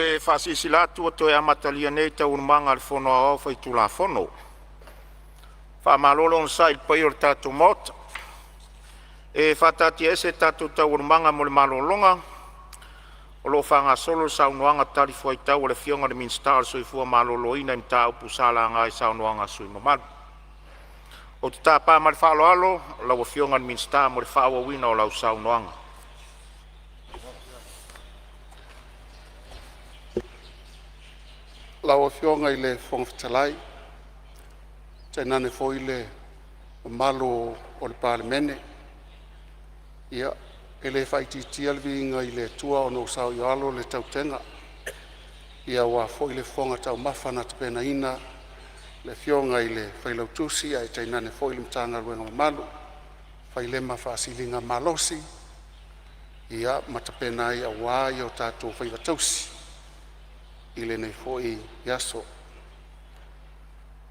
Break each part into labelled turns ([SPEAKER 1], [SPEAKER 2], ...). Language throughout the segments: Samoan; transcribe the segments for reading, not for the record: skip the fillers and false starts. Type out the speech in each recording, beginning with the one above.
[SPEAKER 1] te faasilasila atu ua toe amatalia nei Taualumaga a le Fono Aoao Faitulafono. Faamalo le onosai i le paia o le tatou Maota. E faataatiaese tatou Taualumaga mo le malologa o lo o faagasolo le saunoaga talifuaitau a le Afioga i le Minisita o le Soifua Maloloina i mataupu sa laga i saunoaga a sui usufono mamalu. Ou te tapa ma le faaaloalo lau Afioga i le Minisita mo le faaauauina o lau saunoaga.
[SPEAKER 2] Lau Afioga i le Fofoga Fetalai tainane foi le mamalu o le Palemene, ia e le faaitiitia le viiga i le Atua ona ua saoialo le tautega aua foi le fofoga taumafa na tapenaina e le Afioga i le Failautusi ae tainane foi le Matagaluega mamalu fai lea ma faasiligamalosi ma tapena ai aua o tatou faiva tausi i lenei foi aso.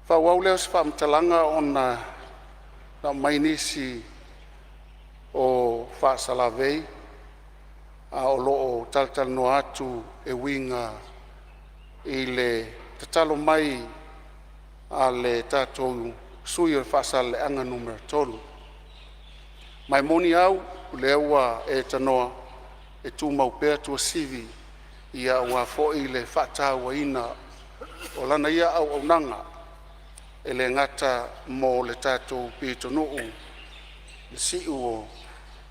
[SPEAKER 2] Faaauau lea o se faamatalaga ona na aumai nisi o faasalavei a o lo o talatalanoa atu e uiga i le tatalo mai a le tatou sui usufono o Faasaleleaga 3. Ma e moni au, o lea ua e tanoa e tumau pea Tuasivi aua foi le faatauaina o lana ia auaunaga e le gata mo le tatou pitonuu i le si'u o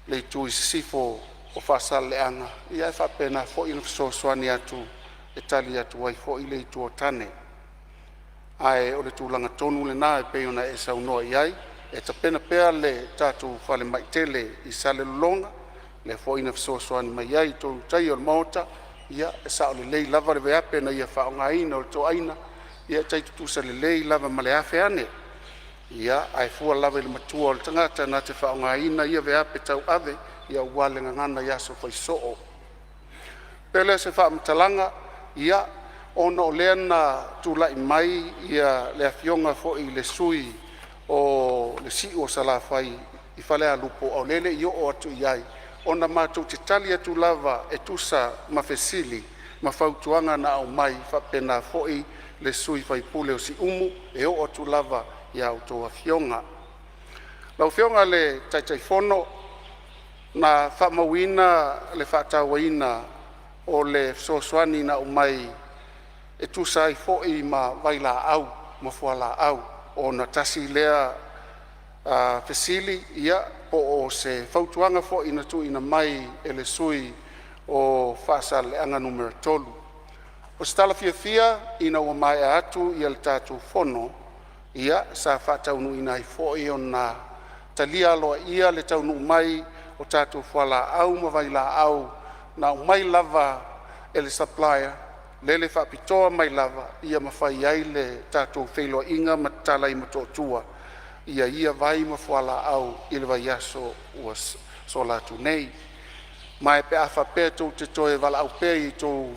[SPEAKER 2] le itu i sisifo o Faasaleleaga, ae faapena foi ona fesoasoani atu e tali atu ai foi le itu o tane. Ae o le tulaga tonu lena e pei ona e saunoa i ai, e tapena pea le tatou falemai tele i Salelologa, lea foi na fesoasoani mai ai i toeulutaia o le Maota. Ia e sao lelei lava le veape na ia faaaogaina o le toaina, ia e tai tutusa lelei lava ma le 1,000 ane. Ia, ae fua lava i le matua o le tagata na te faaaogaina ia veape tauave aua le gagana i aso fai soo. Ona oo mai lea o se faamatalaga ia, ona o lea na tulai mai le afioga foi i le sui o le Si'u o Salafai i Falealupo a o lea e le i oo atu i ai, ona matou te tali atu lava e tusa ma fesili ma fautuaga na aumai, faapena foi le sui faipule o Siumu, e oo atu lava ia outou afioga. Lau Afioga i le Taitaifono, na faamauina le faatauaina o le fesoasoani na aumai e tusa ai foi ma vailaau ma fualaau, ona tasi lea fesili po o se fautuaga foi na tuuina mai e le sui usufono o Faasaleleaga 3. O se tala fiafia ina ua maea atu le tatou fono, ia sa faataunuuina ai foi ona talia aloaia le taunuu mai o tatou fualaau ma vailaau na aumai lava e le supplier lele faapitoa mai lava ia mafai ai le tatou feiloaiga ma tatala ai i Motootua ia vai ma fualaau i le vaiaso ua sola atu nei. Ma e pe a faapea tou te toe valaau pea i tou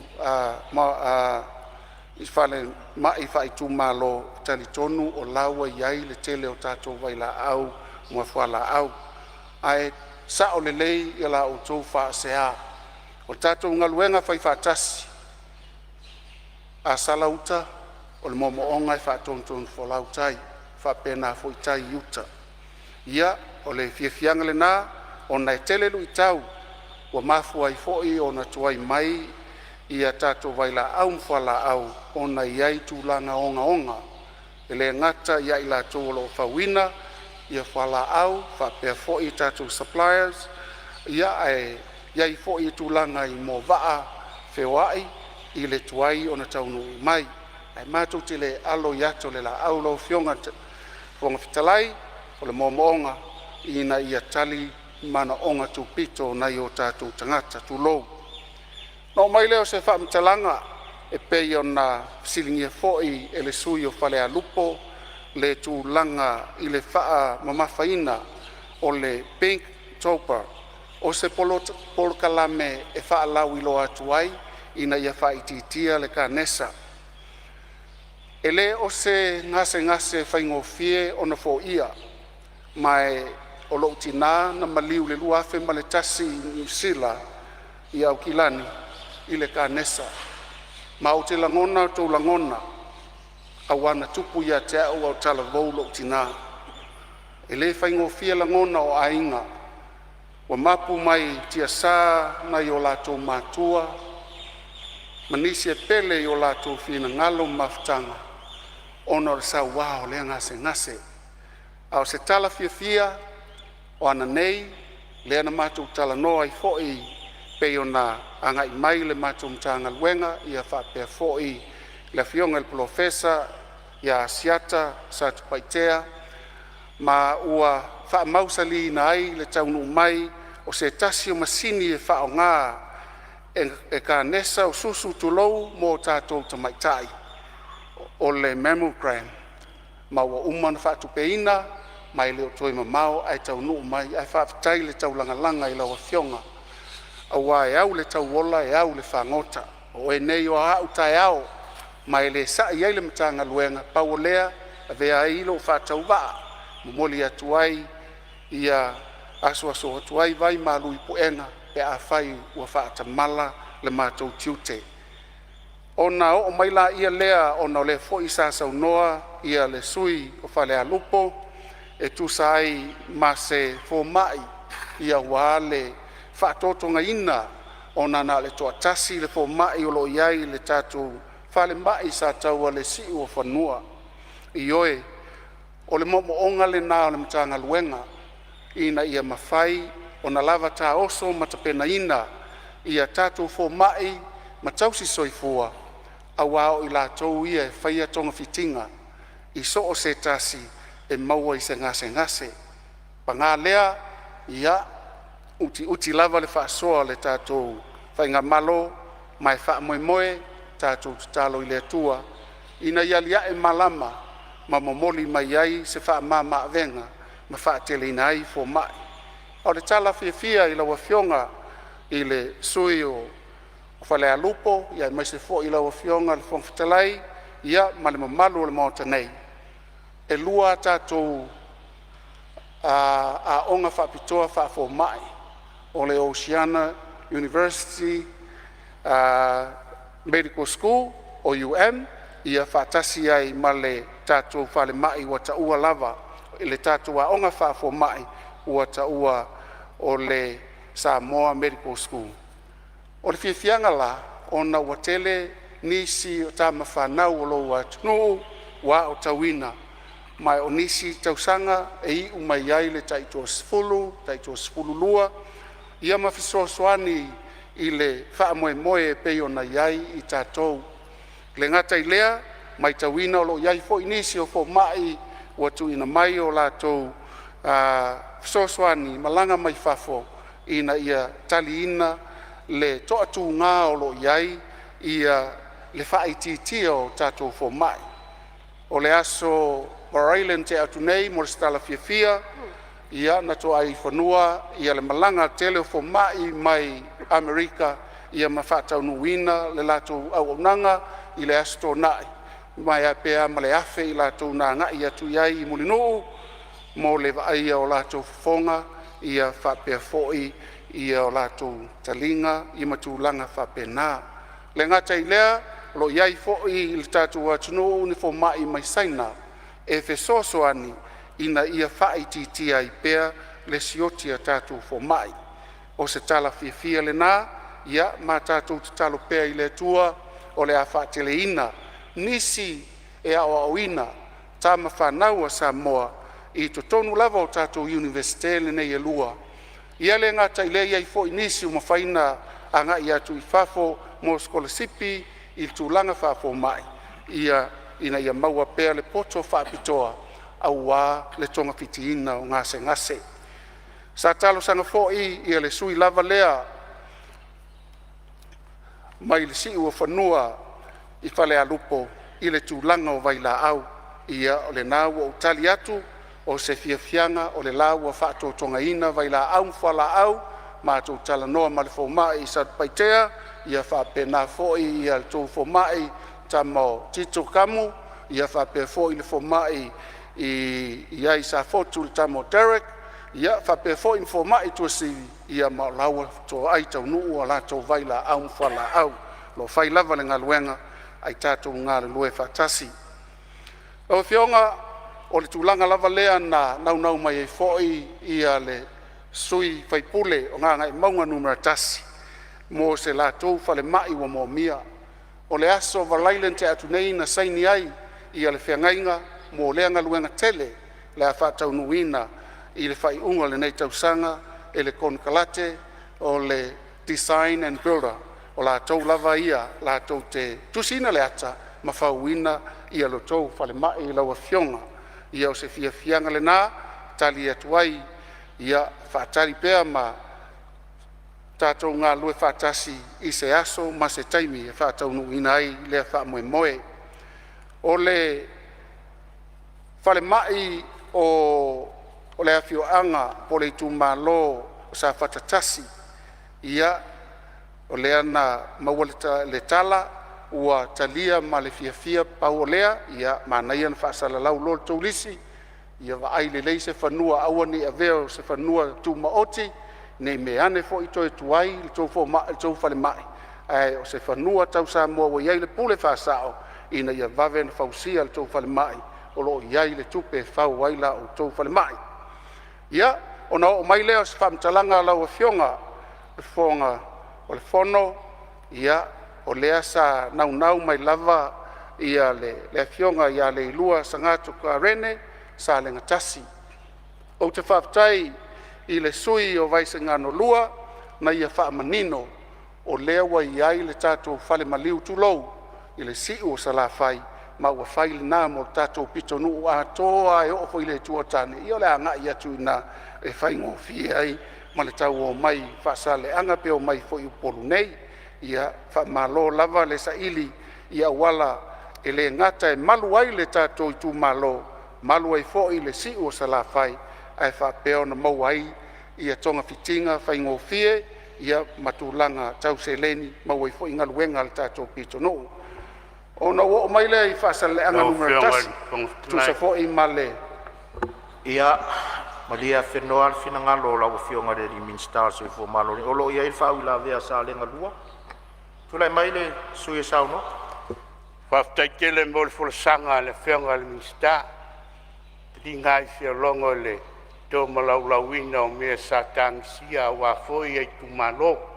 [SPEAKER 2] falemai faaitumalo, e talitonu o la ua i ai le tele o tatou vailaau ma fualaau. Ae sao lelei la outou faasea. O le tatou galuega faifaatasi, a sala uta o le moomooga e faatonutonufolau tai, e faapena foi tai i uta. Ia, o le fiafiaga lena ona e tele luitau ua mafua ai foi ona tuai mai ia tatou vailaau ma fualaau ona e i ai tulaga ogaoga, e le gata ia i latou o lo o fauina fualaau faapea foi tatou suppliers, ae i ai foi tulaga i moavaa feoai i le tuai ona taunuu mai. Ae matou te le alo i ata o le laau lau Afioga i le Fofoga Fetalai, o le moomooga ina ia tali manaoga tupito o nai o tatou tagata. Tulou. Ona oo mai lea o se faamatalaga e pei ona fesiligia foi e le sui usufono o Falealupo le tulaga i le faamamafaina o le pink topper, o se polokalame e faalauiloa atu ai ina ia faaitiitia le Kanesa. E le o se gasegase faigofie ona foia, ma o lo'u tina na maliu i le 2001 i Niu Sila, i Aukilani i le kanesa. Ma ou te lagona o outou lagona aua na tupu ia te au a o talavou lou tina. E le faigofie lagona o aiga ua mapu mai tiasa nai o latou matua ma nisi e pele i o latou finagalo ma mafutaga ona o le saua o lea gasegase. A o se tala fiafia, o ananei lea na matou talanoa ai foi e pei ona agai mai le matou Matagaluega faapea foi le Afioga i le Polofesa ia Asiata Satupaitea, ma ua faamausaliina ai le taunuu mai o se tasi o masini e faaaoga e kanesa o susu tulou, mo tatou tamaitai, o le mammogram, ma ua uma ona faatupeina ma e le o toe mamao ae taunuu mai. Ae faafetai le taulagalaga i lau Afioga aua e au i le tauola e au i le fagota. O oe nei o aau taeao ma e le sa'i ai le Matagaluega. Pau o lea, avea ai lou faatauvaa e momoli atu ai ia asuasu atu ai vai malu i puega pe afai ua faatamala le matou tiute. Ona oo mai lea ona o lea foi sa saunoa le sui usufono o Falealupo e tusa ai ma se fomai aua le faatotogaina ona na o le toatasi le fomai o lo o i ai i le tatou falemai i Sataua i le Siuofanua. Ioe, o le moomooga lena o le Matagaluega ina ia mafai ona lava taoso ma tapenaina ia tatou fomai ma tausisoifua aua o i latou ia e faia togafitiga i so o se tasi e maua i se gasegase. Paga lea, ia utiuti lava le faasoa a le tatou faigamalo ma e faamoemoe tatou tatalo i le Atua ina ia alia'e malama ma momoli mai ai se faamamaavega ma faateleina ai fomai. A o le tala fiafia i lau Afioga i le sui usufono o Falealupo aemaise foi lau Afioga i le Fofoga Fetalai ma le mamalu o le Maota nei, e lua a tatou aoga faapitoa faafomai, o le Oceania University Medical School OUM faatasi ai ma le tatou falemai ua taua lava i le tatou aoga faafomai ua taua o le Samoa Medical School. O le fiafiaga la ona ua tele nisi o tamafanau a lou atunuu ua aotauina, ma o nisi tausaga e iu mai ai le tai-toasefulu, taitoasefululua ia ma fesoasoani i le faamoemoe e pei ona i ai i tatou. E le gata i lea, matauina o lo o i ai foi nisi o fomai ua tuuina mai o latou fesoasoani malaga mai fafo ina ia taliina le toatuga o lo o i ai le faaitiitia o tatou fomai. O le aso Faraile na tea atu nei mo se tala fiafia na toai i fanua le malaga a le tele o fomai mai Amerika ma faataunuuina le latou auaunaga i le aso Toonai, ma pe a ma le 1000 i latou na agai atu i ai i Mulinuu mo le vaaia o latou fofoga faapea foi o latou taliga ma tulaga faapena. E le gata i lea, o lo o i ai foi i le tatou atunuu ni fomai mai Saina e fesoasoani ina ia faaitiitia ai pea le sioki o tatou fomai. O se tala fiafia lena, ia ma tatou tatalo pea i le Atua o le a faateleina nisi e aoaoina tamafanau a Samoa i totonu lava o tatou Iunivesite nei e lua. Ia le gata i lea, e i ai foi nisi ua mafai ona agai atu i fafo mo sikolasipi i tulaga faafomai ina ia maua pea le poto faapitoa aua le togafitiina o gasegase. Sa talosaga foi le sui usufono lava lea mai le Siuofanua i Falealupo i le tulaga o vailaau. Ia o lena ua ou tali atu, o se fiafiaga o le la ua faatotogaina vailaau ma fualaau, matou talanoa ma le fomai i Satupaitea faapena foi le tou fomai le tama o Tito Kamu, faapea foi le fomai i ai i Safotu le tama o Derek, faapea foi ma fomai i Tuasivi, ma o la ua toai taunuu a latou vailaau ma fualaau. Lo o fai lava le galuega ae tatou galulue faatasi. Lau Afioga o le tulaga lava lea na naunau mai ai foi le sui usufono o Gagaemauga 1 mo se latou falemai ua moomia. O le aso Faraile na tea atu nei na saini ai le feagaiga mo lea galuega tele o le a faataunuuina i le faaiuga o lenei tausaga e le konekarate o le Design and Builder. O latou lava ia latou te tusiina le ata ma fauina lo outou falemai lau Afioga. Ia o se fiafiaga lena e tali atu ai, ia faatali pea ma tatou galulue faatasi i se aso ma se taimi e faataunuuina ai lea faamoemoe. O le falemai o le afioaga po o le itumalo o Safata 1, ia o lea na maua le tala ua talia ma le fiafia. Pau o lea ia manaia ona faasalalau loa le tou lisi ia vaai lelei se fanua, aua ne i avea o se fanua tumaoti ne i meaane foi toe tuai le tou falemai, ae o se fanua tau Samoa ua i ai le pule faasao ina ia vave ona fausia le tou falemai o lo o i ai le tupe e fau ai la outou falemai. Ia, ona oo mai lea o se faamatalaga lau Afioga i le Fofoga o le Fono, ia o lea sa naunau mai lava le Afioga ia Leilua Sagattu Clare Salega 1. Ou te faafetai i le sui usufono o Vaisigano 2 na ia faamanino o lea ua i ai le tatou falemaliu, tulou, i le si'u o Salafai, ma ua fai lena mo le tatou pitonuu atoa lava e oo foi i le Itu o Tane. Ia o le agai atu i ina e faigofie ai ma le tau omai i Faasaleleaga pe omai foi i Upolu nei. Ia faamalo lava le saili i auala e le gata e malu ai le tatou itumalo, malu ai foi le si'u o Salafai, ae faapea ona maua ai togafitiga faigofie ma tulaga tau seleni e maua ai foi galuega a le tatou pitonuu. Ona ou oo mai lea i Faasaleleaga
[SPEAKER 3] Lau Afioga i
[SPEAKER 2] Nu.1
[SPEAKER 3] le Fofoga
[SPEAKER 2] e tusa
[SPEAKER 3] Fetalai.
[SPEAKER 2] foi ma le
[SPEAKER 1] Ia malie afenoa le finagalo o lau Afioga i le Minisita o le Soifua Maloloina, o lo o i ai le faauilavea a Salega 2. Tulai mai le sui usufono e saunoa.
[SPEAKER 3] Faafetai tele mo le folasaga a le Afioga i le Minisita, e foliga lava i fialogo i le tolaulauina o mea sa tagisia aua foi itumalo.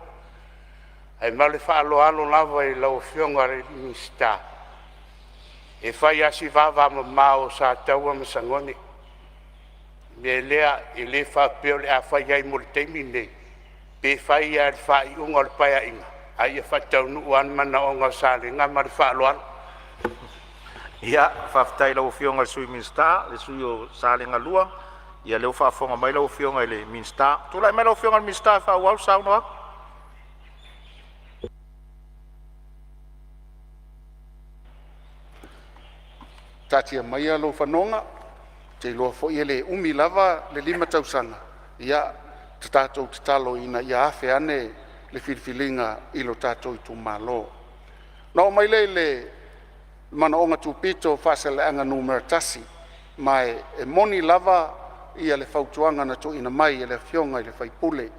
[SPEAKER 3] Ae ma le faaaloalo lava i lau Afioga i le Minisita, e fai lava si vavamamao o Sataua ma Sagone. O le mea lea, e le faapea o le a fai ai mo le taimi lenei, pe fai lava i le faaiuga o le Paeaiga, a ia faataunuu lava le manaoga o Salega. Ma le faaaloalo.
[SPEAKER 1] Ia, faafetai i lau Afioga i le Sui Minisita, le sui usufono o Salega 2. Ia lea ua faafofoga mai lau Afioga i le Minisita. Tulai mai lau Afioga i le Minisita e faaauau le saunoaga.
[SPEAKER 2] Taatia maia lou fanoga, ou te iloa foi e le umi lava le 5 tausaga. Ia tatou tatalo ina ia afe ane le filifiliga i lo tatou itumalo. Ona oo mai lea i le manaoga tupito o Faasaleleaga 1, ma e moni lava le fautuaga na tuuina mai e le afioga i le sui usufono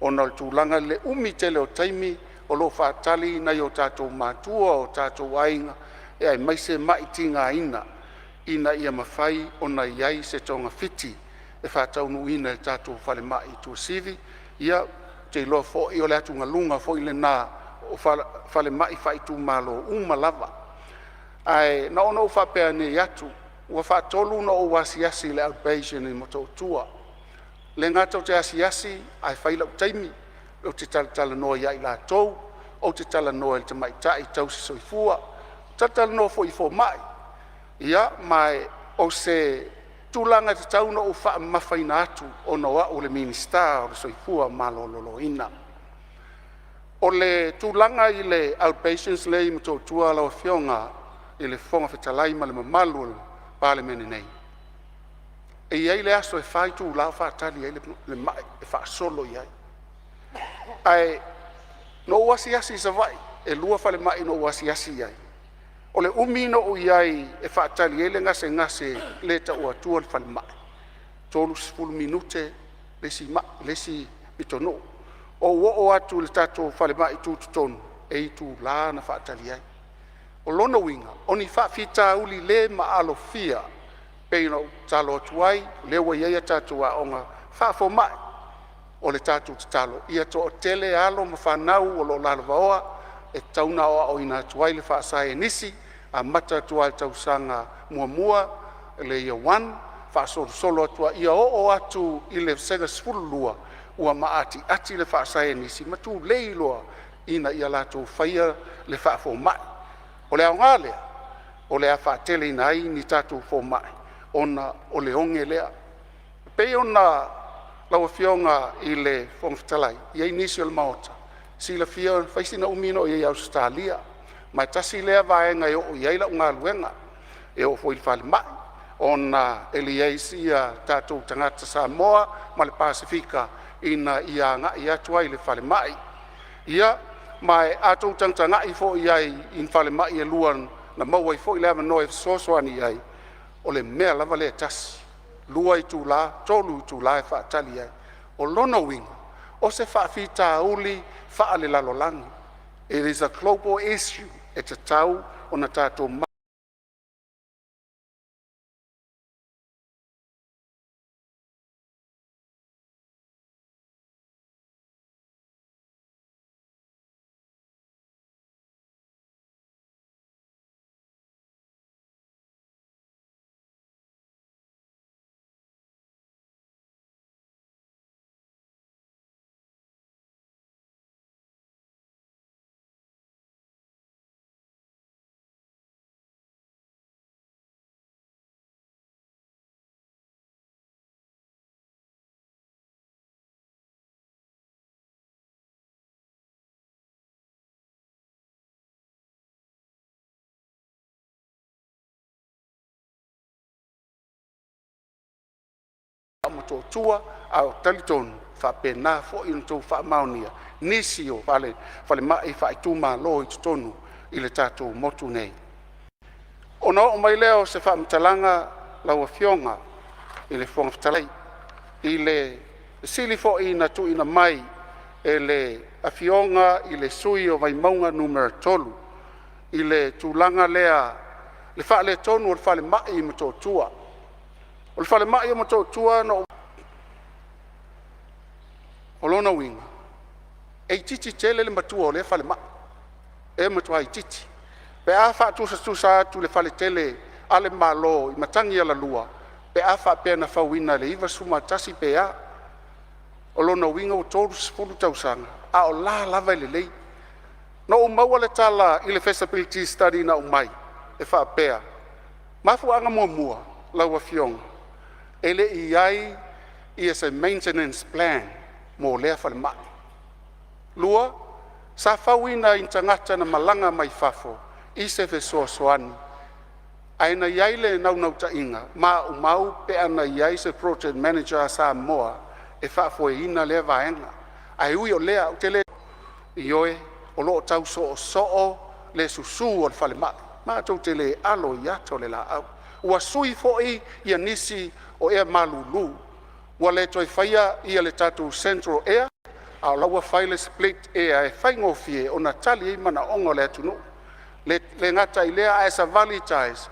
[SPEAKER 2] ona o le tulaga i le umi tele o taimi o lo o faatali nai o tatou matua o tatou aiga, aemaise mai tigaina ina ia mafai ona i ai se togafiti e faataunuuina i le tatou falemai i Tuasivi. Ia, ou te iloa foi o le atugaluga foi lena o falemai faaitumalo uma lava. Ae na ona ou faapea nei atu, ua faatolu ona ou asiasi i le outpatient i Motootua. E le gata ou te asiasi ae fai lou taimi ou te talatalanoa ia i latou, ou te talanoa i le tamaitai tausisoifua, talatalanoa foi i fomai. Ia ma o se tulaga e tatau ona ou faamamafaina atu ona o au o le Minisita o le Soifua Maloloina. O le tulaga i le outpatients lea e i Motootua lau Afioga i le Fofoga Fetalai ma le mamalu o le Palemene nei, e i ai le aso e 4 itula o faatali ai le mai e faasolo i ai. Ae na ou asiasi i Savaii, e 2 falemai na ou asiasi i ai. O le umi na ou i ai e faatali ai le gasegase e le tau atua le falemai, e 30 minute le isi pitonuu. Ou oo atu i le tatou falemai tutotonu, e itula na faatali ai. O lona uiga o ni faafitauli le maalofia e pei ona ou tatalo atu ai o lea ua i ai a tatou aoga faafomai. O le tatou tatalo ia toatele alo ma fanau o lo o lalovaoa e tatau ona aoaoina atu ai le faasaienisi, amata atu lava i le tausaga muamua le Year 1 faasolosolo atu ai, ia oo atu i le Vasega 12 ua maatiati le faasaienisi ma tulei loa ina ia latou faia le faafomai. O le aoga lea o le a faateleina ai ni tatou fomai ona o le oge lea. E pei ona lau Afioga i le Fofoga Fetalai, e i ai nisi o le Maota e silafia na fai sina umi na ou i ai i Ausetalia, ma e tasi lea vaega e oo i ai lau galuega. E oo foi i le falemai ona e leai sina tatou tagata Samoa ma le Pasefika ina ia agai atu ai i le falemai. Ia, ma a outou tagatagai foi i ai i falemai e lua na maua ai foi le avanoa e fesoasoani ai, o le mea lava lea e tasi, 2 itula, 3 itula e faatali ai. O lona uiga o se faafitauli faalelalolagi, it is a global issue e tatau ona tatou Motootua, ae ou te talitonu e faapena foi ona outou faamaonia nisi o falemai faaitumalo i totonu o le tatou motu nei. Ona oo mai lea o se faamatalaga lau Afioga i le Fofoga Fetalai i le fesili foi na tuuina mai e le Afioga i le sui usufono o Vaimauga 3 i le tulaga lea o le faaletonu o le falemai i Motootua. O le falemai o Motootua na ou O lona uiga e itiiti tele le matua o lea falemai, e matua itiiti pe a faatusatusa atu i le fale tele a le Malo i Matagialalua pe a faapea na fauina i le 1991 pe a. O lona uiga ua 30 tausaga a o la e lava e lelei. Na ou maua le tala i le feasibility study na aumai e faapea, mafuaaga muamua lau Afioga, e le i i ai se maintenance plan mo lea falemai. Lua, sa fauina e ni tagata na malaga mai fafo i se fesoasoani ae na i ai le naunautaiga maumau pe ana i ai se project manager a Samoa e faafoeina lea vaega. Ae ui o lea ou te le ioe, o lo o tau soosoo le susu o le falemai. Matou te le alo i ata o le laau. Ua sui foi ia nisi o ea malulu ua le toe faia ia le tatou central air a o la ua fai le split air e faigofie ona tali ai manaoga o le atunuu. E le gata i lea a e savali i tiles,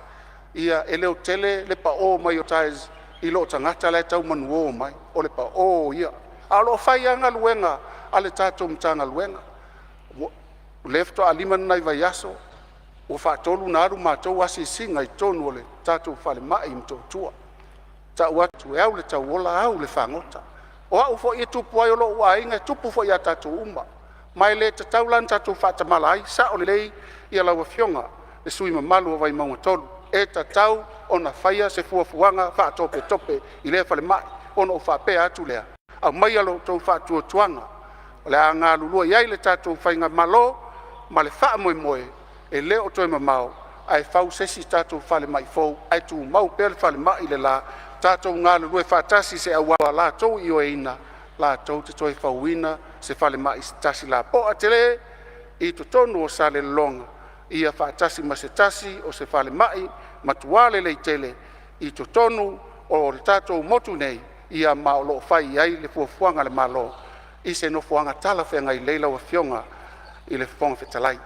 [SPEAKER 2] ia e leotele le pao mai o tiles i loo tagata la e tau manuo mai, o le pao ia. Ae o lo o fai lava galuega a le tatou Matagaluega. O lea faatoa 5 ni nai vaiaso ua faatolu ona alu matou asiasiga i totonu o le tatou falemai i Motootua. E tau atu e au i le tauola au i le fagota. O au foi e tupu ai, o lou aiga, e tupu foi ia tatou uma. Ma e le tatau la ona tatou faatamala ai. E sao lelei lau Afioga i le sui usufono mamalu o Vaimauga 3, e tatau ona faia se fuafuaga faatopetope i lea falemai. Ona ou faapea atu lea, aumaia lo outou faatuatuaga o le a galulue i ai le tatou faigamalo ma le faamoemoe e le o toe mamao ae fau se isi tatou falemai fou ae tumau pea le falemai le la. Tatou galulue faatasi i se auala latou te ioeina latou te toe fauina se falemai se tasi lapoa tele i totonu o Salelologa, ia faatasi ma se tasi o se falemai matua lelei tele i totonu o le tatou motu nei, ia ma o lo o fai i ai le fuafuaga a le Malo i se nofoaga talafeagai lelei lau Afioga. i le Fofoga Fetalai.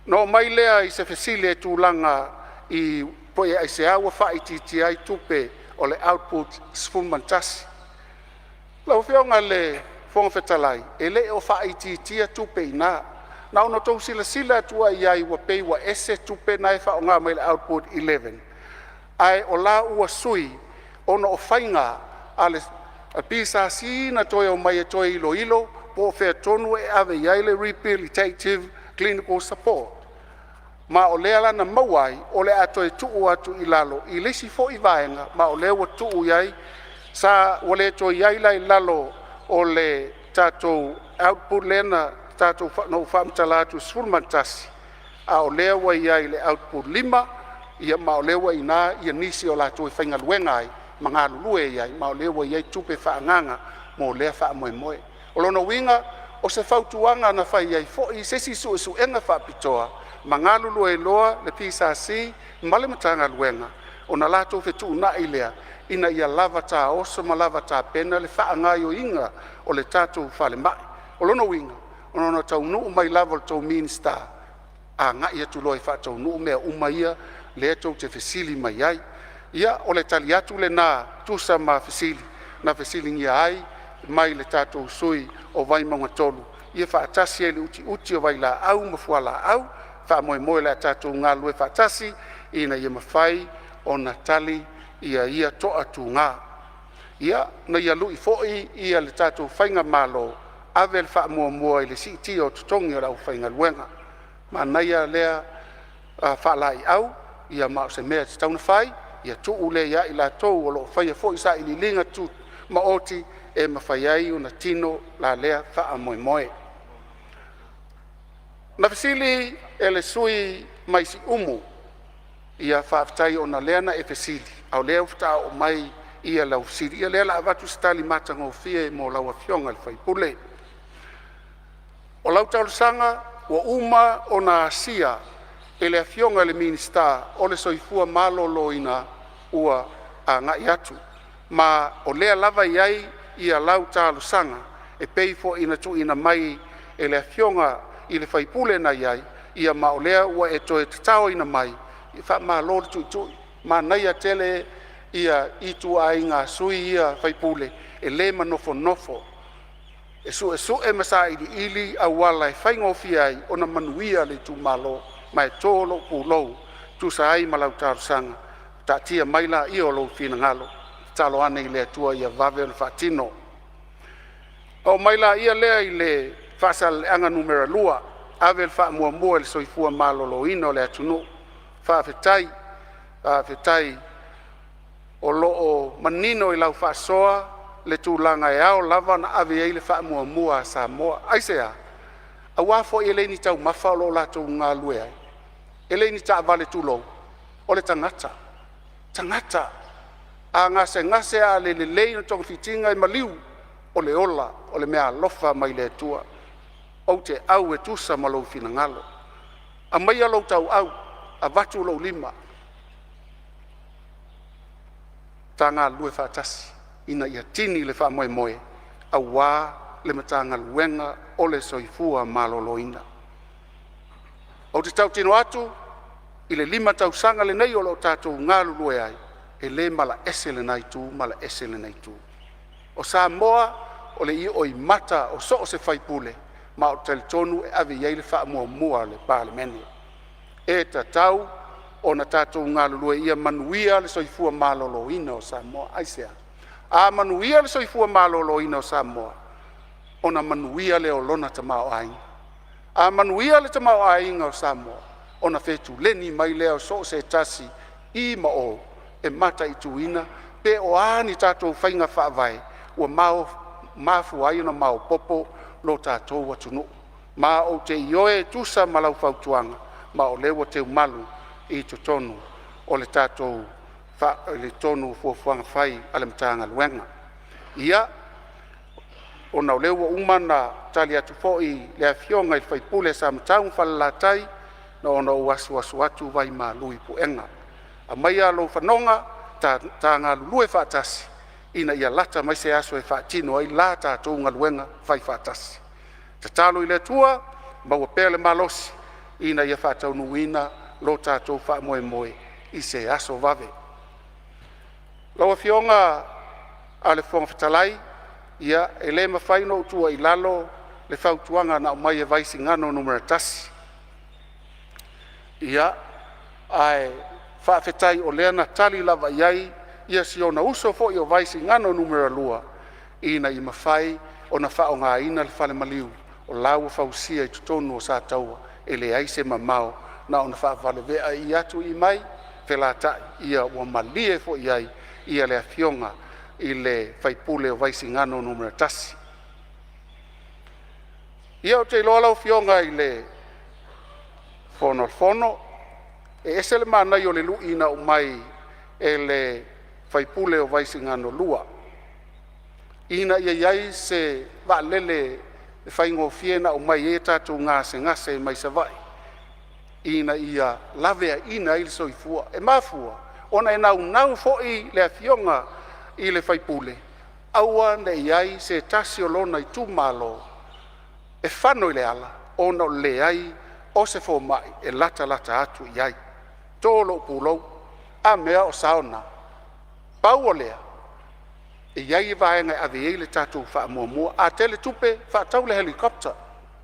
[SPEAKER 2] Ona oo mai lea o se fesili i le tulaga i pe aisea ua faaitiitia ai tupe o le Output 11. Lau Afioga i le Fofoga Fetalai, e le o faaitiitia tupe i ina. Na ona outou silasila atu ai i ai ua pei ua ese tupe na e faaaoga mai le Output 11, ae o la ua sui ona o faiga a le PSC na toe omai e toe iloilo po o fea tonu e ave i ai le Rehabilitative Clinical Support. Ma o lea la na maua ai o le a toe tuu atu i lalo i le isi foi vaega, ma o lea ua tuu i ai sa ua le toe i ai la i lalo o le tatou output lea na ou faamatala atu e 11, a o lea ua i ai i le output 5, ia ma o lea ua i ina nisi o latou e faigaluega ai ma galulue ai, ma o lea ua i ai tupe faaagaaga mo lea faamoemoe. O lona uiga o se fautuaga na fai ai foi se isi suesuega faapitoa ma galulue ai loa le PSC ma le Matagaluega ona latou fetuunai lea ina ia lava taoso ma lava tapena le faagaoioiga o le tatou falemai. O lona uiga, ona taunuu mai lava o le tou Minisita, agai atu loa e faataunuu mea uma ia lea tou te fesili mai ai. Ia, o le tali atu lena e tusa ma fesili na fesiligia ai mai le tatou sui usufono o Vaimauga 3, ia faatasi ai ma le utiuti o vailaau ma fualaau. Faamoemoe o le a tatou galulue faatasi ina ia mafai ona tali ia toatuga. Ia, ina ia lui foi le tatou faigamalo, ave le faamuamua i le siitia o totogi o le aufaigaluega. Manaia lea faalaeiau, ma o se mea e tatau ona fai, ia tuu lea ia i latou o lo o faia foi sailiiliga tumaoti e mafai ai ona tino la lea faamoemoe. Na fesili le sui usufono mai Siumu, ia faafetai ona o lea na e fesili a o lea faatoa oo mai lau fesili. Ia o lea o le a avatu se tali matagofie mo lau Afioga i le sui usufono. O lau talosaga ua uma ona asia e le Afioga i le Minisita o le Soifua Maloloina ua agai atu, ma o lea lava e i ai ia lau talosaga e pei foi ona tuuina mai e le Afioga i le sui usufono na i ai, ma o lea ua e toe tataoina mai. Faamalo le tuitui, manaia tele ituaiga sui usufono e le manofonofo, e suesue ma sailiili auala e faigofie ai ona manuia le itumalo. Ma e to lou pulou e tusa ai ma lau talosaga. Taatia mai laia o lou finagalo, tatalo ane i le Atua ia vave ona faatino. Ona oo mai lea i le Faasaleleaga 2, ave le faamuamua i le soifua maloloina o le atunuu. Faafetai. Faafetai o lo o manino i lau faasoa le tulaga e ao lava ona ave i ai le faamuamua a Samoa. Aisea? Aua foi e le o ni taumafa o lo o latou galulue ai, e le o ni taavale, tulou, o le tagata, tagata. A gasegase a le lelei ona togafitiga e maliu, o le ola o le meaalofa mai le Atua. Ou te au e tusa ma lou finagalo. Aumaia lou tauau avatu lou lima, ta galulue faatasi ina ia tini le faamoemoe aua le Matagaluega o le Soifua Maloloina. Ou te tautino atu i le 5 tausaga lenei o lo o tatou galulue ai, e le malaese lena itu malaese lenei itu. O Samoa o le ioimata o so o se faipule, ma ou te talitonu e ave i ai le faamuamua a le Palemene. E tatau ona tatou galulue ia manuia le soifua maloloina o Samoa. Aisea? A manuia le soifua maloloina o Samoa ona manuia lea o lona tamaoaiga. A manuia le tamaoaiga o Samoa ona fetuleni mai lea o so o se tasi i ma o e mataituina pe o a ni tatou faiga faavae ua mafua ai ona maopoopo lo tatou atunuu. Ma ou te ioe e tusa ma lau fautuaga, ma o lea ua teumalu i totonu o le tatou fuafuaga fai a le Matagaluega. Ia, ona o lea ua uma ona tali atu foi i le Afioga i le sui usufono o Samatau ma Falelatai, na ona ou asuasu atu vaimalu i puega, aumaia lou fanoga ta galulue faatasi ina ia lata mai se aso e faatino ai la tatou galuega faifaatasi. Tatalo i le Atua Maua pea le malosi ina ia faataunuuina lo tatou faamoemoe i se aso vave. Lau Afioga i le Fofoga Fetalai, e le mafai ona ou tuua i lalo le fautuaga na aumai e Vaisigano Nu.1. Ae faafetai o lea na tali lava i ai si ona uso foi o Vaisigano Nu.2 ina ia mafai ona faaaogaina le falemaliu o la ua fausia i totonu o Sataua, e leai se mamao na ona faavavea'i atu i mai felatai ua malie foi i ai le afioga i le sui usufono o Vaisigano Nu.1. Ia, ou te iloa lau Afioga i le Fofoga Fetalai, e ese le manaia o le lui na aumai e le sui usufono o Vaisigano 2, ina ia i ai se vaalele e faigofie ona aumai ai tatou gasegase mai Savaii ina ia laveaiina ai le soifua. E mafua ona e naunau foi le afioga i le sui usufono aua ne i i ai se tasi o lona itumalo e fano i le ala ona o le leai o se fomai e latalata atu i ai. To lou pulou. A mea o sao na? Pau o lea, e i ai vaega e ave i ai le tatou faamuamua. A tele tupe, faatau le helicopter, o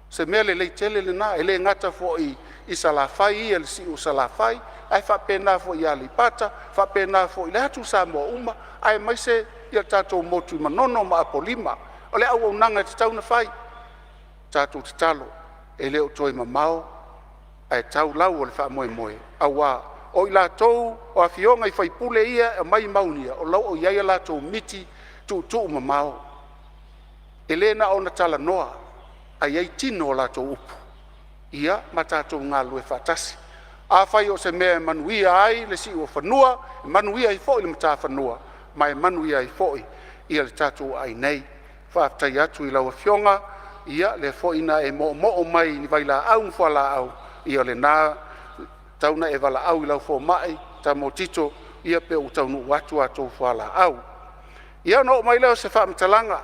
[SPEAKER 2] se mea lelei tele lena, e le gata foi i Salafai ia i le si'u o Salafai, ae faapena foi ia Aleipata, faapena foi i atu Samoa uma aemaise le tatou motu i Manono ma Apolima. O le auaunaga e tatau ona fai. Tatou tatalo e le o toe mamao ae tau lau o le faamoemoe, aua o i latou o afioga i sui usufono ia e aumai mau ia, o lo o i ai a latou miti tuutuumamao. E le na ona talanoa ae i ai tino o latou upu, ia ma tatou galulue faatasi. Afai o se mea e manuia ai le siuofanua, manuia ai foi le matafanua ma e manuia ai foi le tatou aai nei. Faafetai atu i lau Afioga, o lea foi na e moomoo mai i vailaau ma fualaau, ia o lena e tatau ona e valaau i lau fomai Tama Tito pe ua taunuu atu a outou fualaau. Ia ona oo mai lea o se faamatalaga,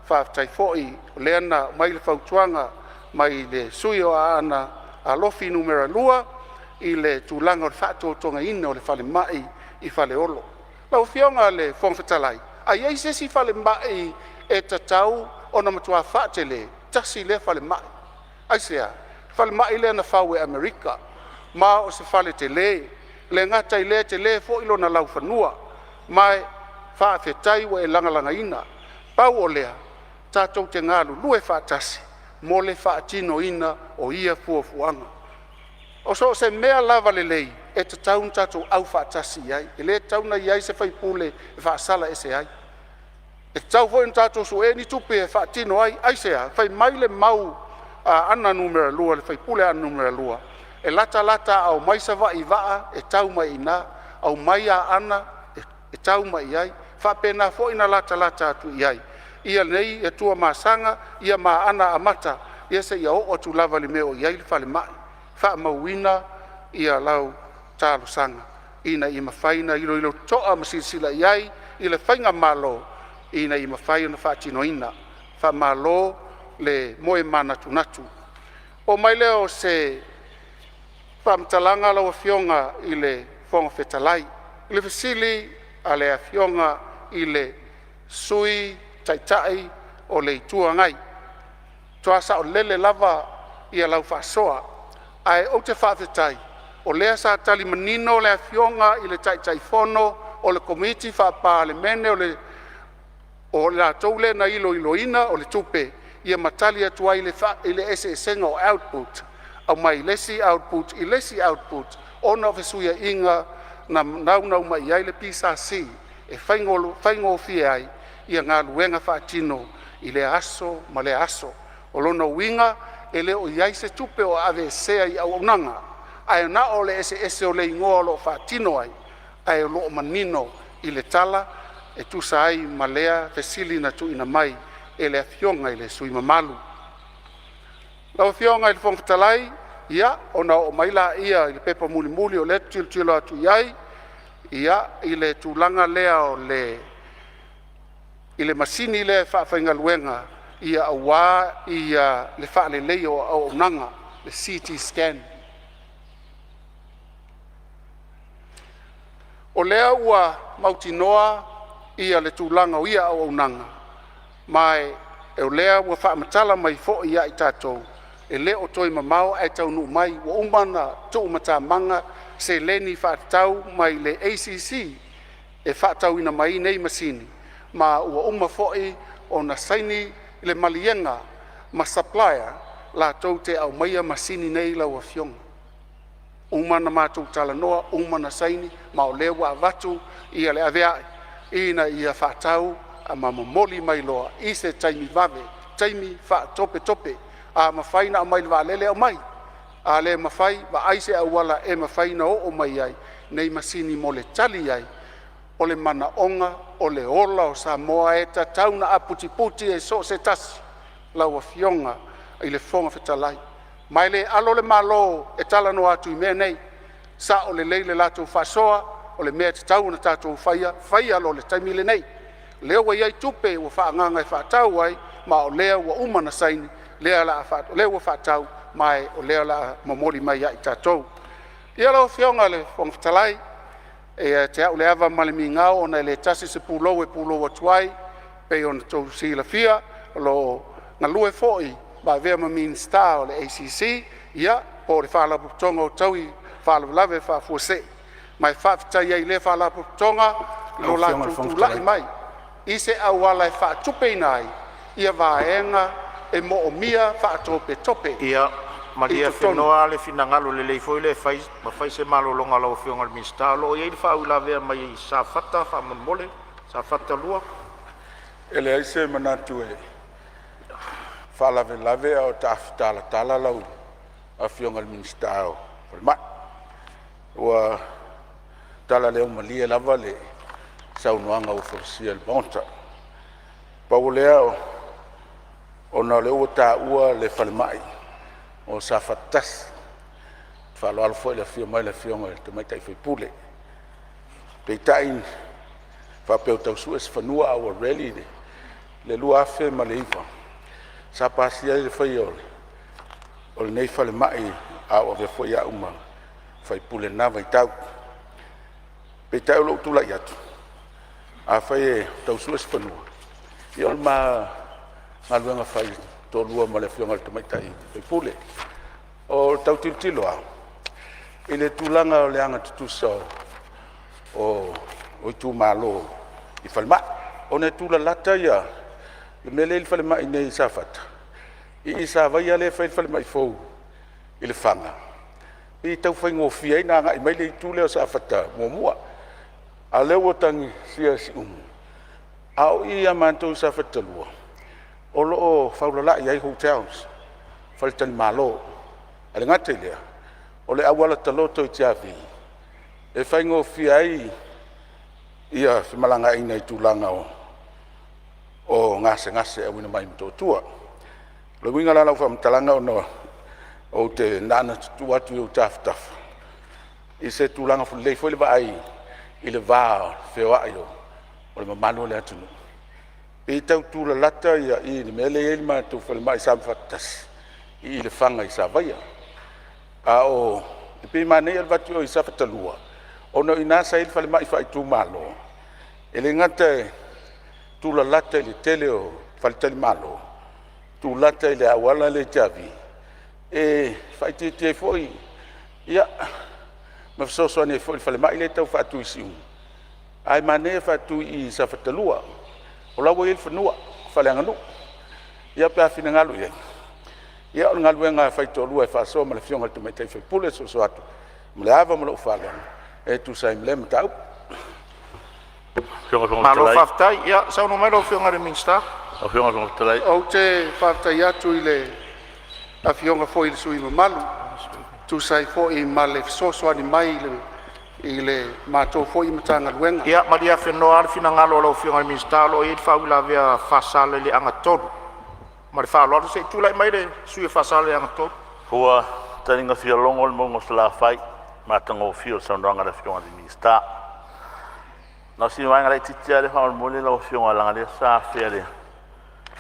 [SPEAKER 2] faafetai foi o lea na aumai le fautuaga mai le sui usufono o Aana Alofi 2 i le tulaga o le faatotogaina o le falemai i Faleolo. Lau Afioga i le Fofoga Fetalai, a i ai se isi falemai e tatau ona matua faatele, tasi lea falemai. Aisea? O le falemai lea na fau e Amerika ma o se fale tele. E le gata i lea e tele foi lona laufanua ma e faafetai ua e lagalagaina. Pau o lea tatou te galulue faatasi mo le faatinoina o ia fuafuaga. O so o se mea lava lelei e tatau ona tatou aufaatasi i ai, e le tatau ona i ai se sui usufono e faasala ese ai. E tatau foi ona tatou sue ni tupe e faatino ai. Aisea? Fai mai le mau a Aana 2, le sui usufono o Aana 2, e latalata a omai Savaii i vaa e tau mai i ina, aumai Aana e tau mai i ai, e faapena foi ona latalata atu i ai nei Tuamasaga ma Aana Amata seia oo atu lava i le mea o i ai le falemai. Faamauina lau talosaga ina ia mafai ona iloilo totoa ma silasila i ai le faigamalo ina ia mafai ona faatinoina. Faamalo le moe manatunatu. Oo mai lea o se faamatalaga lau Afioga i le Fofoga Fetalai i le fesili a le Afioga i le Sui Taitai o le Itu Agai, matua saolele lava lau faasoa, ae ou te faafetai o lea sa tali manino le Afioga i le Taitaifono o le Komiti Faa-Palemene o le latou lea na iloiloina o le tupe, ia ma tali atu ai i le eseesega o output, aumai le isi output i le isi output ona o fesuiaiga na naunau mai ai le PSC e faigofie ai galuega faatino i lea aso ma lea aso. O lona uiga e le o i ai se tupe o aveesea i auaunaga, ae na o le eseese o le igoa o lo o faatino ai, ae o lo o manino i le tala e tusa ai ma lea fesili na tuuina mai e le Afioga i le sui usufono mamalu. Lau Afioga i le Fofoga Fetalai, ia ona oo mai lea i le pepa mulimuli o lea ou te tilotilo atu i ai i le tulaga lea i le masini lea e faafaigaluega aua le faaleleia o auaunaga. le CT Scan. O lea ua mautinoa le tulaga o ia auaunaga, ma o lea ua faamatala mai foi ia i tatou, e le o toe mamao ae taunuu mai. Ua uma ona tuumatamaga seleni faatatau mai le ACC e faatauina mai ai nei masini, ma ua uma foi ona saini le maliega ma supplier latou te aumaia masini nei lau Afioga. Ua uma ona matou talanoa uma ona saini ma o lea ua avatu ia le avea'i ina ia faatau ma momoli mai loa i se taimi vave, taimi faatopetope. A mafai ona aumai i le vaalele e aumai, a le mafai, vaai se auala e mafai ona oo mai ai nei masini mo le tali ai o le manaoga o le ola o Samoa e tatau ona aputiputi e so o se tasi lau Afioga i le Fofoga Fetalai. Ma e le alo le Malo e talanoa atu i mea nei, sao lelei le latou faasoa, o le mea e tatau ona tatou faia, faia loa i le taimi lenei. O lea ua i ai tupe ua faaagaaga e faatau ai, ma o lea ua uma ona saini, o lea ua faatau ma o lea o le a momoli mai ia i tatou. Ia lau Afioga i le Fofoga Fetalai, e ia te au le ava ma le migao ona e le tasi se pulou e pulou atu ai, pei ona outou silafia o lo o galue foi ma avea ma Minisita o le ACC po o le Faalapotopotoga o Taui o Faalavelave Faafuasei. Ma e faafetai ai i lea Faalapotopotoga
[SPEAKER 4] Lau
[SPEAKER 2] lo
[SPEAKER 4] Afioga i le
[SPEAKER 2] latou
[SPEAKER 4] Fofoga
[SPEAKER 2] tulai
[SPEAKER 4] Fetalai.
[SPEAKER 2] mai i se auala e faatupeina ai vaega e moomia faatopetope
[SPEAKER 1] Ia
[SPEAKER 2] i
[SPEAKER 1] malie
[SPEAKER 2] totonu.
[SPEAKER 1] Afenoa le finagalo lelei foi lea e fai ma fai se malologa a lau Afioga i le Minisita. O lo o i ai le faauilavea mai Safata faamolemole, Safata 2.
[SPEAKER 4] E leai se manatu e faalavelave a o taafi talatala lau Afioga i le Minisita o le Falemai. Ua talaleumalie lava le saunoaga ua folasia i le Maota. Pau o lea, ona o lea ua taua le falemai o Safata 1. E faaaloalo foi i le afio mai o le Afioga i le tamaitai sui usufono. Peitai a faapea ua tau sue se fanua a ua ready le 2009 sa pasia ai le faia o lenei falemai a o avea foi au ma sui usufono i lena vaitau. Peitai o lou tulai atu, afai e tau sue se fanua, ia o le ma galuega faitoalua ma le Afioga i le tamaitai sui usufono. O le tau tilotilo lava i le tulaga o le agatutusa o itumalo i falemai, ona e tulalata le mea lea e i le falemai i Safata i i Savaia lea e fai ai le falemai fou i Lefaga, e pei e tau faigofie ai ona agai mai le itu lea o Safata 1. A o lea ua tagisia e Siumu, a o i ia matou i Safata 2, o lo o faulalai ai hotels, faletalimalo. Ae le gata i lea o le auala taloto i Tiavi e faigofie ai femalagaaiga i tulaga o gasegase e auina mai Motootua. O le uiga la o lau faamatalaga ona ou te na ona tuu atu i ou tafatafa i se tulaga lelei foi le vaai i le va feoai o le mamalu o le atunuu, pei e tau tulalata i le mea lea e i ai le matou falemai i Safata 1 i Lefaga i Savaia. E pei e manaia le avatu i o i Safata 2 ona o i ina sa i ai le falemai faaitumalo. E le gata e tulalata i le tele o faletalimalo, tulata i le auala lea i Tiavi, e faaitiitia ai foi ma fesoasoani ai foi i le falemai lea e tau faatu i Siumu, ae manaia le faatu i Safata 2. O la e ua i ai le fanua faaleaganuu. Ia pe a finagalo i ai, ia o le galuega e faitoalua e faasoa ma le afioga i le tamaitai sui usufono e soso atu ma le ava ma lou faaaloalo e tusa ai ma lea mataupu.
[SPEAKER 1] Malo faafetai. Ia saunoa mai lau Afioga i le Minisita.
[SPEAKER 2] Ou te faafetai atu i le Afioga foi i le sui usufono mamalu e tusa ai foi ma le fesoasoani mai i le matou foi Matagaluega.
[SPEAKER 1] Ia malie Afenoa le finagalo o lau Afioga i le Minisita o lo o i ai le faauilavea a Faasaleleaga 3. Ma le faaaloalo, se i tulai mai le sui usufono mo Faasaleleaga 3. Ua taliga fialogo le mauga o Salafai i le matagofie o le saunoaga a le Afioga i le Minisita. Na o sina vaega laitiiti lava lea faamolemole lau Afioga leaga o lea sa afea e le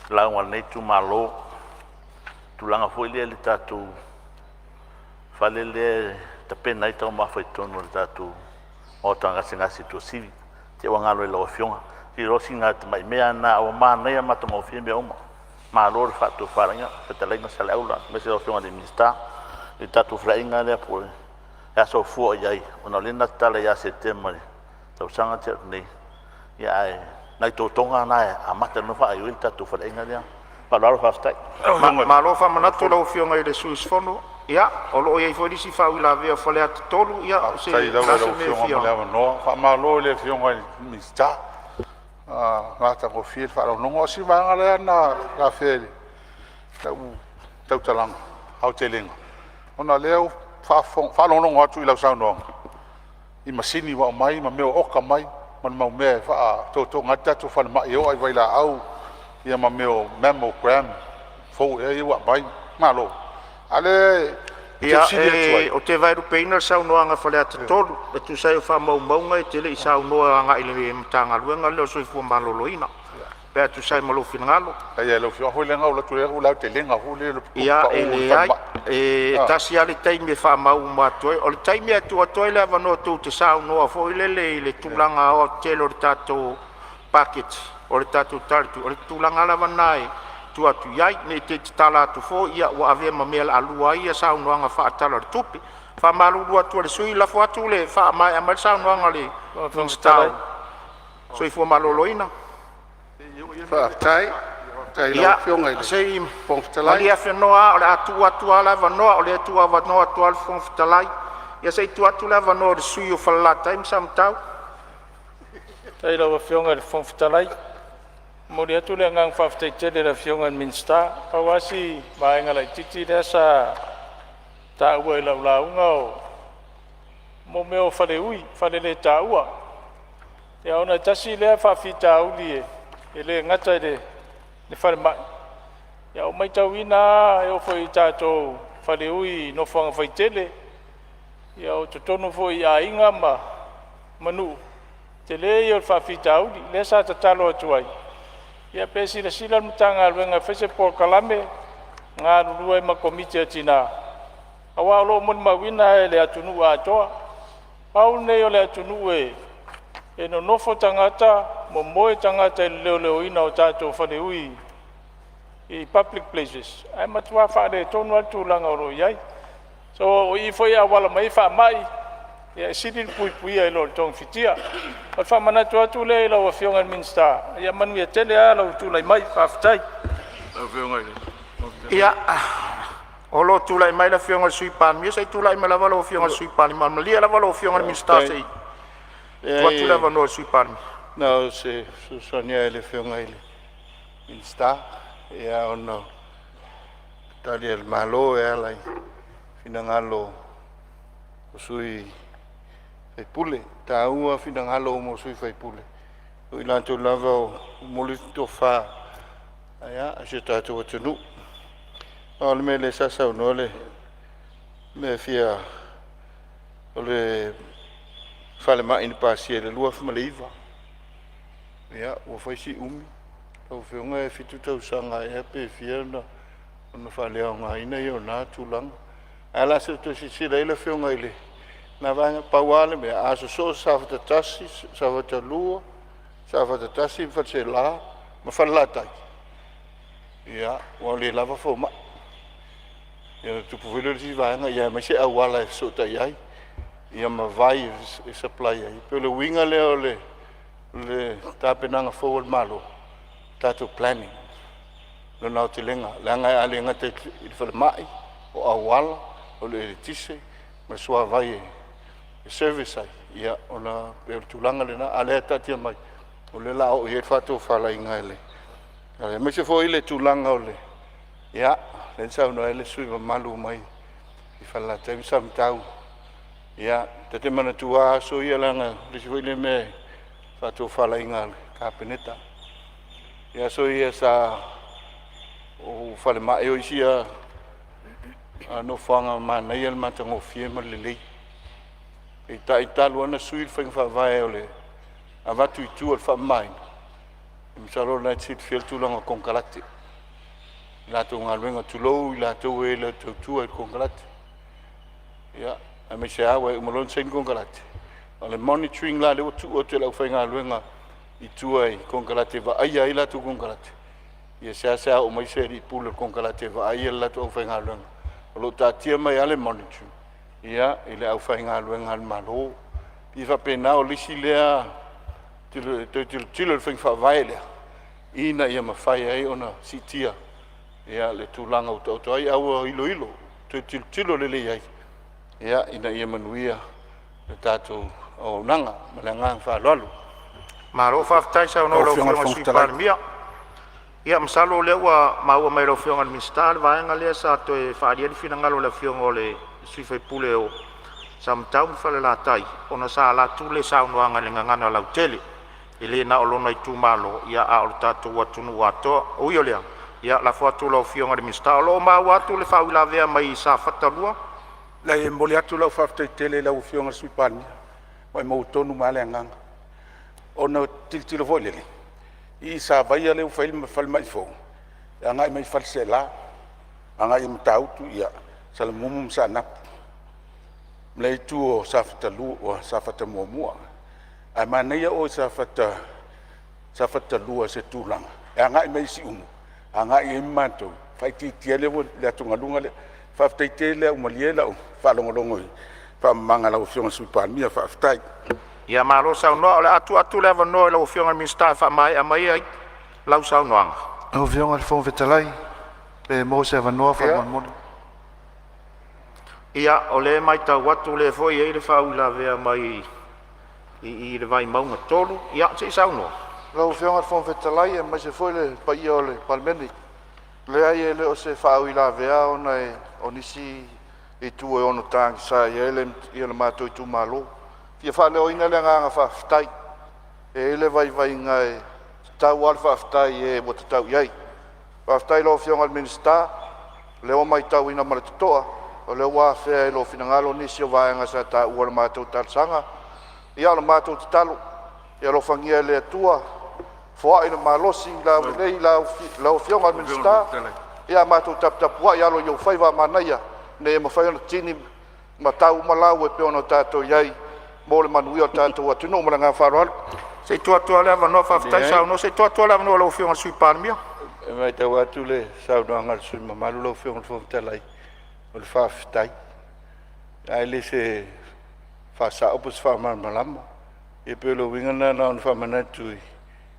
[SPEAKER 1] lauga a lenei itumalo, le tulaga foi lea i le tatou
[SPEAKER 5] fale lea e tapena ai taumafa i totonu o le tatou maota gasegase i Tuasivi. Te i ua galo i lau Afioga. O sina tamai mea lava lena, ae ua manaia ma matagofie mea uma. Malo le faatofalaiga, fetalaiga Saleaula aemaise lau Afioga i le Minisita i le tatou faleaiga lea po o le a fuafua i ai, ona o lea na tatala ia Setema i le tausaga na tea atu nei, ae o nai totoga na e amata ai ona faaioi le tatou faleaiga lea. Ma le faaaloalo faafetai.
[SPEAKER 1] Malo faamanatu i lau Afioga i le sui usufono. Ia, o lo o i ai foi le isi faauilavea a Faleata 3. Ia, o
[SPEAKER 4] Faafetai
[SPEAKER 1] le
[SPEAKER 4] lava
[SPEAKER 1] a
[SPEAKER 4] i lau
[SPEAKER 1] se mea e
[SPEAKER 4] Afioga
[SPEAKER 1] fia…
[SPEAKER 4] mo le avanoa. Faamalo i le Afioga i le Minisita, ua matagofie le faalogologo. A o si vaega lea na afea i lau tautalaga aotelega, ona o lea ua faalogologo atu i lau saunoaga i masini ua aumai ma mea ua oka mai ma le mau mea e faatotoga ai le tatou falemai, e oo lava i vailaau ma mea o mammogram fou ea ia ua aumai. Malo. A o lea ou te
[SPEAKER 1] Ia,
[SPEAKER 4] fesili atu ai…
[SPEAKER 1] ou te vaelupeina le saunoaga a Faleata 3, e tusa ai o faamaumauga e te le i saunoa agai i le Matagaluega lea o le Soifua Maloloina, pe a tusa ai ma lou finagalo.
[SPEAKER 4] Faafetai lava i lau Afioga. Leaga na ou alu atu i le aotelega foi lea o le
[SPEAKER 1] Ia,
[SPEAKER 4] tupu
[SPEAKER 1] e
[SPEAKER 4] pau o le
[SPEAKER 1] leai,
[SPEAKER 4] falemai.
[SPEAKER 1] e tasi lava le taimi e faamau uma atu ai. O le taimi e tuu atu ai le avanoa tou te saunoa foi lele i le tulaga aoaotetele o le tatou paketi o le tatou Tala o le Tupe, o le tulaga lava lena e tuu atu i ai. Ne i te i ua tatala atu foi ua avea ma mea o le a lua ai saunoaga faa-Tala o le Tupe. E faamalulu atu ai i le sui usufono, lafo atu le faamaea mai le saunoaga a le Minisita o le Soifua Maloloina.
[SPEAKER 2] Faafetai i lau
[SPEAKER 1] Ia,
[SPEAKER 2] Afioga i le
[SPEAKER 1] se i
[SPEAKER 2] Fofoga Fetalai.
[SPEAKER 1] malie afenoa lava o le a tuu atu lava le avanoa, o lea e tuuavanoa atu lava le Fofoga Fetalai. Ia se i tuu atu le avanoa i le sui usufono mo Falelatai ma Samatau.
[SPEAKER 6] Faafetai i lau Afioga i le Fofoga Fetalai. E momoli atu le agaga faafetai tele i le Afioga i le Minisita. Pau lava si vaega laitiiti lea sa taua i lau lauga o mea o faleui, faleletaua. Ia ona e tasi lea faafitauli e le gata i le falemai, ae ua matauina lava e oo foi i tatou faleui i nofoaga faitele, ia o totonu foi i aiga ma nuu, tele ia o le faafitauli. Lea sa tatalo atu ai, ia pe silasila le Matagaluega e fai se polokalame, galulue ai ma Komiti a Tina, aua o lo o molimauina lava e le atunuu atoa, pau lenei o le atunuu e nonofo tagata momoe tagata i le leoleoina o tatou faleui i public places ae matua faaletonu lava le tulaga o lo o i ai. So, o i foi e auala mai ai faamai, e sili le puipuia i lo le togafitia. O le faamanatu atu lea i lau Afioga i le Minisita. Ia manuia tele lava lou tulai mai. Faafetai.
[SPEAKER 1] Ia, o lo o tulai mai le Afioga i le Sui Palemia. Se i tulai mai lava lau Afioga i le Sui Palemia. Malie lava lau Afioga i le Minisita se i tuu atu le avanoa i le Sui Palemia.
[SPEAKER 3] Leai, na o se fesoasoani lava i le Afioga i le Minisita, ona o Tali a le Malo e ala i finagalo o sui usufono. E taua finagalo uma o sui usufono, o i latou lava e momoli le tofa a si o tatou atunuu. Pau lava le mea lea sa saunoa le mea e fia… o le falemai na pasia i le 2009, ia ua fai si umi. Lau Afioga e 7 tausaga ea pe fia ona faaleaogaina lea o lena tulaga. Ae o le a se i toe silasila i ai le Afioga i lena vaega. Pau lava le mea, a sosoo Safata 1, Safata 2, Safata 1 ma Faleaseela ma Falelatai, ia ua le lava fomai. Ia ona tupu foi lea o le isi vaega, aemaise auala e fesootai ai ma vai e supply ai. E pei o le uiga lea o le tapenaga fou a le Malo, tatou planning i lona aotelega. Leaga a le gata i le falemai, o auala, o le eletise ma le suavai e service ai, ia ona pei o le tulaga lena, a o lea taatia mai o lea o le a oo i ai le faatofalaiga a le… Aemaise foi le tulaga o le… lea na saunoa ai le sui usufono mamalu mai Falelatai ma Samatau. Ia, ta te manatua lava aso ia leaga o le isi foi lea mea i faatofalaiga a le Kapeneta i aso ia sa ou falemai, o isi ia nofoaga manaia le matagofie ma le lelei. Peitai talu lava ona sui le faiga faavae o le avatu i tua o le faamamaina, masalo o lena e te silafia le tulaga o konekarate i latou galuega, tulou i latou e le o tautua i le konekarate.
[SPEAKER 4] Aemaise lava aua e uma loa ona saini konekarate, o le monitoring la lea ua tuu atu i le aufaigaluega i tua i konekarate e vaaia ai latou konekarate, ia seasea oo mai se alii pule o le konekarate e vaai le latou aufaigaluega. O lo o taatia mai lava le monitory i le aufaigaluega a le Malo. E pei e faapena, o le isi lea toe tilotilo i le faiga faavae lea ina ia mafai ai ona siitia le tulaga ua taoto ai, ae ua iloilo, toe tilotilo lelei i ai ina ia manuia le tatou auaunaga. Ma le agaga faaaloalo.
[SPEAKER 1] Malo faafetai saunoa i
[SPEAKER 4] Lau
[SPEAKER 1] lau
[SPEAKER 4] Afioga i le
[SPEAKER 1] Afioga i le
[SPEAKER 4] Fofoga
[SPEAKER 1] Sui
[SPEAKER 4] Fetalai.
[SPEAKER 1] Palemia. Ia masalo o lea ua maua mai e lau Afioga i le Minisita le vaega lea sa toe faaalia ai le finagalo o le Afioga i le sui usufono mo Samatau ma Falelatai, ona sa alu atu le saunoaga i le gagana lautele, e le na o lona itumalo a o le tatou atunuu atoa. Ui o lea, ia lafo atu i lau Afioga i le Minisita. O lo o maua atu le faauilavea mai Safata 2.
[SPEAKER 4] Leai, e momoli atu lau faafetai tele i lau Afioga i le Sui Palemia, ua e maua tonu mai lava le agaga. Ona ou tilotilo foi lele i Savaia lea ua fai ai le falemai fou, e agai mai Faleaseela, agai i Matautu, Salamumu ma Saanapu, ma le itu o Safata 1. Ae manaia o i Safata 2 i se tulaga e agai mai i Siumu, agai ai ma matou, e faaitiitia ai le atugaluga lea. Faafetai tele lava ua malie lau faalogologo i le faamalamalamaga a lau Afioga i le Sui Palemia. Faafetai.
[SPEAKER 1] Ia malo saunoa. O le a tuu atu le avanoa i lau Afioga i le Minisita e faamaea mai ai lau saunoaga.
[SPEAKER 7] Lau Afioga i le Fofoga Fetalai, pe maua se avanoa faamolemole.
[SPEAKER 1] Ia, o lea e matau atu o lea foi e i ai le faauilavea mai le Vaimauga 3. Ia, se i saunoa.
[SPEAKER 7] Lau Afioga i le Fofoga Fetalai aemaise foi le paia o le Palemene, leai e le o se faauilavea ona o nisi itu e ono tagisa i ai le matou itumalo. E fia faaleoina le agaga faafetai. E i ai le vaivaiga e tatau lava le faafetai i e ua tatau i ai. Faafetai i lau Afioga i le Minisita, o lea ua matauina ma le totoa o lea ua afea e lou finagalo nisi o vaega sa taua i le matou talosaga. Ia o le matou tatalo, ia alofagia e le Atua foai le malosi laulelei i lau Afioga i le Minisita, ae matou taputapuai alo i ou faiva manaia ina ia mafai ona tini ma tau uma lau e pei ona tatou i ai mo le manuia o le tatou atunuu. Ma le agaga faaaloalo.
[SPEAKER 1] Se i tuu atu lava le avanoa, faafetai saunoa. Se i tuu atu lava le avanoa i lau Afioga i le Sui Palemia.
[SPEAKER 4] E matau atu i le saunoaga a le sui usufono mamalu lau Afioga i le Fofoga Fetalai, o le faafetai, ae le o se faasao po o se faamalamalama. Ia pei o le uiga lena na ona faamanatu i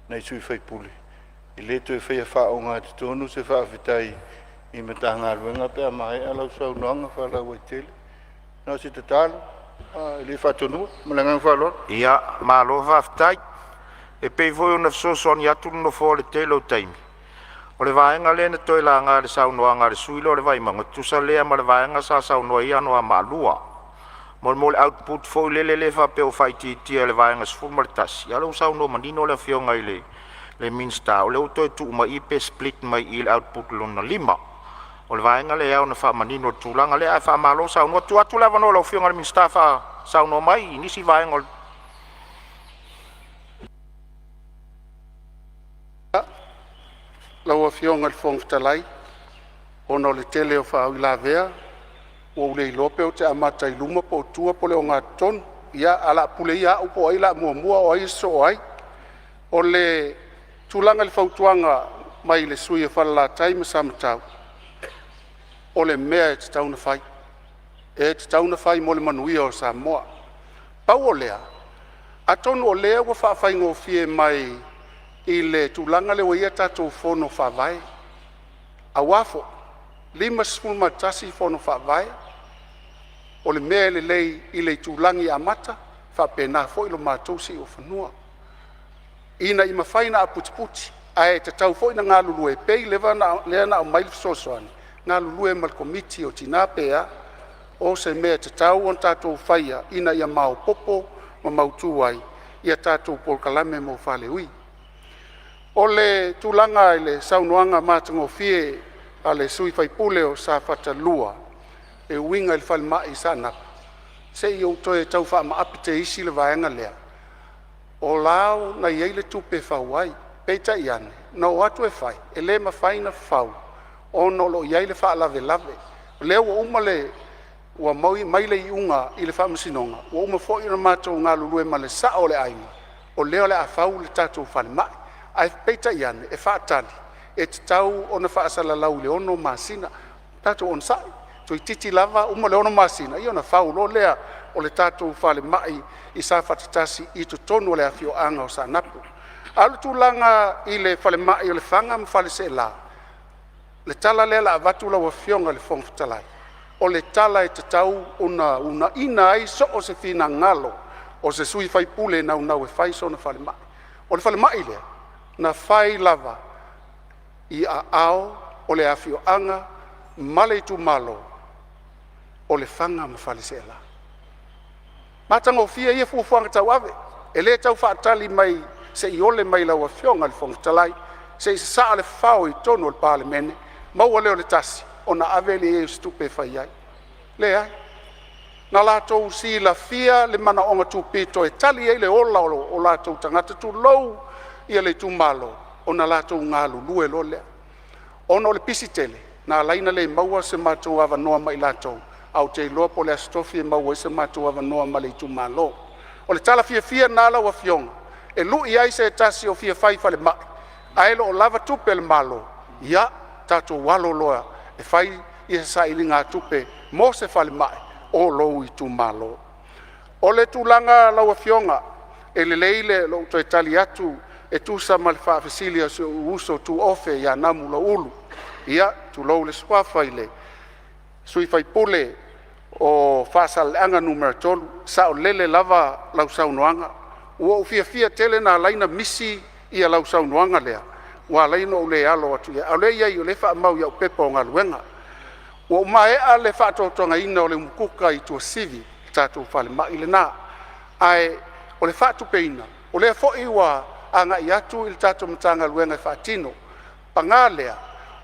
[SPEAKER 4] nai sui usufono, e le toe faia faaogatotonu se faafetai i Matagaluega pe a maea lau saunoaga faalauaitele. Na o se tatalo, e le faatonuina. Ma le agaga faaaloalo.
[SPEAKER 1] Ia, malo faafetai. E pei foi ona fesoasoani atu le Nofoa i le tele o taimi, o le vaega lea na toe laga i le saunoaga a le sui usufono lea o le Vaimauga, e tutusa lea ma le vaega sa saunoa ai Anoamaa 2. Mo le output foi lele lea e faapea ua faaitiitia i le Vaega 11, a o lea ua saunoa manino le Afioga i le Minisita, o lea ua toe tuu mai i i pe split mai i i le output lona lima. O le vaega lea e ao ona faamanino i le tulaga lea, ae faamalo saunoa. Tuu atu le avanoa i lau Afioga i le Minisita e saunoa mai i nisi vaega o le
[SPEAKER 2] Lau Afioga i le Fofoga Fetalai, ona o le tele o faauilavea, ua ou le iloa pe ou te amata i luma po o tua po o le ogatotonu. Ia, ae o le a pule ia au po o ai o le a muamua a o ai e sosoo ai. O le tulaga i le fautuaga mai le sui usufono o Falelatai ma Samatau, o le mea e tatau ona fai, e tatau ona fai mo le manuia o Samoa. Pau o lea, atonu o lea ua faafaigofie mai i le tulaga lea ua i ai a tatou Fono Faavae, aua foi e 51 Fono Faavae. O le mea e lelei i le itulagi amata, e faapena foi lo matou siuofanua ina ia mafai ona aputiputi ae tatau foi ona galulue. E pei lea na aumai le fesoasoani, galulue ma le Komiti o Tina pe a, o se mea e tatau ona tatou faia ina ia maopoopo ma mautu ai a tatou polokalame mo faaleui. O le tulaga i le saunoaga matagofie a le sui usufono o Safata 2 e uiga i le falemai i Saanapu, se i ou toe tau faamaape teisi le vaega lea. O la na i ai le tupe e fau ai, peitai ane na o atu e fai e le mafai ona fau ona o lo o i ai le faalavelave. O lea ua uma le Ua mai le iuga i le faamasinoga ua uma foi ona matou galulue ma le sao o le aiga, o lea o le a fau le tatou falemai. Ae peitai ane e faatali e tatau ona faasalalau i le 6 masina. Tatou onosai, toeititi lava uma le 6 masina ia ona fau loa lea o le tatou falemai i Safata 1 i totonu o le afioaga o Saanapu. A o le tulaga i le falemai o Lefaga ma Faleaseela, o le tala lea o le a avatu lau Afioga i le Fofoga Fetalai, o le tala e tatau ona uunaia ai so o se finagalo o se sui usufono e naunau e fai sona falemai. O le falemai lea na fai lava i aao o le afioaga ma le itumalo o Lefaga ma Faleaseela. Matagofie ia fuafuaga tauave, e le tau faatali mai se i ole mai lau Afioga i le Fofoga Fetalai se i sasaa le fao i totonu o le Palemene, maua lea o le tasi ona ave lea i ai o se tupe e fai ai. Leai, na latou silafia le manaoga tupito e tali ai le ola o latou tagata, tulou le itumalo, ona latou galulue loa lea. Ona o le pisi tele na ala ai ona le maua so matou avanoa ma i latou, ae ou te iloa po o le Aso Tofi e maua ai so matou avanoa ma le itumalo. O le tala fiafia lena lau Afioga e lui ai se tasi o fia fai falemai ae le o lava tupe a le Malo, ia tatou alo loa e fai se sailiga tupe mo se falemai o lou itumalo. O le tulaga lau Afioga, e lelei lou toe tali atu e tusa ma le faafesili a si ou uso tuofe ia Namulauulu, ia tulou le suafa i le sui usufono o Faasaleleaga 3, saolele lava lau saunoaga. Ua ou fiafia tele na ala ai ona misi lau saunoaga lea ua ala ai ona ou le alo atu i ai, a o lea e i ai o lea e faamau i au pepa o galuega. Ua maea le faatotogaina o le umukuka i Tuasivi, le tatou falemai lena, ae o le faatupeina o lea foi ua agai atu le tatou Matagaluega e faatino. Paga lea,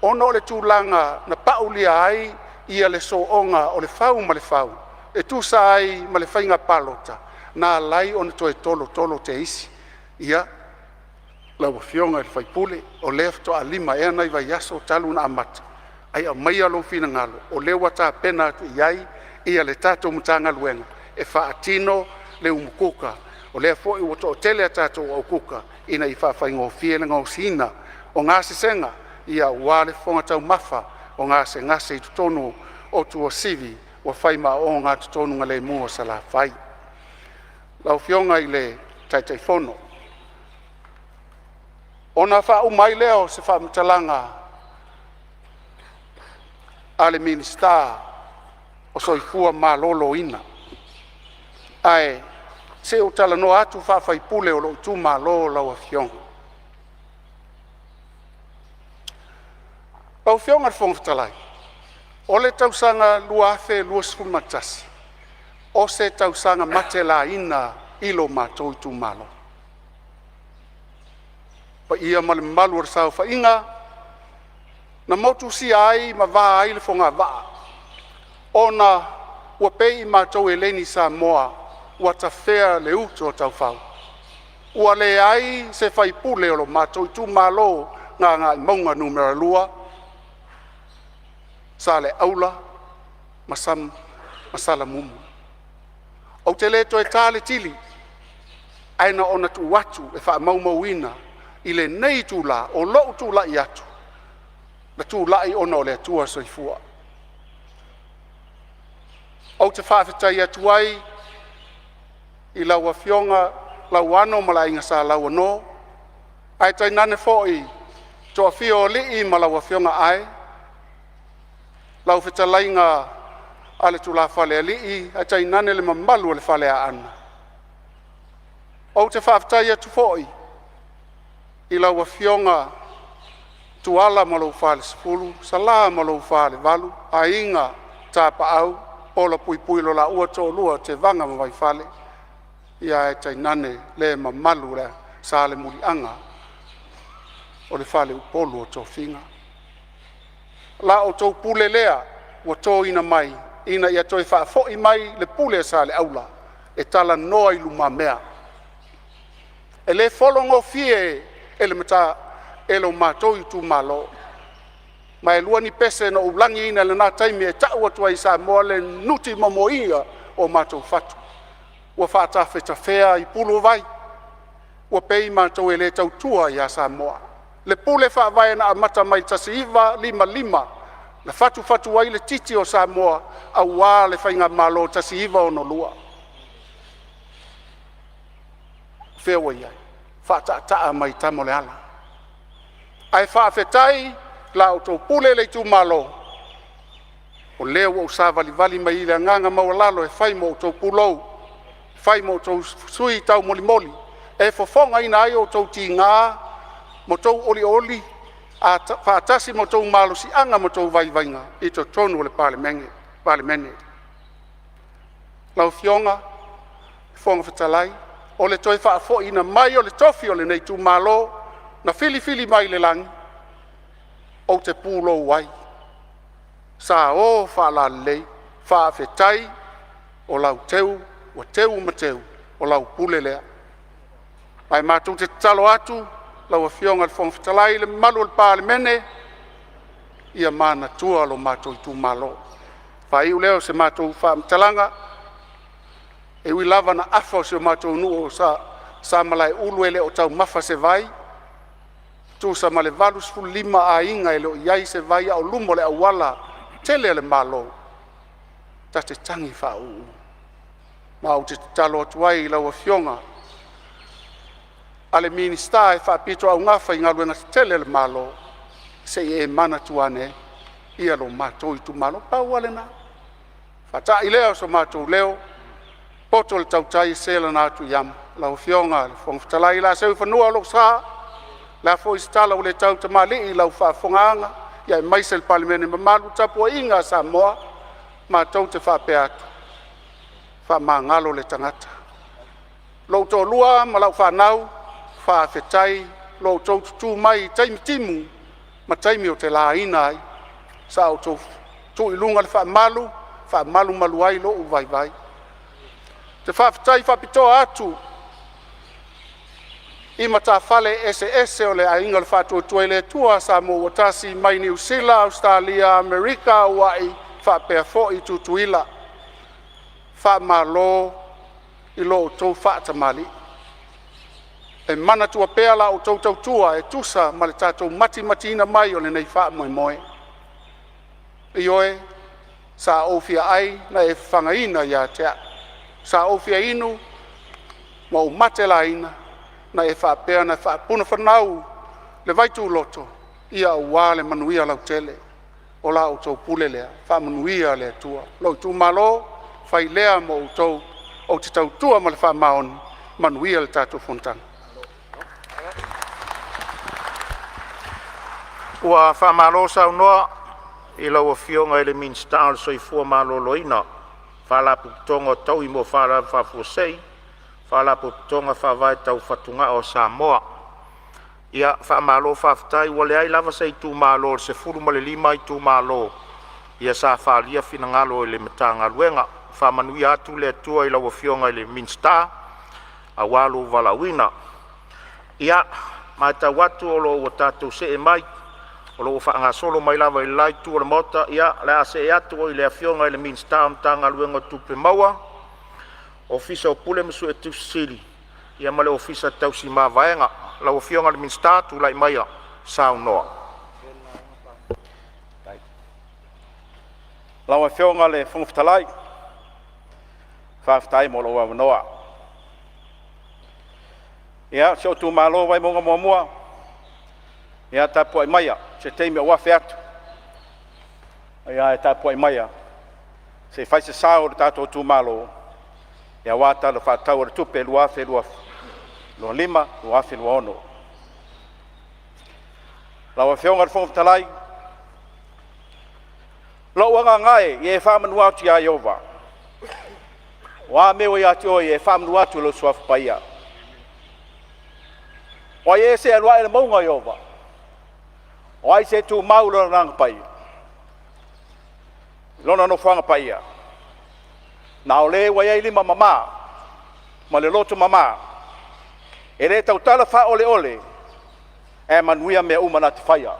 [SPEAKER 2] ona o le tulaga na paulia ai le soona o le fau ma le fau e tusa ai ma le faiga palota na ala ai ona toe tolotolo te isi. Ia, lau Afioga i le sui usufono, o lea faatoa 5 ea nai vaiaso talu ona amata, ae aumaia lou finagalo o lea ua tapena atu i ai le tatou Matagaluega e faatino le umu kuka. O lea foi ua toatele a tatou au kuka ina ia faafaigofie le gaosiina o gasesega aua le fofoga taumafa o gasegase i totonu o Tuasivi ua fai ma ogatotonu o Salafai. Lau Afioga i le Taitaifono, ona faauma ai lea o se faamatalaga a le Minisita o Soifua Maloloina. Ae se i ou talanoa atu faa-sui usufono o lou itumalo lau Afioga. Lau Afioga i le Fofoga Fetalai, o le tausaga 2021, o se tausaga matelaina i lo matou itumalo. Le paia ma le mamalu o le saofaiga na motusia ai ma va ai le fogavaa ona ua pei matou e le ni Samoa ua tafea le utu a taufao. Ua leai se sui usufono o lo matou itumalo o Gagaemauga Nu.2, Saleaula ma Salamumu. Ou te le toe ta le tili, ae na ona tuu atu e faamaumauina i lenei itula o lou tulai atu, na tulai ona o le Atua Soifua. Ou te faafetai atu ai i lau Afioga Lauano ma le Aiga Sa Lauano, ae tainane foi le toafia o Alii ma lau Afioga Ae, lau fetalaiga i le Tulafalealii ae tainane le mamalu o le Faleaana. Ou te faafetai atu foi i lau Afioga Tuala ma lou Falesefulu, Sala ma lou Falevalu, Aiga Tapaau, Polapuipui lo laua Toalua Tevaga ma Vaifale, ae tainane le mamalu o le Salemuliaga o le faleupolu o tofiga. La outou pule lea ua toina mai ina ia toe faafoi mai le pule a Saleaula e talanoa i lumamea. E le fologofie e lo matou itumalo. Ma e 2 ni pese na ou lagiina i lena taimi e tau atu ai i Samoa le nutimomoia o matou fatu. Ua faatafetafea i pulu o vai, ua pei matou e le tautua ia Samoa. Le Pule Faavae na amata mai le 1955 na fatufatu ai le titi o Samoa aua le faigamalo 1962. O fea ua i ai? Faataataa mai e tama o Leala. Ae faafetai i la outou pule le itumalo, o lea ua ou savalivali mai i le agaga maualalo e fai ma outou pulou, fai ma outou sui taumolimoli e fofogaina ai outou tiga ma outou olioli faatasi ma outou malosiaga ma outou vaivaiga i totonu o le Palemene. Lau Afioga i le Fofoga Fetalai, o le toe faafo'ina mai o le tofi o lenei itumalo na filifili mai i le lagi, ou te pulou ai, sa o faalalelei. Faafetai o lau teu ua teu ma teu, o lau pule lea. Ae matou te tatalo atu lau Afioga i le Fofoga Fetalai ma le mamalu o le Palemene, ia manatua lo matou itumalo. Faaiu lea o se matou faamatalaga, e ui lava ina afa si o matou nuu o Samalaeulu e le o taumafa se vai, tusa ma le 85 aiga e le o i ai se vai a o luma o le auala tele a le Malo, ta te tagi faauu. Ma ou te tatalo atu ai i lau Afioga i le Minisita e faapitoaugafa i Galuega Tetele a le Malo, se i e manatua ane lo matou itumalo. Pau lava lena, faata'i lea o so matou leo, poto le tautai e se lana atu i amo. Lau Afioga i le Fofoga Fetalai o le a seu i fanua lou sa, o le a foi se tala ua le tautamalii i lau faafofogaaga aemaise le Palemene mamalu, le tapuaiga a Samoa, matou te faapea atu, faamagalo le tagata. Lou toalua ma lau fanau, faafetai i lo outou tutu mai i taimi timu ma taimi ou te laina ai, sa outou tuu i luga le faamalu e faamalumalu ai lou vaivai. Ou te faafetai faapitoa atu i matafale eseese o le Aiga o le Faatuatua i le Atua Samoa ua Tasi mai Niu Sila, Ausetalia, Amerika, Hawaii faapea foi Tutuila. Faamalo i lo outou faatamalii. E manatua pea la outou tautua e tusa ma le tatou matimatiina mai o lenei faamoemoe. Ioe, sa ou fia ai na e fafagaina ia te au, sa ou fia inu ma ou matelaina na e faapea ona faapunafanau le vaituloto aua le manuia lautele. O la outou pule lea, faamanuia le Atua. Lou itumalo, fai lea ma outou, ou te tautua ma le faamaoni. Manuia le tatou fonotaga. Ua faamalo saunoa i lau Afioga i le Minisita o le Soifua Maloloina, Faalapotopotoga o Taui mo Faalavelave Faafuasei, Faalapotopotoga Faavae Tau Fatugao a Samoa. Ia faamalo faafetai, ua leai lava se itumalo o le 15 itumalo sa faaalia finagalo i le Matagaluega. Faamanuia atu le Atua i lau Afioga i le Minisita aua lou valaauina. Ia, matau atu o lo o ua tatou see mai, o lo o ua faagasolo mai lava i le la itu o le Maota. Ia, o le a see atu i le Afioga i le Minisita o le Matagaluega o Tupe Maua, Ofisa Sili o Pulega ma Suetusi Sili ma le Ofisa Tausi Mavaega. Lau Afioga i le Minisita, tulai maia e saunoa.
[SPEAKER 8] Lau Afioga i le Fofoga Fetalai, faafetai mo lou avanoa. Ia, si ou itumalo o Vaimauga 1, ia tapuai maia se taimi ou afe atu, ae tapuai maia se i fai se sao o le tatou itumalo aua le Tala Faatatau o le Tupe 2025/2026. Lau Afioga i le Fofoga Fetalai, lou agaga e, ia e faamanu atu ia Ieova, o a mea ua ia te oe, ia e faamanu atu i lou Suafa Paia. O ai ea se alu ae i le mauga o Ieova? O ai se tumau i Lona agaga paia? Lona nofoaga paia? Na o le ua i ai lima mama ma le loto mama, e le tautala faaoleole ae manuia mea uma na te faia.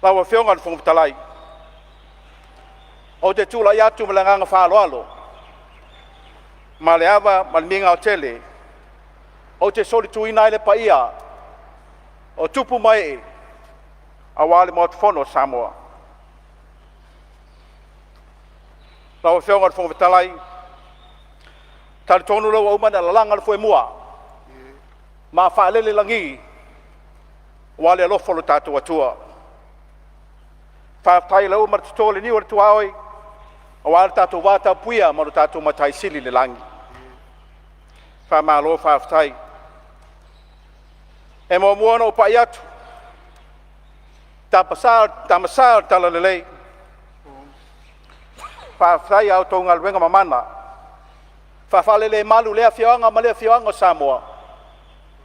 [SPEAKER 8] Lau Afioga i le Fofoga Fetalai, ou te tulai atu ma le agaga faaaloalo ma le ava ma le migao tele ou te solituina ai le paia o tupu ma ee aua le Maota Fono o Samoa. Lau Afioga i le Fofoga Fetalai, e talitonu o lea ua uma ona e lalaga le foemua ma faalele i lagi aua le alofa o lo tatou Atua. Faafetai o lea ua uma ona toto le niu o le tuaoi aua lo tatou vatapuia ma lo tatou Matai Sili i le lagi. Faamalo faafetai. E muamua ona ou pai atu i Tama Sa o le Talalelei, faafetai i a outou galuega mamana faa-faalelemalu i lea afioaga ma lea afioaga o Samoa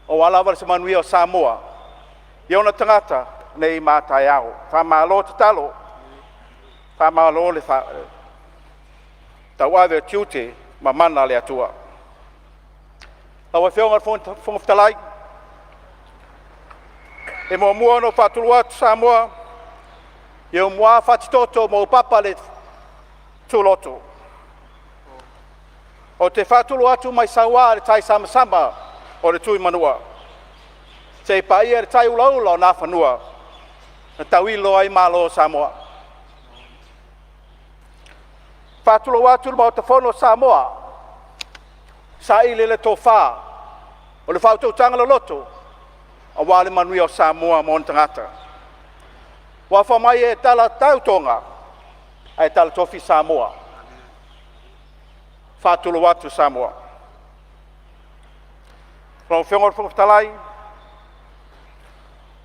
[SPEAKER 8] aua lava se manuia o Samoa i ona tagata nei ma a taeao. Faamalo tatalo, faamalo le tauave o tiute mamana a le Atua. Lau Afioga i le Fofoga Fetalai, e muamua ona ou faatulou atu Samoa, i ou mua fatitoto ma ou papa le tuloto. Ou te faatulou atu mai saua i le taisamasama o le Tuimanua seia paia le tai ulaula o Nafanua na tauilo ai Malo o Samoa. E faatulou atu le Maota Fono o Samoa, saili le tofa o le faautautaga loloto aua le manuia o Samoa ma ona tagata. Aua fai mai e talatau Toga ae talatofi Samoa. E faatulou atu Samoa. Lau Afioga i le Fofoga Fetalai,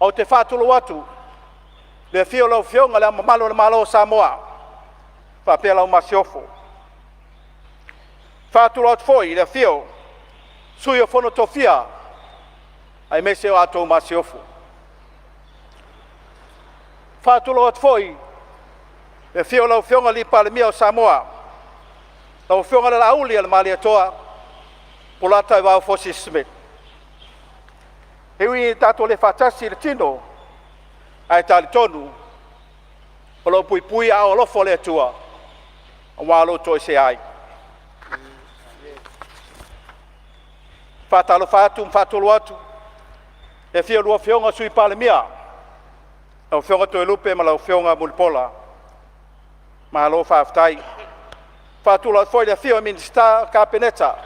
[SPEAKER 8] ou te faatulou atu i le afio o lau Afioga i Le Ao Mamalu o le Malo o Samoa faapea lau Masiofo. E faatulou atu foi i le afio o Sui o le Fono a Sui Tofia aemaise o la outou Masiofo. E faatulou atu foi i le afio o lau Afioga i le Palemia o Samoa, lau Afioga i le Laaulialemalietoa Bolataevao Fusi Smith. E ui ina tatou le faatasi i le tino, ae talitonu o lo o puipui i aao alofa o le Atua aua lou toesea ai. E faatalofa atu ma faatulou atu i le afio o a oulua Afioga i Sui Palemia, lau Afioga Toelupe ma lau Afioga Mulipola, malo faafetai. E faatulou atu foi i le afifio o Minisita o le Kapeneta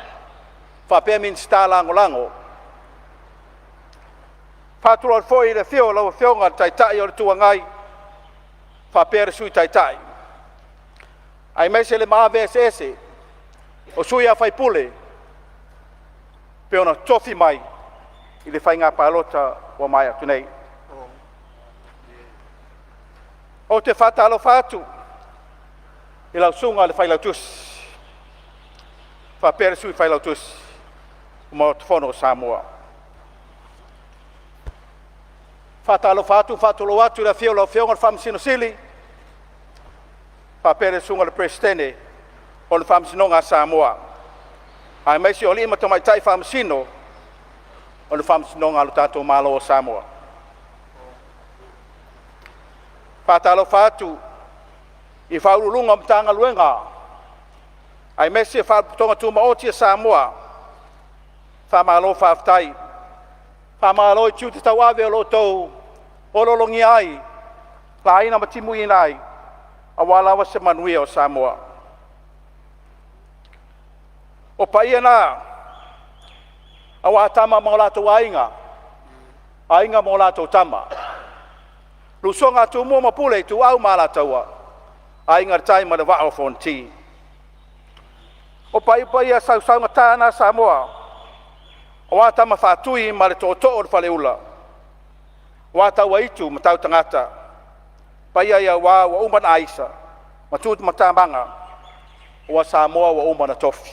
[SPEAKER 8] faapea Minisita Lagolago. E faatulou atu foi i le afio o lau Afioga i le Taitai o le Itu Agai faapea le Sui Taitai, aemaise le maave eseese o sui usufono e pei ona totofi mai i le faiga palota ua maea atu nei. Ou te faatalofa atu i lau susuga i le Failautusi faapea le Sui Failautusi o le Maota Fono o Samoa. E faatalofa atu ma faatulou atu i le afio o lau Afioga i le Faamasino Sili faapea le susuga i le Peresetene o le Faamasinoga a Samoa, aemaise o alii ma tamaitai Faamasino o le Faamasinoga a lo tatou Malo o Samoa. E faatalofa atu i Ofisa Sili o Pulega o Matagaluega aemaise Faalapotopotoga Tumaoti a Samoa, faamalo faafetai. Faamalo i tiute tauave o lo o outou oloologia ai, laina ma timuina ai aua lava se manuia o Samoa. O paia na aua Tama ma o latou Aiga, Aiga ma o latou Tama, le usoga a Tumua ma Pule, Ituau ma Alataua, Aiga i le Tai ma le Vaa o Fonoti. O paia sausaugata na Samoa aua Tama Faatui ma le Tootoo o le Faleula, aua Tauaitu ma Tautagata, paia ia aua ua uma ona aisa ma Tumatamaga ua Samoa ua uma ona tofi.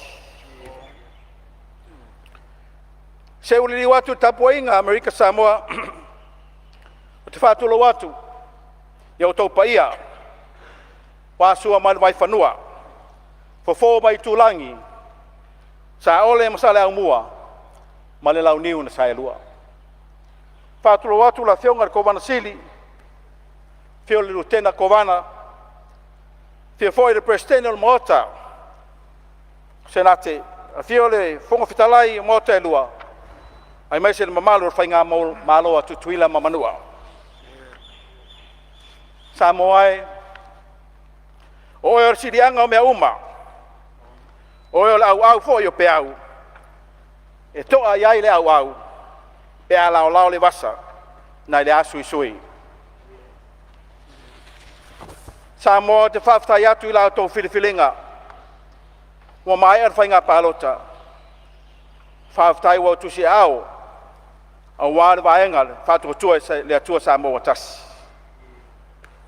[SPEAKER 8] Se ua liliu atu i le tapuaiga a Amerika Samoa, ou te faatulou atu i outou paia aua Sua ma le Vaifanua, Fofo ma Aitulagi, Saole ma Saleaaumua ma le Launiu na Saelua. Faatulou atu le Afioga i le Kovana Sili, Afio le Lutena Kovana, afio foi le Peresetene o le Maota Senate, afio le Fofoga Fetalai o Maota e Lua, aemaise le mamalu o le faigamalo a Tutuila ma Manua. Samoa e, o oe o le siliaga o mea uma, o oe o le auau foi o peau e to'a i ai le auau pe a laolao le vasa nai le asuisui. Samoa, ou te faafetai atu i la outou filifiliga ua maea le faiga palota. Faafetai ua e tusiaao aua le Vaega Faatuatua i le Atua Samoa ua Tasi,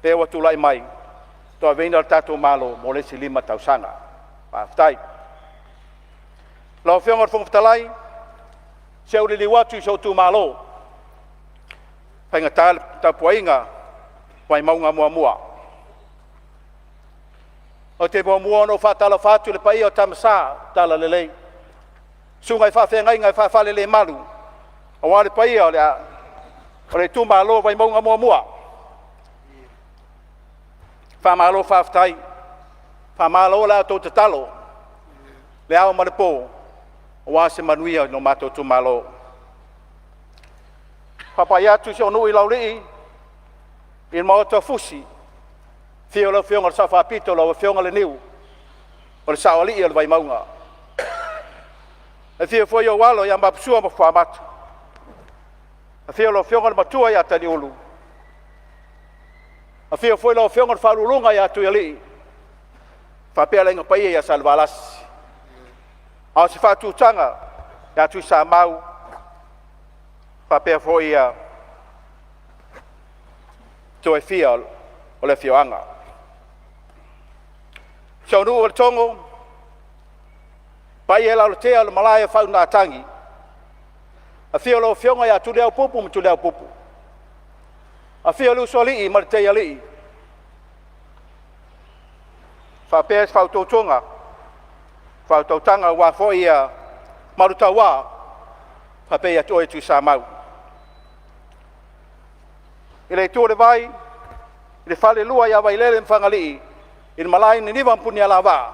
[SPEAKER 8] lea ua tulai mai e tauaveina le tatou Malo mo le isi 5 tausaga. Faafetai. Lau Afioga i le Fofoga Fetalai, se i ou liliu atu i si ou itumalo, e faigata le tapuaiga a Vaimauga 1. Ou te muamua ona ou faatalofa atu i le paia o Tama Sa o le Talalelei, susuga i faafeagaiga e faafalelemalu aua le paia o le itumalo o Vaimauga 1. Faamalo faafetai, faamalo la outou tatalo i le ao ma le po aua se manuia o lo matou itumalo. E faapai atu i si ou nuu i Laulii i le Maota o Fusi, afio lau Afioga i le Sao Faapito, lau Afioga Leniu o le Saoalii o le Vaimauga. Afio foi ou alo ia Vapusua ma Fuamatu, afio lau Afioga i le Matua ia Taliulu, afio foi lau Afioga i le Faauluuluga ia Tuialii faapea le Aiga Paia ia Salevalasi, a o se faatutaga ia Tuisamau faapea foi ia toe fia o le afioaga. Si ou nuu o Letogo, paia i Lalotea o le malae o le faauigatagi, afio lau Afioga ia Tuliaupupu ma Tuliaupupu, afio le Usoalii ma le Teialii, faapea le faautautaga aua foi ia Malutaua faapea ia te oe Tuisamau. I le itu o le vai i le falelua ia Vailele ma Fagalii, i le malae i Niniva ma Punialavaa,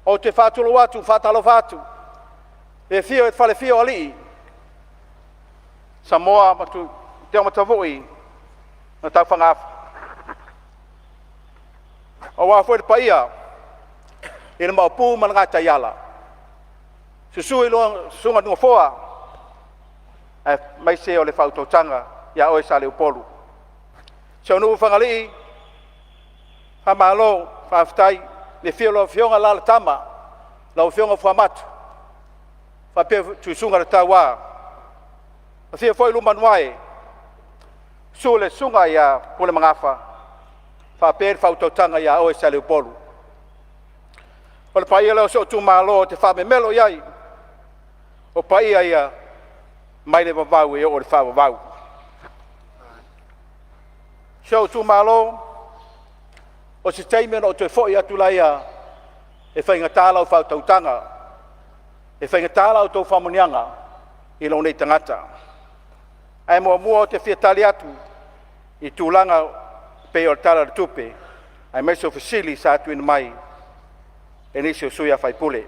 [SPEAKER 8] ou te faatulou atu ma faatalofa atu i le afio o le falefia o alii, Samoa ma Tuamattavui ma Tafagaafa. Aua foi le paia i le Maopu ma le Gataiala, susu Susuga i Nofoa aemaise o le faautautaga ia oe Saleupolu. Si ou nuu i Fagalii, faamalo faafetai i le afio o lau Afioga Alalatama, lau Afioga Fuamatu faapea le Susuga i le Taua, afio foi Lumanuae, susu le Susuga ia Pulemagafa faapea le faautautaga ia oe Saleupolu. O le paia lea o si ou itumalo ou te faamemelo i ai, o paia ia mai le vavau e oo i le faavavau. Si ou itumalo, o se taimi ona ou toe foi atu lea e faigata lau faautautaga, e faigata la outou faamanuiaga i lou nei tagata. Ae muamua ou te fia tali atu i tulaga e pei o le Tala o le Tupe aemaise o fesili sa tuuina mai e nisi o sui usufono.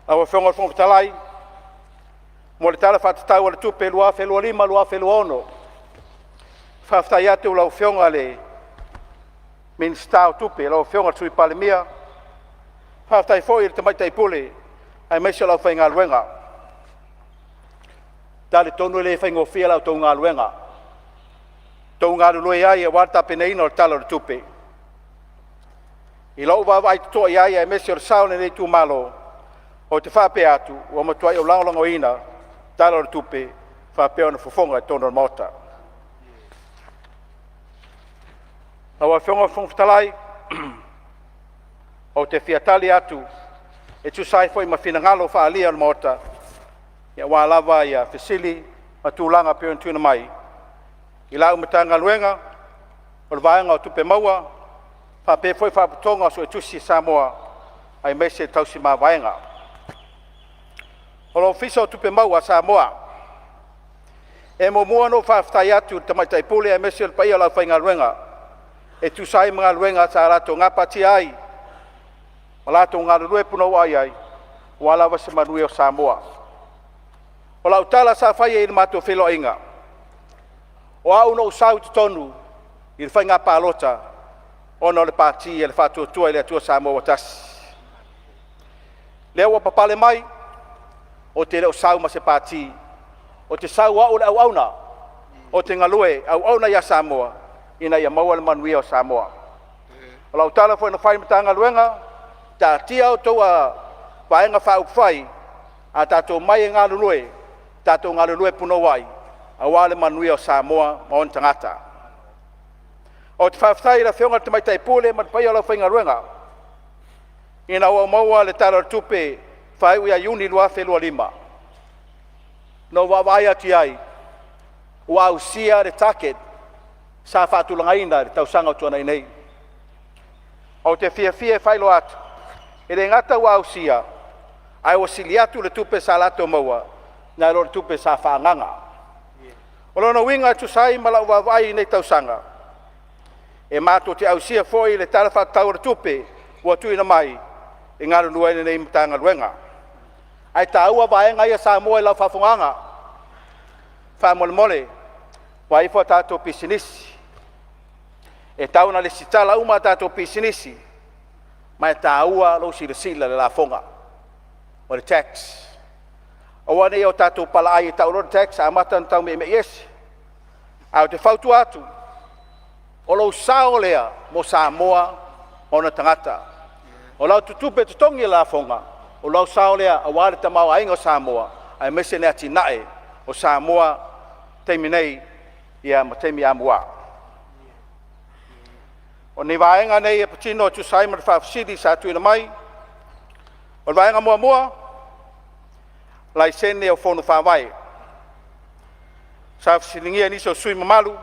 [SPEAKER 8] Lau Afioga i le Fofoga Fetalai, mo le Tala Faatatau o le Tupe 2025/2026, faafetai atu i lau Afioga i le Minisita o Tupe lau Afioga i le Sui Palemia, faafetai foi i le Tamaitai Pule aemaise o le aufaigaluega. E talitonu e le faigofie la outou galuega o outou galulue ai aua le tapenaina o le Tala o le Tupe. I lou vaavaai totoa i ai aemaise o le sao o lenei itumalo, ou te faapea atu, ua matuai ou lagolagoina le Tala o le Tupe faapea ona fofoga i totonu o le Maota. Lau Afioga i le Fofoga Fetalai, ou te fia tali atu e tusa ai foi ma finagalo faaalia o le Maota aua lava fesili ma tulaga pei ona tuuina mai i lau Matagaluega o le Vaega o Tupe Maua faapea foi Faalapotopotoga Suetusi a Samoa aemaise tausi mavaega. O le Ofisa o Tupe Maua a Samoa. E muamua ona ou faafetai atu i le Tamaitai Pule aemaise o le paia o le aufaigaluega e tusa ai ma galuega sa latou gapatia ai ma latou galulue punouai ai aua lava se manuia o Samoa. O lau tala sa faia i le matou feiloaiga, o au na ou sau i totonu i le faiga palota ona o le Pati a le Faatuatua i le Atua Samoa ua Tasi. Lea ua papale mai, ou te le o sau ma se pati, ou te sau o au o le auauna, ou te galue auauna ia Samoa ina ia maua le manuia o Samoa. O lau tala foi na fai i le Matagaluega, taatia a outou Vaega Faaupufai, a tatou omai e galulue, tatou galulue punouai aua le manuia o Samoa ma ona tagata. Ou te faafetai i le Afioga i le Tamaitai Pule ma le paia o le aufaigaluega ina ua maua le Tala o le Tupe faaiu ia Iuni 2025, na ou vaavaai atu i ai, ua ausia le target sa faatulagaina i le tausaga ua tuanai nei. Ou te fiafia e faailoa atu, e le gata ua ausia, ae ua sili atu le tupe sa latou maua nai lo le tupe sa faaagaaga. O lona uiga e tusa ai ma lau vaavaai i lenei tausaga, e matou te ausia foi le Tala Faatatau o le Tupe ua tuuina mai e galulue ai lenei Matagaluega. Ae taua vaega ia Samoa i lau faafofogaaga, faamolemole vaai ifo a tatou pisinisi. E tatau ona resitala uma a tatou pisinisi, ma e taua lou silasila i le lafoga, o le tax. Aua ne i o tatou palaai e tau loa le tax amata ona taumeimei ese. Ae ou te fautua atu, o lou sao lea mo Samoa ma ona tagata. O lau tupe totogi i lafoga, o lou sao lea aua le tamaoaiga o Samoa aemaise le atinae o Samoa i taimi nei ia ma taimi amua. O ni vaega nei e patino e tusa ai ma le faafesili sa tuuina mai. O le vaega muamua, laisene o Fono Faavae. Sa fesiligia e nisi o sui usufono mamalu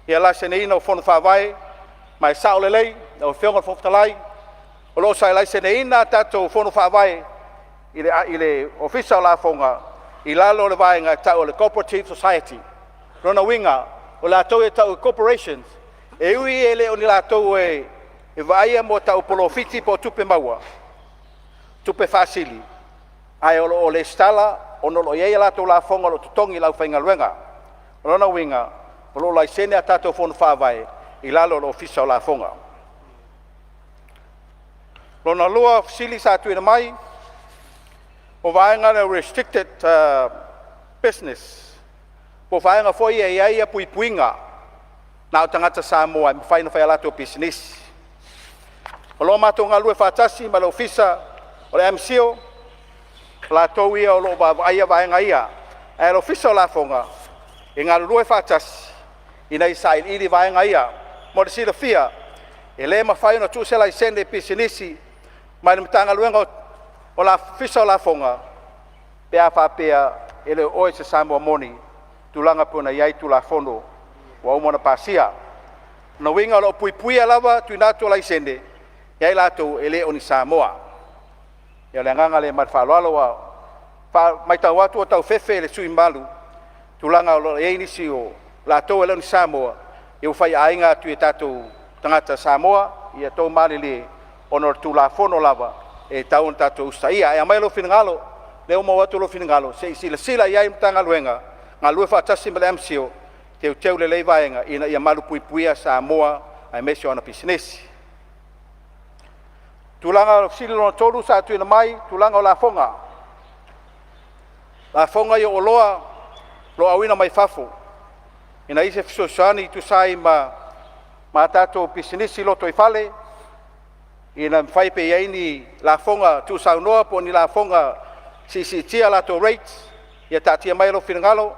[SPEAKER 8] ia laiseneina o Fono Faavae, ma e sao lelei lau Afioga i le Fofoga Fetalai, o lo o laiseneina a tatou Fono Faavae i le Ofisa o Lafoga i lalo o le vaega e tau o le Cooperative Society. O lona uiga, o latou e tau o corporations, e ui e le o ni latou e vaaia mo tau polofiti po o tupe maua, tupe faasili, ae o lo o resitala ona o lo o i ai a latou lafoga o lo o totogi e le aufaigaluega. O lona uiga, o lo o laisene a tatou Fono Faavae i lalo o le Ofisa o Lafoga. Lona lua o fesili sa tuuina mai, o vaega ia o restricted business, po o vaega foi ia e i ai puipuiga na o tagata Samoa e mafai ona fai a latou pisinisi. O lo o matou galulue faatasi ma le Ofisa o le MCIL, o latou ia o lo o vaavaaia vaega ia, ae o le Ofisa o Lafoga e galulue faatasi ina ia sailiili vaega ia. Mo le silafia, e le mafai ona tuu se laisene pisinisi mai le Matagaluega o le Ofisa o Lafoga pe a faapea e le o oe o se Samoa moni i tulaga pei ona i ai Tulafono ua uma ona pasia. O lona uiga o lo o puipuia lava le tuuina atu o laisene ia i latou e le o ni Samoa. Ia o le agaga lea ma le faaaloalo. Ua matau atu ua tau fefe le sui usufono mamalu i tulaga o lo o i ai nisi o latou e le o ni Samoa ia ua faiaina atu i tatou tagata Samoa. Ia outou malilie ona o le Tulafono lava e tatau ona tatou usitaia. Ae aumai lou finagalo, lea ua maua atu lou finagalo, se i silasila i ai le Matagaluega galulue faatasi ma le MCIL e teuteu lelei vaega ina ia malupuipuia Samoa aemaise o ana pisinisi. Tulaga o le fesili lona tolu sa tuuina mai, tulaga o lafoga, lafoga ia o oloa o lo o auina mai fafo ina ia i ai se fesoasoani e tusa ai ma a tatou pisinisi lotoifale, ina ia mafai pe i ai ni lafoga tuusaunoa po o ni lafoga siisiitia latou rates. Ia taatia mai lou finagalo,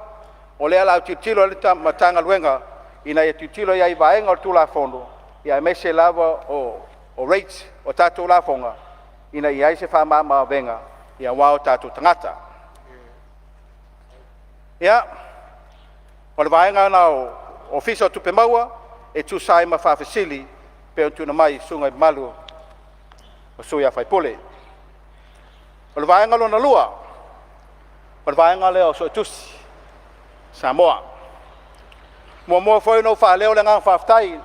[SPEAKER 8] o lea o le a tilotilo i ai le Matagaluega ina ia tilotilo i ai i vaega o le Tulafono, aemaise lava o rates o tatou lafoga ina ia i ai se faamamaavega aua o tatou tagata. Ia, o le vaega lena o Ofisa o Tupe Maua e tusa ai ma faafesili pei ona tuuina mai e susuga mamalu o sui usufono. O le vaega lona lua, o le vaega lea o Suetusi. Samoa. Muamua foi ona ou faaleo le agaga faafetai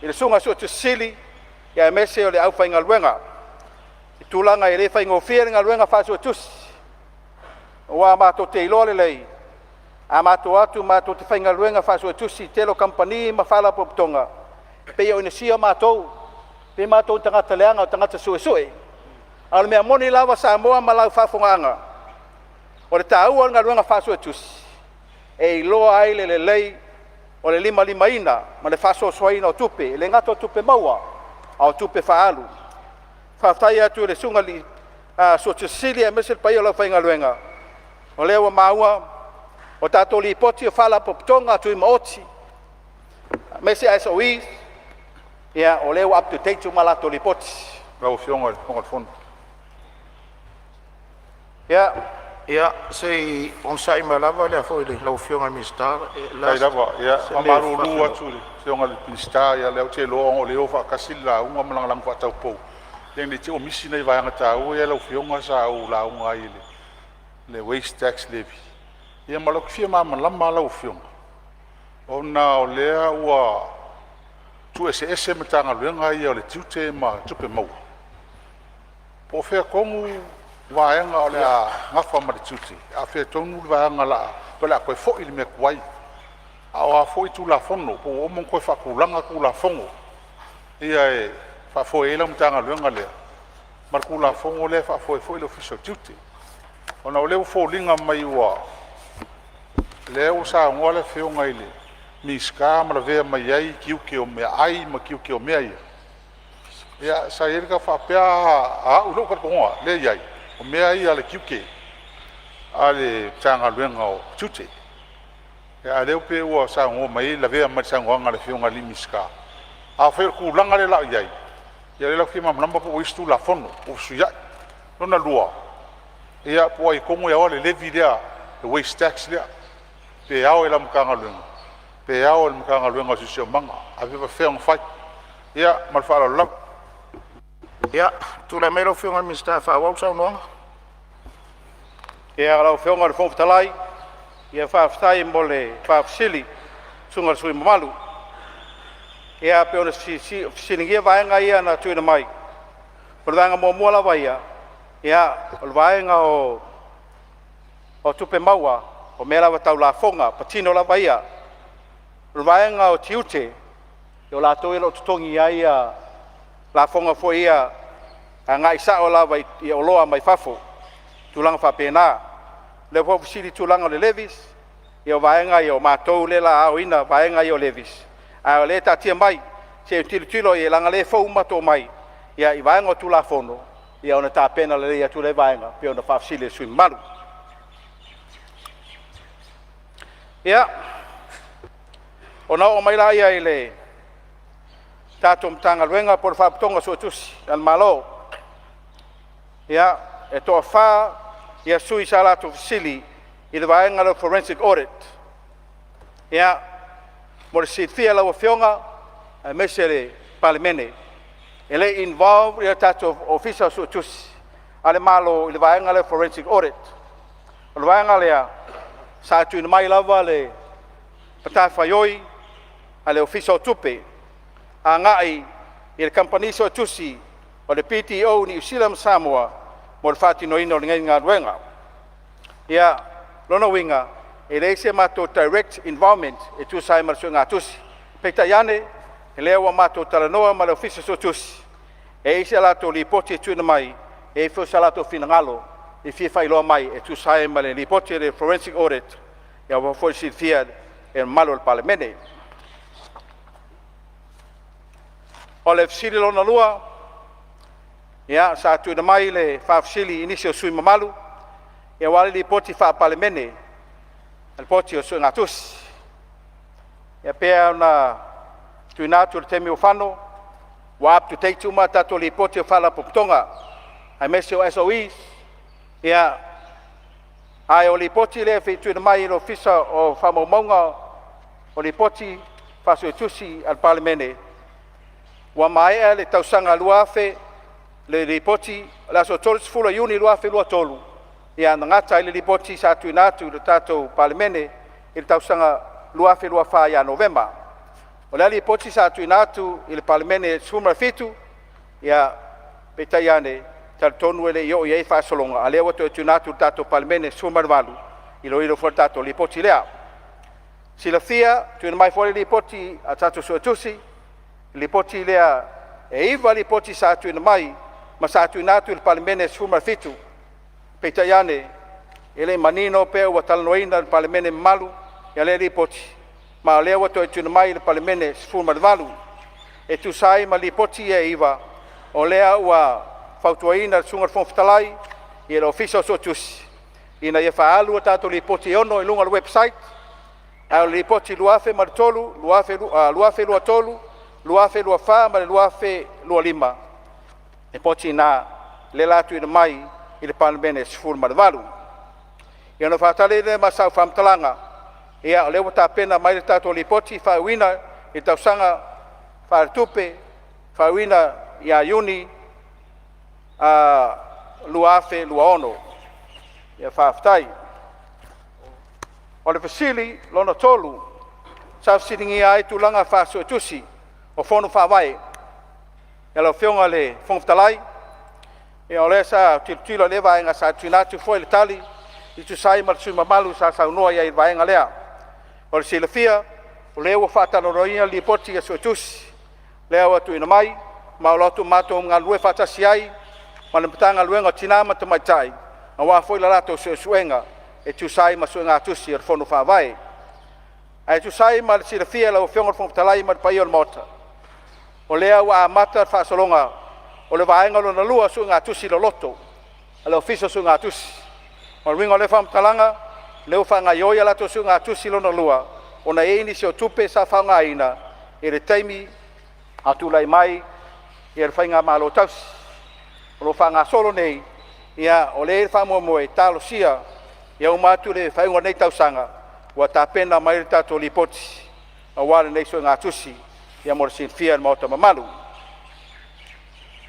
[SPEAKER 8] i le Susuga i le Suetusi Sili aemaise o le aufaigaluega i tulaga e le faigofie le galuega faa-Suetusi, aua matou te iloa lelei, a matou o atu matou te faigaluega faa-Suetusi i le tele o kamupani ma faalapotopotoga, e pei o inisia matou, pei o matou o tagata leaga o tagata suesue. A o le mea moni lava Samoa ma lau faafofogaaga, o le taua o le galuega faa-Suetusi, e iloa ai le lelei o le limalimaina ma le faasoasoaina o tupe, e le gata o tupe maua, a o tupe faaalu. Faafetai atu i le Susuga i le Suetusi Sili aemaise le paia o le aufaigaluega, o lea ua maua o tatou Lipoti o Faalapotopotoga Tumaoti aemaise SOEs, ia o lea ua up to date uma latou lipoti.
[SPEAKER 4] Lau Afioga i le Fofoga o le Fono.
[SPEAKER 8] Ia,
[SPEAKER 1] Ia, se i onosai mai lava lau Afioga i le Minisita.
[SPEAKER 4] Faafetai lava. Ia e faamalulu atu i le Afioga i le Minisita, ia o lea ou te iloa ona o lea e o faatasi le lauga ma lagalago faataupou, ia ne i te i ua misi nai vaega taua ia lau Afioga sa ou lauga ai i le waste tax levy. Ia ma lou fia malamalama lava lau Afioga, ona o lea ua tuueseese Matagaluega ia o le Tiute ma Tupe Maua, po o fea tonu vaega o le a nafa ma le tiute, a o fea tonu le vaega o le a toe foi i le mea tuai. A o a foi Tulafono po ua uma ona toe faatulaga Tulafono ia e faafoe ai lau Matagaluega lea ma le Tulafono lea e faafoe ai foi le Ofisa o Tiute. Ona o lea ua foliga mai o lea ua saunoa le Afioga i le Minisita ma lavea mai ai tiute o meaai ma tiute o mea ia. Ia sa i ai le tau faapea a au i lou talitonuga lea e i ai, o mea ia a le tiute a le Matagaluega o Tiute. A o lea pei ua saunoa mai ai lavea mai i le saunoaga a le Afioga i le Minisita. Afai o le tulaga lea o le a i ai, ia o lea la ou te fia malamalama po ua i ai se Tulafono ua fesuiai. Lona lua, ia po o ai tonu e ana le levy lea, le waste tax lea, pe ao i lau Matagaluega pe ao i le Matagaluega o le Siosiomaga, ae pe faapefea ona fai. Ia ma le faaaloalo lava.
[SPEAKER 1] Ia, tulai mai lau Afioga i le Minisita e faaauau le saunoaga.
[SPEAKER 8] Ia, lau Afioga i le Fofoga Fetalai, ia faafetai mo le faafesili i le susuga i le sui usufono mamalu. Ia pei ona fesiligia vaega ia na tuuina mai, o le vaega muamua lava ia, o le vaega o tupe maua, o mea lava tau lafoga, patino lava ia. O le vaega o tiute, o latou ia o lo o totogi ai lafoga foi ia agai sao lava i oloa mai fafo, tulaga faapena. O lea foi ua fesili i le tulaga o le levies, ia o vaega ia o matou lea o le a aoina vaega ia o levies, a o lea e taatia mai se i tilotilo i ai leaga o lea e fou matou omai i vaega o Tulafono, ia ona tapena lelei atu lea vaega e pei ona faafesili e le sui usufono mamalu. Ia, ona oo mai lea i le tatou Matagaluega po o le Faalapotopotoga Suetusi a le Malo. Ia, e toafa sui sa latou fesili i le vaega lea o le forensic audit. Ia, mo le silafia e lau Afioga aemaise le Palemene, e le i involve le tatou Ofisa Suetusi a le Malo i le vaega lea o le forensic audit. O le vaega lea sa tuuina mai lava le matafaioi a le Ofisa o Tupe agai i le kamupani suetusi o le BDO Niu Sila ma Samoa mo le faatinoina o lenei galuega. Ia, o lona uiga, e leai se matou direct involvement e tusa ai ma le suegatusi. Peitai ane, o lea ua matou talanoa ma le Ofisa Suetusi, e i ai se latou lipoti e tuuina mai, e i ai foi so latou finagalo e fia faailoa mai e tusa ai ma le lipoti a le forensic audit, aua foi le silafia e le mamalu o le Palemene. O le fesili lona lua, ia, sa tuuina mai le faafesili i nisi o sui usufono mamalu aua le Lipoti Faa-Palemene, Lipoti o Suegatusi. E pei ona tuuina atu i le taimi ua fano, ua up to date uma tatou Lipoti o Faalapotopotoga aemaise o SOEs, ia, ae o Lipoti ia e tuuina mai i le Ofisa o Faamaumauga o Lipoti Faa-Suetusi a le Palemene, ua maea le tausaga 2000 le lipoti o le aso 30 Iuni 2023, ia na gata ai le lipoti sa tuuina atu i le tatou Palemene. i le tausaga 2024 ia Novema. O lea lipoti sa tuuina atu i le Palemene 17, ia, peitai ane, talitonu e le i oo i ai faasologa, a o lea ua toe tuuina atu i le tatou Palemene 18, iloilo foi le tatou lipoti lea. Silafia, tuuina mai foi le lipoti a tatou Suetusi, lipoti lea e 9 lipoti sa tuuina mai ma sa tuuina atu i le Palemene 17. Peitai ane, e le i manino pe ua talanoaina e le Palemene mamalu ia lea lipoti, ma o lea ua toe tuuina mai i le Palemene 18. E tusa ai ma lipoti ia e 9, o lea ua fautuaina le Susuga i le Fofoga Fetalai i le Ofisa o Suetusi ina ia faaalu a tatou lipoti e 6 i luga o le website, a o le lipoti 2003, 2023, 2024 ma le 2025, lipoti na lea o le a tuuina mai i le Palemene 18. Ia ona faatali lea ma sau faamatalaga, ia o lea ua tapena mai le tatou lipoti faaiuina i le tausaga faaletupe faaiuina ia Iuni 2026. Ia faafetai. O le fesili lona 3 sa fesiligia ai tulaga faa-Suetusi o Fono Faavae. Ia lau Afioga i le Fofoga Fetalai, ia o lea sa tilotilo i lea vaega sa tuuina atu foi le tali e tusa ai ma le sui usufono mamalu sa saunoa i ai i le vaega lea. Mo le silafia, o lea ua faatalanoaina le lipoti a Suetusi lea ua tuuina mai ma o lo o matou galulue faatasi ai ma le Matagaluega o Tina ma Tamaitai aua foi le latou suesuega e tusa ai ma suegatusi a le Fono Faavae. Ae tusa ai ma le silafia e lau Afioga i le Fofoga Fetalai ma le paia o le Maota, o lea ua amata le faasologa o le vaega lona lua o suegatusi loloto a le Ofisa o Suegatusi. O le uiga o lea faamatalaga, o lea ua faagaioi a latou suegatusi lona lua ona e i ai nisi o tupe sa faaaogaina i le taimi a o tulai mai le faigamalo tausii. O lo o faagasolo nei, ia o lea e i ai le faamoemoe e talosia ia uma atu le faaiuga o lenei tausaga ua tapena mai le tatou lipoti aua lenei suegatusi mo le silafia e le Maota mamalu.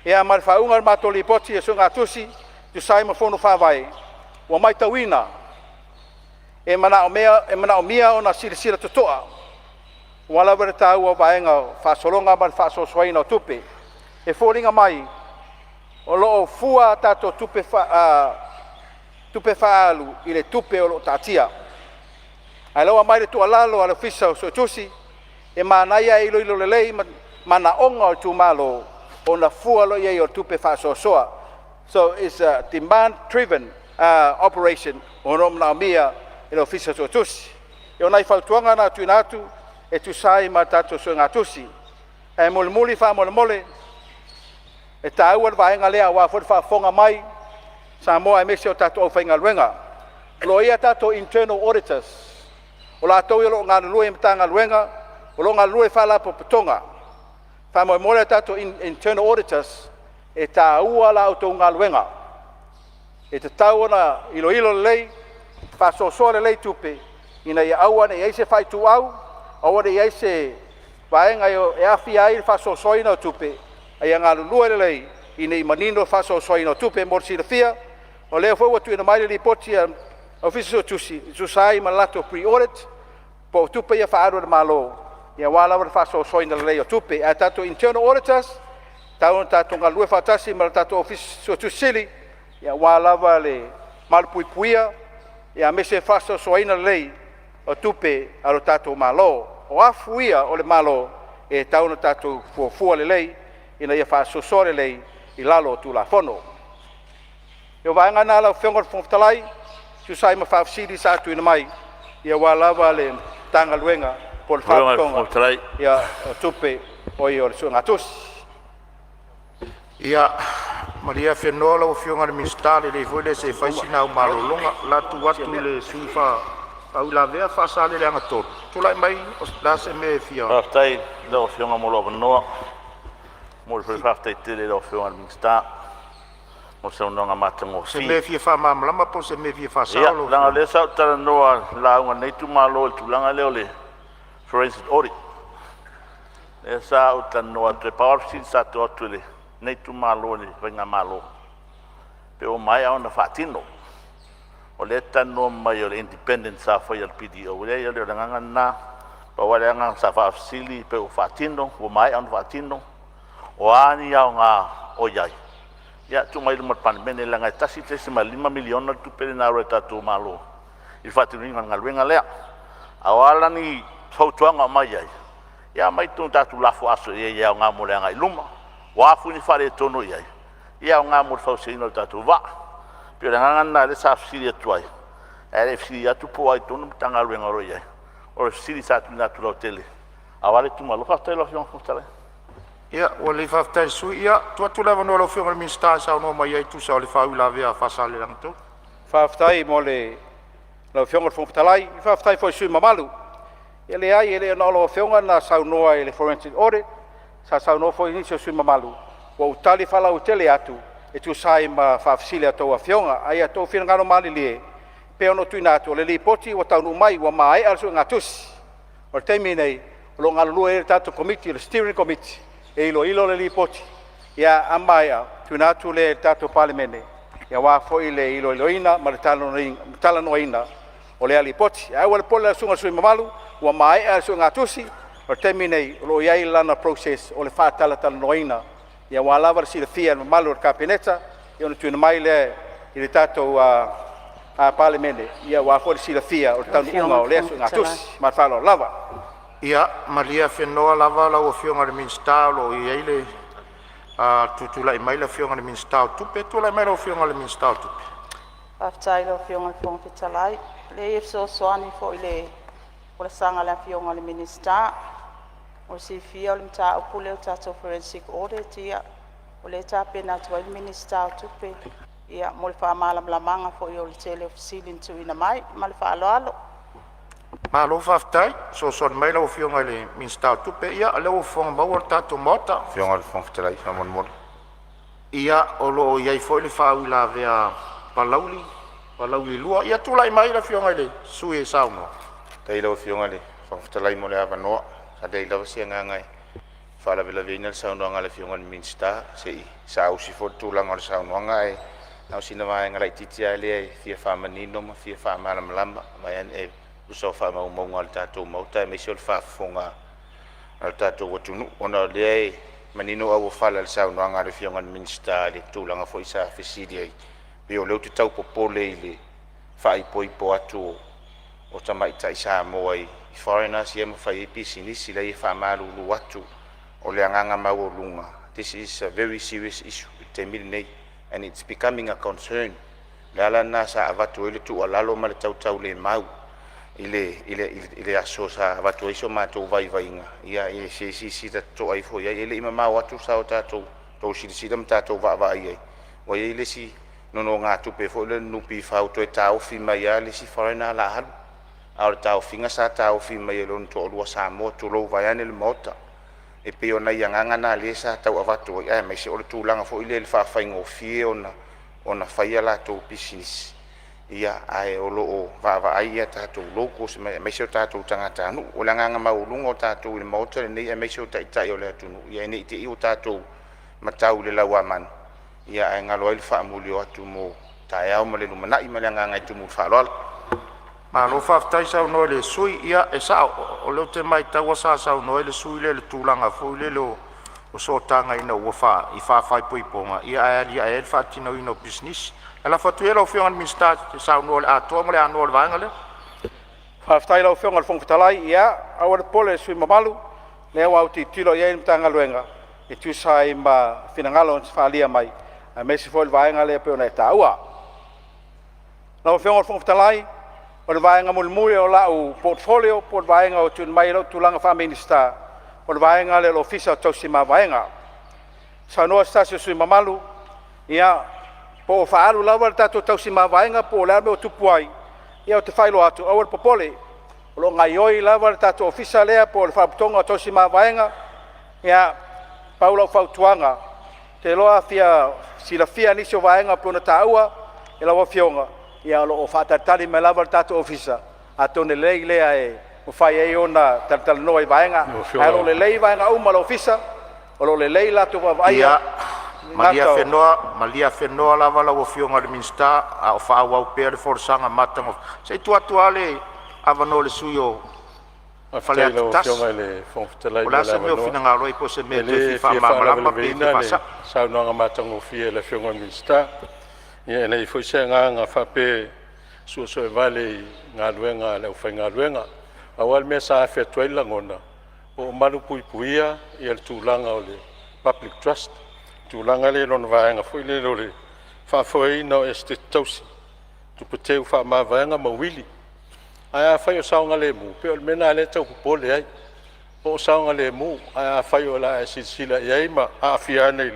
[SPEAKER 8] Ia ma le faaiuga o le matou lipoti o suegatusi e tusa ai ma Fono Faavae, ua matauina e manaomia ona silasila totoa aua lava le taua o vaega o faasologa ma le faasoasoaina o tupe. E foliga mai o lo o fua a tatou tupe faaalu i le tupe o lo o taatia. Ae o lea ua aumai le tuualalo a le Ofisa o Suetusi, e manaia ae iloilo lelei manaoga o itumalo ona fua loa i ai o tupe faasoasoa. So it's a demand driven operation o lo o manaomia e le Ofisa Suetusi. O nai fautuaga na e tuuina atu e tusa ai ma tatou suegatusi. Ae mulimuli faamolemole, e taua le vaega lea aua foi le faafofoga mai a Samoa aemaise o tatou aufaigaluega. O lo o i ai a tatou internal auditors, o latou ia o lo o galulue i Matagaluega, o lo o galulue i Faalapotopotoga. Faamolemole a tatou internal auditors, e taua la outou galuega. E tatau ona iloilo lelei, faasoasoa lelei tupe ina ia aua ne i i ai se faaituau, aua ne i i ai se vaega e aafia ai le faasoasoaina o tupe, a ia galulue lelei ina ia manino le faasoasoaina o tupe. Mo le silafia, o lea foi ua tuuina mai le lipoti a le Ofisa Suetusi e tusa ai ma le latou pre-audit po o tupe ia faaalu a le Malo aua lava le faasoasoaina lelei o tupe. Ae tatou internal auditors, e tatau ona tatou galulue faatasi ma le tatou Ofisa Suetusi Sili aua lava le malupuipuia aemaise le faasoasoaina lelei o tupe a lo tatou Malo. O afu ia o le Malo e tatau ona tatou fuafua lelei ina ia faasoasoa lelei i lalo o Tulafono. O vaega na lau Afioga i le Fofoga Fetalai e tusa ai ma faafesili sa tuuina mai aua lava le Matagaluega po o le
[SPEAKER 5] Lau Afioga i le
[SPEAKER 8] Faalapotopotoga
[SPEAKER 5] Fofoga Fetalai.
[SPEAKER 8] o Tupe, o le suegatusi.
[SPEAKER 1] Ia malie afenoa lau Afioga i le Minisita, lelei foi lea se i fai sina au malologa. O le a tuu atu i le sui usufono faauilavea Faasaleleaga 3. Tulai mai o le a se mea e fia…
[SPEAKER 5] Faafetai i lau Afioga mo lou avanoa. E momoli foi le faafetai tele i lau Afioga i le Minisita mo le saunoaga
[SPEAKER 1] Se mea
[SPEAKER 5] matagofie.
[SPEAKER 1] e fia faamalamalama po o se mea e fia
[SPEAKER 5] Ia,
[SPEAKER 1] faasao lau
[SPEAKER 5] leaga o
[SPEAKER 1] Afioga?
[SPEAKER 5] lea sa ou talanoa i le lauga a lenei itumalo i le tulaga lea o le forensic audit, lea sa ou talanoa atu ai. Pau lava le fesili sa tuu atu e lenei itumalo i le faigamalo, pe ua maea ona faatino. O lea e talanoa mai o le independent sa faia e le PDO. E leai, e le o le agaga lena. Pau lava le agaga sa faafesili pe ua faatino, ua maea ona faatino, o a ni aoga o i ai, ia tuu mai i luma o le Palemene leaga e $1.5 miliona le tupe lea na alu a le tatou Malo i le faatinoina o le galuega lea. A o a la ni fautuaga o aumai ai, ia aumai tatou lafo aso i ai e aoga mo le agai i luma. O a foi ni faaletonu o i ai, ia e aoga mo le fausiaina o le tatou vaa. E pei o le agaga lena lea sa fesili atu ai, ae le i fesili atu po o ai tonu le Matagaluega o lo o i ai. O le fesili sa tuuina atu lautele aua le itumalo. Faafetai i lau Afioga i le Fofoga Fetalai. Ia, ua lelei faafetai i le sui usufono. Ia, tuu atu le avanoa i lau Afioga i le Minisita e saunoa mai ai e tusa o le faauilavea a Faasaleleaga 3.
[SPEAKER 8] Faafetai mo lau Afioga i le Fofoga Fetalai, faafetai foi i le sui usufono mamalu. E leai, e le na o lau Afioga na saunoa i le forensic audit, sa saunoa foi nisi o sui usufono mamalu, ua ou tali faalauaitele atu e tusa ai ma faafesili a outou Afioga. Ae ia outou finagalo malilie, e pei ona ou tuuina atu, o le Lipoti ua taunuu mai ua maea le suegatusi. O le taimi lenei, o lo o galulue ai le tatou Komiti le Steering Committee e iloilo le Lipoti. Ia a maea, tuuina atu lea i le tatou Palemene aua foi le iloiloina ma le talanoaina o lea Lipoti. Ae aua le popole lau Susuga i le sui usufono mamalu, ua maea le suegatusi. O le taimi lenei o lo o i ai lana process o le faatalatalanoaina aua lava le silafia e le mamalu o le Kapeneta ona tuuina mai lea i le tatou Palemene aua foi le silafia o le
[SPEAKER 9] Lau
[SPEAKER 8] taunuuga
[SPEAKER 9] Afioga
[SPEAKER 8] o
[SPEAKER 9] i le
[SPEAKER 8] lea
[SPEAKER 9] Fofoga Fetalai.
[SPEAKER 8] suegatusi. Ma le faaaloalo lava.
[SPEAKER 1] Ia, malie afenoa lava lau Afioga i le Minisita o lo o i ai le tutulai mai le Afioga i le Minisita o Tupe. Tulai mai lau Afioga i le Minisita o Tupe.
[SPEAKER 9] Faafetai i lau Afioga i le Fofoga Fetalai. E leai e fesoasoani foi i le folasaga a le Afioga i le Minisita. Mo le silafia o le mataupu lea o le tatou forensic audit, ia o lea e tapena atu ai le Minisita o Tupe mo le faamalamalamaga foi o le tele o fesili na tuuina mai. Ma le faaaloalo.
[SPEAKER 1] Malo faafetai fesoasoani mai lau Afioga i le Minisita o Tupe. Ia o lea ua faafofoga le tatou Maota.
[SPEAKER 10] Lau Afioga i le Fofoga Fetalai faamolemole.
[SPEAKER 1] Ia, o lo o i ai foi le faauilavea a Palauli 2. Ia tulai mai le Afioga i le sui usufono e saunoa.
[SPEAKER 10] Faafetai i lau Afioga i le Fofoga Fetalai mo le avanoa. Sa leai lava se agaga e faalavelaveina le saunoaga a le Afioga i le Minisita, se i saausi foi le tulaga o le saunoaga, ae na o sina vaega laitiiti lava lea e fia faamanino ma fia faamalamalama e tusa o faamaumauga a le tatou Maota aemaise o le faafofoga a le tatou atunuu, ona o lea e manino auofala i le saunoaga a le Afioga i le Minisita i le tulaga foi sa fesili ai, pei o lea ou te tau popole i le faaipoipo atu o tamaitai Samoa i foreigners ia ma fai ai pisinisi. Leai, e faamalulu atu, o le agaga maualuga, this is a very serious issue i le taimi lenei and it's becoming a concern. O le ala lena sa avatu ai le tuualalo ma le tautaulemau i le aso sa avatu ai so matou vaivaiga, ia se i silasila totoa ifo i ai. E le i mamao atu sa outou silasila ma tatou vaavaai i ai, ua i ai le isi nonogatupe foi lea a le NPF ua toe taofi mai lava le isi foreigner o le a alu, a o le taofiga sa taofi mai e lona toalua Samoa, tulou vaeane le Maota. E pei o nai agaga na o lea sa tau avatu ai, aemaise o le tulaga foi lea i le faafaigofie ona fai a latou pisinisi, ae o lo o vaavaai a tatou locals aemaise o tatou tagatanuu. O le agaga maualuga o tatou i le Maota lenei aemaise o Taitai o le atunuu, ina ne i te i ua tatou matau i le lauamanu ae galo ai le faamuli o atu mo taeao ma le lumanai. Ma le agaga e tumu i le faaaloalo.
[SPEAKER 1] Malo faafetai saunoa i le sui usufono. Ia e sao, o lea ou te matau sa saunoa ai le sui usufono lea i le tulaga foi lele o sootaga ina ua i faaipoipoga ae aliae ai le faatinoina o pisinisi. Ae lafo atu ia i lau Afioga i le Minisita e te saunoa i le atoa ma le anoa o le vaega lea.
[SPEAKER 8] Faafetai i lau Afioga i le Fofoga Fetalai. Ia, aua le popole i le sui usufono mamalu, o lea ua autilotilo i ai le Matagaluega e tusa ai ma finagalo na faaalia mai, aemaise foi le vaega lea pei ona e taua. Lau Afioga i le Fofoga Fetalai, o le vaega mulimuli o lau portfolio po o le vaega ua tuuina mai i lou tulaga faa-Minisita, o le vaega lea o le Ofisa o Tausi Mavaega. Saunoa se tasi o sui usufono mamalu, ia, po o faaalu lava le tatou tausi mavaega po o le a le mea ua tupu ai. Ia ou te faailoa atu, aua le popole, o lo o gaoioi lava le tatou ofisa lea po o le Faalapotopotoga o Tausi Mavaega. Ia, pau lau fautuaga, ou te iloa a fia silafia nisi o vaega pei ona taua e lau Afioga, ia o lo o faatalitali mai lava le tatou ofisa, atonu e lelei lea e mafai ai ona talatalanoa i vaega,
[SPEAKER 6] Lau
[SPEAKER 8] ae o lo o
[SPEAKER 6] Afioga
[SPEAKER 8] lelei vaega uma a le ofisa, o lo o lelei le latou vaavaaia.
[SPEAKER 1] Maliefenoa, maliefenoa lava lau Afioga i le Minisita a o faaauau pea le folasaga matagofie. Se i tuu atu lava le avanoa i le sui usufono mo
[SPEAKER 6] Faafetai i
[SPEAKER 1] Faleata
[SPEAKER 6] lau
[SPEAKER 1] 1.
[SPEAKER 6] Afioga i le Fofoga Fetalai
[SPEAKER 1] Po o
[SPEAKER 6] mo
[SPEAKER 1] le a
[SPEAKER 6] le
[SPEAKER 1] se mea o
[SPEAKER 6] avanoa.
[SPEAKER 1] finagalo ai po o se mea
[SPEAKER 6] E
[SPEAKER 1] e toe
[SPEAKER 6] le
[SPEAKER 1] fia
[SPEAKER 6] fia
[SPEAKER 1] faamalamalama pe fia
[SPEAKER 6] faalavelavea le
[SPEAKER 1] faasao.
[SPEAKER 6] saunoaga matagofie a le Afioga i le Minisita. Ia e leai foi se agaga faapea e suesuevale i galuega a le aufaigaluega. Pau lava le mea sa afe atu ai le lagona, po o malupuipuia le tulaga o le public trust, le tulaga lea i lona vaega foi lele o le faafoeina o Esetete Tausi, tupe teu faamavaega ma uili. Ae afai o saogalemu, e pei o le mea lena lea e tau popole ai, po o saogalemu. Ae afai o le a e silasila i ai ma aafia ane i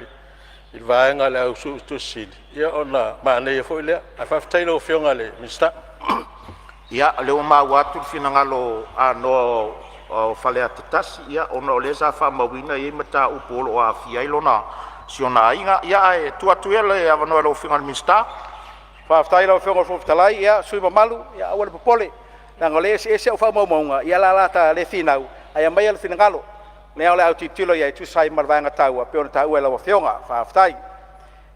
[SPEAKER 6] le vaega a le au Suetusi Sili, ia ona manaia foi lea. Ae faafetai i lau Afioga i le Minisita.
[SPEAKER 1] Ia, o lea ua maua atu le finagalo anoa o Faleata 1, ia ona o lea sa faamauina e i ai mataupu o lo o aafia ai si ona aiga. Ia ae tuu atu ia le avanoa i lau Afioga i le Minisita.
[SPEAKER 8] Faafetai i lau Afioga i le Fofoga Fetalai. Ia, le sui usufono mamalu, aua le popole leaga o lea e eseese au faamaumauga, ia o le a ta le finau ae aumai lou finagalo. O lea o le a ou tilotilo i ai e tusa ai ma le vaega taua e pei ona taua e lau Afioga. Faafetai. Mo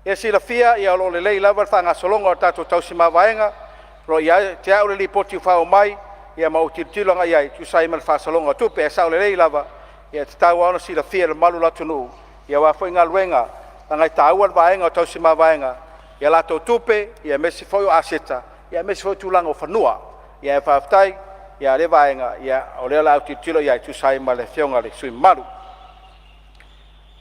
[SPEAKER 8] le silafia o lo o lelei lava le faagasologa o tatou tausi mavaega. O lo o ia te au le Lipoti ua faaoo mai ma ou tilotilo agai i ai e tusa ai ma le faasologa o tupe. Ae sao lelei lava, e tatau lava ona silafia e le mamalu o le atunuu aua foi galuega, leaga e taua le vaega o tausi mavaega i a latou tupe, aemaise foi o aseta, aemaise foi o tulaga o fanua. Ae faafetai i lea vaega, o lea o le a ou tilotilo i ai e tusa ai ma le Afioga i le sui usufono mamalu.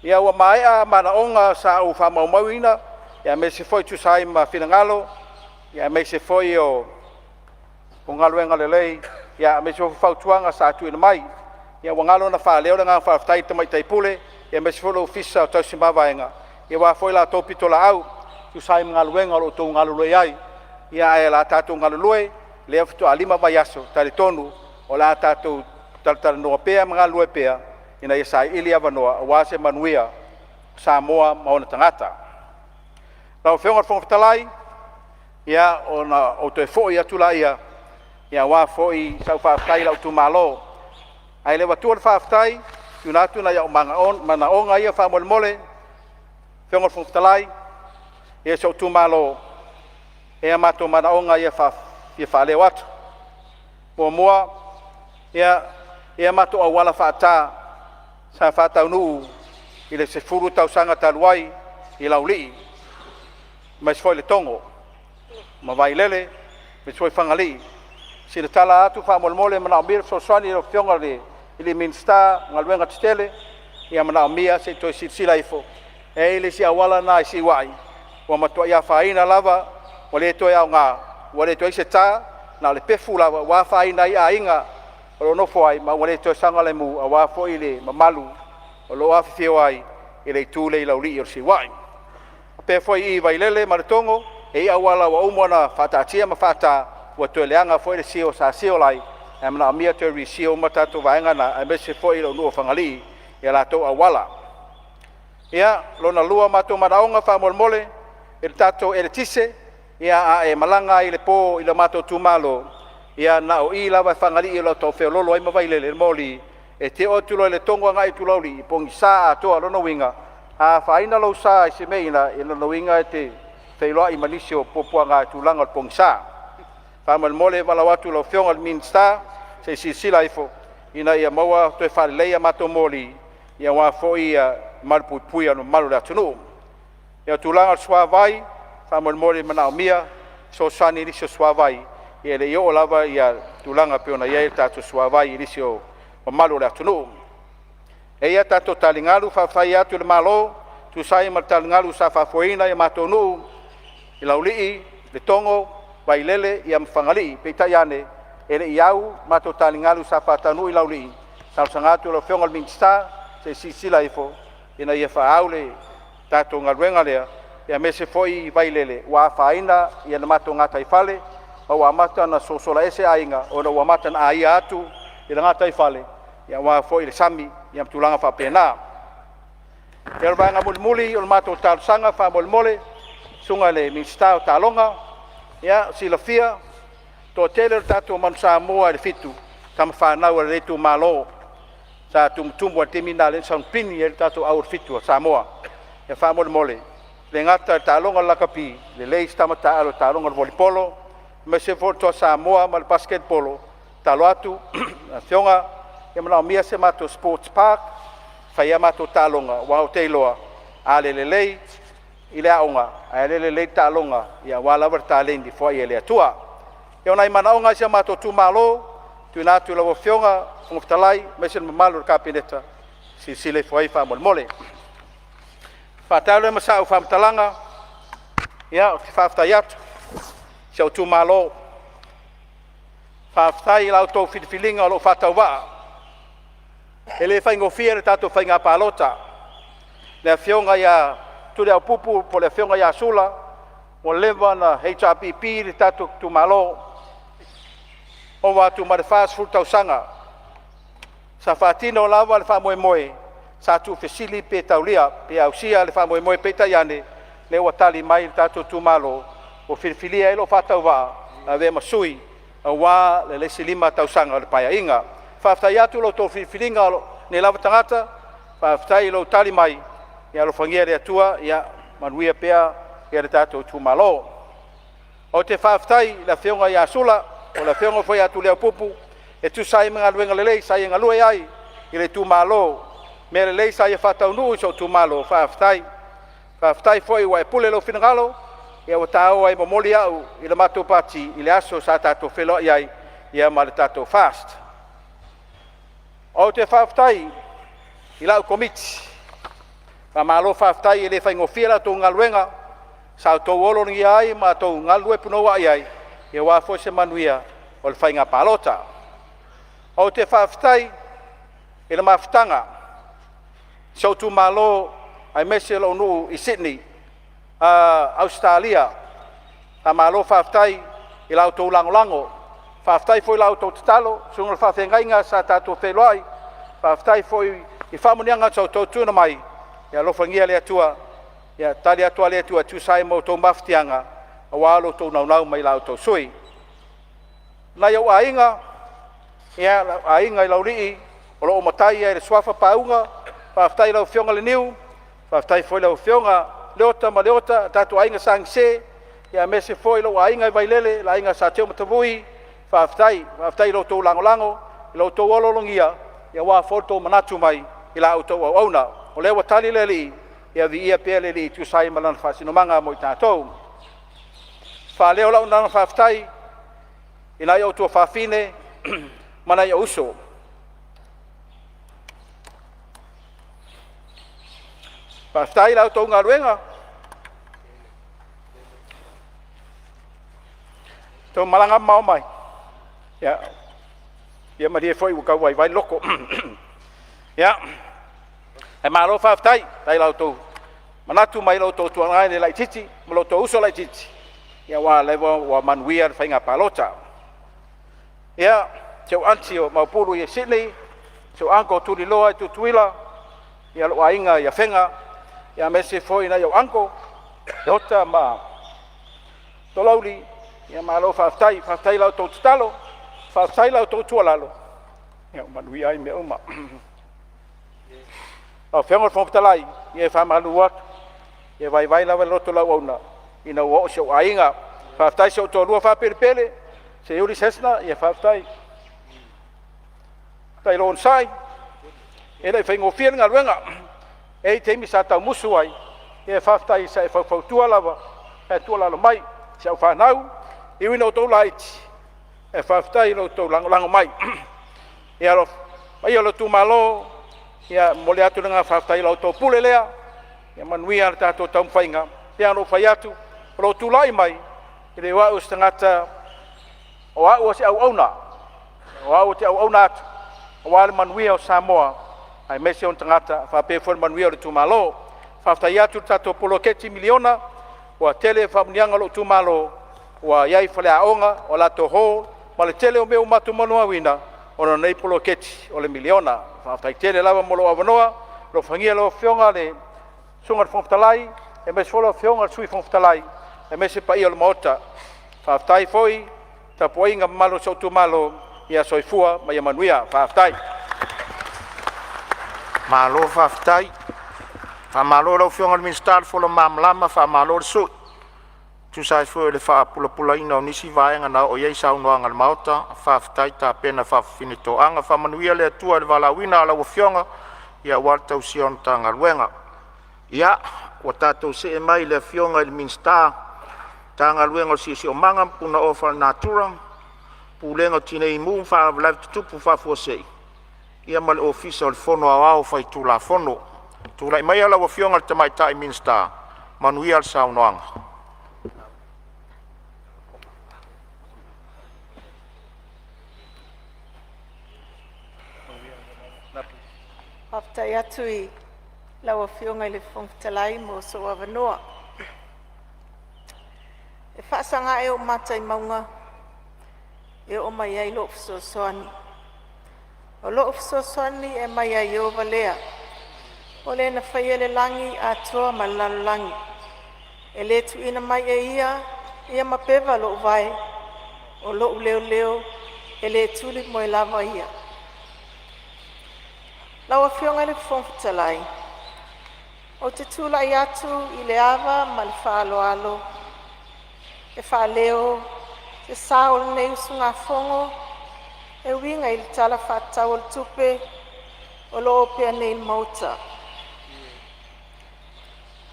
[SPEAKER 8] Ia, ua maea manaoga sa ou faamaumauina aemaise foi e tusa ai ma finagalo aemaise foi o galuega lelei, aemaise foi fautuaga sa tuuina mai. Ia ua galo ona faaleo le agaga faafetai i le Tamaitai Pule aemaise foi le Ofisa o Tausi Mavaega aua foi la outou pitolaau e tusa ai ma galuega o lo o outou galulue ai. Ae o le a tatou galulue, lea faatoa 5 vaiaso, e talitonu o le a tatou talatalanoa pea ma galulue pea ina ia saili avanoa aua se manuia o Samoa ma ona tagata. Lau Afioga i le Fofoga Fetalai, ia ona ou toe foi atu lea aua foi sau faafetai i lou itumalo. Ae le i avatua le faafetai, tuuina atu nai ou manaoga ia faamolemole. Lau Afioga i le Fofoga Fetalai, si ou itumalo, e i ai matou manaoga ia e fia faaleo atu. Muamua, ia matou auala faata sa faataunuu i le 10 tausaga talu ai i Laulii aemaise foi Letogo ma Vailele aemaise foi Fagalii. Sina tala atu faamolemole, e manaomia le fesoasoani a lau Afioga i le Minisita o Galuega Tetele, e manaomia se i toe silasila ifo. E i ai le isi auala lena i Siuai ua matuai afaina lava, ua le toe aoga, ua le toe i ai se ta, na o le pefu lava ua afaina ai aiga o lo o nofo ai ma ua le toe saogalemu aua foi le mamalu o lo o afifio ai i le itu lea i Laulii o Siuai. Faapea foi i Vailele ma Letogo, e i ai auala ua uma ona faataatia ma faata, ua toe leaga foi le seal sa seal ai, ae manaomia le toe reseal uma tatou vaega na, aemaise foi lou nuu o Fagalii i latou auala. Ia, lona lua o matou manaoga faamolemole i le tatou eletise, a e malaga lava i le po i le matou itumalo, ia na o i lava i Fagalii o lo o tau feoloolo ai ma Vailele le moli. E te oo atu loa i Letogo agai atu i Laulii e pogisa atoa. O lona uiga a afaina lou sa i se mea o lona uiga e te feiloai ma nisi o puapuaga i le tulaga o le pogisa. Faamolemole e valaau atu i lau Afioga i le Minisita se i silasila ifo ina ia maua toe faalelei a matou moli aua foi le malupuipuia o le mamalu o le atunuu. Ia, o le tulaga i le suavai, faamolemole e manaomia se fesoasoani i nisi o suavai, e le i oo lava tulaga e pei ona i ai le tatou suavai i nisi o mamalu o le atunuu. E i ai a tatou taligalu, faafetai atu i le Malo e tusa ai ma le taligalu sa faafoeina i matou nuu i Laulii, Letogo, Vailele ma Fagalii. Peitai ane, e le i au matou taligalu sa faataunuu i Laulii. E talosaga atu i lau Afioga i le Minisita se i silasila ifo ina ia faaau le tatou galuega lea, aemaise foi i Vailele ua afaina le matou gataifale ma ua amata ona sosola ese aiga ona ua amata ona aia atu i le gataifale aua foi le sami ma tulaga faapena. Ia, o le vaega mulimuli o le matou talosaga faamolemole, le susuga i le Minisita o Taaloga. Ia, silafia, toatele o le tatou Manu Samoa i le Fitu, tama fanau a lenei itumalo sa tumutumu lava i le taimi lena lea na solopini ai le tatou au o le Fitu a Samoa. Ia faamolemole, e le gata i le taaloga o le lakapi, lelei si tama taalo i le taaloga o le volleyball, aemaise foi o le Toa Samoa ma le basketball. Tatalo atu lau Afioga, e manaomia se matou sports park e fai ai a matou taaloga, aua ou te iloa a le lelei i le aoga, ae le lelei taaloga aua lava le taleni e foai e le Atua. Ia o nai manaoga ia o si o matou itumalo e tuuina atu i lau Afioga i le Fofoga Fetalai aemaise le mamalu o le Kapeneta, silasila ifo i ai faamolemole. Faatali lea ma sau faamatalaga, ia ou te faafetai atu i si ou itumalo. Faafetai i la outou filifiliga o lou faatauvaa. E le faigofie le tatou faiga palota. Le Afioga ia Tuliaupupu po o le Afioga ia Sula ua leva ona HRPP le tatou itumalo, ova atu ma le 40 tausaga. Sa faatino lava le faamoemoe, sa tuufesili pe taulia pe ausia le faamoemoe, peitai ane, lea ua tali mai le tatou itumalo ua filifilia ai lou faatauvaa e avea ma sui aua le isi 5 tausaga o le Paeaiga. Faafetai atu i lo outou filifiliga o lou nei lava tagata, faafetai i lou tali mai. Ia alofagia e le Atua ia manuia pea le tatou itumalo. Ou te faafetai i le Afioga ia Sula po o le Afioga foi ia Tuliaupupu e tusa ai ma galuega lelei sa ia galue ai i le itumalo, mea lelei sa ia faataunuu i si ou itumalo, faafetai. Faafetai foi ua e pule i lou finagalo ua ta o ai e momoli au i le matou pati i le aso sa tatou feiloai ai ma le tatou FAST. Ou te faafetai i lau Komiti, faamalo faafetai, e le faigofie la outou galuega sa outou oloologia ai ma outou galulue punouai ai aua foi se manuia o le faiga palota. Ou te faafetai i le mafutaga i si ou itumalo aemaise lou nuu i Sydney, Ausetalia, faamalo faafetai i la outou lagolago, faafetai foi i la outou tatalo i susuga i faafeagaiga sa tatou feiloai, faafetai foi i faamanuiaga sa outou tuuina mai. Ia alofagia e le Atua ia tali atu lava le Atua e tusa ai ma outou mafatiaga aua lo outou naunau mai i la outou sui usufono. Nai ou aiga, lou aiga i Laulii o lo o matai i le suafa Pauga, faafetai i lau Afioga Leniu, faafetai foi i lau Afioga Leota ma Leota, le tatou aiga Sa Gise, aemaise foi lou aiga i Vailele, le aiga Sa Teumatavui, faafetai. Faafetai i lo outou lagolago, lo outou oloologia aua foi lo outou manatu mai i la outou auauna. O lea ua tali le Alii, ia viia pea le Alii e tusa ai ma lana faasinomaga mo i tatou. E faaleo lau agaga faafetai i nai ou tuafafine ma nai ou uso. Faafetai i la outou galuega, tou malaga mamao mai, ia malie foi ua tau vaivai le loto. Ia, ae malo faafetai, faafetai i la outou manatu mai lo outou tuagane laitiiti ma lo outou uso laitiiti, aua o lea ua manuia le faiga palota. Ia, si ou aunty o Maopu i Sydney, si ou uncle o Tuliloa i Tutuila, ia lou aiga i Afega, aemaise foi nai ou uncle Leota ma Tolauli, ia malo faafetai. Faafetai i la outou tatalo, faafetai i la outou tuualalo, ia ua manuia ai mea uma. Lau Afioga i le Fofoga Fetalai, ia e faamalulu atu, e vaivai lava le loto o le auauna ina ua oo i si ou aiga. Faafetai i si ou toalua faapelepele, Seiuli Sesna, ia faafetai. Faafetai lou onosai, e le i faigofie le galuega. E i ai taimi sa tau musu ai, ae faafetai sa e faufautua lava ma e tuualalo mai. Si au fanau, e ui ina outou laiti, ae faafetai i lo outou lagolago mai. Ia le paia o le itumalo, ia e momoli atu le agaga faafetai i la outou pule lea. Ia manuia le tatou taumafaiga. E pei lava ona ou fai atu, o lou tulai mai, e le o au o se tagata, o au o se auauna, o au ou te auauna atu aua le manuia o Samoa aemaise ona tagata faapea foi le manuia o le itumalo. Faafetai atu i le tatou poloketi miliona, ua tele faamanuiaga a lou itumalo ua i ai faleaoga, o latou hall ma le tele o mea ua matou molimauina ona o lenei poloketi o le miliona. Faafetai tele lava mo lou avanoa. Alofagia lau Afioga le Susuga i le Fofoga Fetalai, aemaise foi lau Afioga i le Sui Fofoga Fetalai, aemaise le paia o le Maota. Faafetai foi i le tapuaiga mamalu a si ou itumalo. Ia soifua ma ia manuia. Faafetai. Malo faafetai.
[SPEAKER 1] Faamalo i lau Afioga i le Minisita le fola malamalama, faamalo le sui tusa ai foi o le faapulapulaina o nisi vaega na oo i ai saunoaga a le Maota. Faafetai tapena faafaafine toaga, faamanuia le Atua i le valaauina o lau Afioga aua le tausia o le Matagaluega. Ia ua tatou see mai i le Afioga i le Minisita o le Siosiomaga Punaoa Faalenatura, Pulega o Tinei Mu ma Faalavelave Tutupu Faafuasei mo le Ofisa o le Fono Aoao Faitulafono. Tulai maia lau Afioga i le Tamaitai Minisita, manuia le saunoaga.
[SPEAKER 11] Faafetai atu i lau Afioga i le Fofoga Fetalai mo sou avanoa. E faasaga ea ou mata i mauga e oo mai ai lo'u fesoasoani? O lo'u fesoasoani e mai ia Ieova lea, o Le na faia le lagi atoa ma le lalolagi. E le tuuina mai e ia ia mapeva lo'u vae, o lo'u leoleo e le tulimoelava ia. Lau Afioga i le Fofoga Fetalai, ou te tulai atu i le ava ma le faaaloalo e faaleo se sao o lenei usugafono e uiga i le Tala Faatatau o le Tupe o loo opea nei i le Maota.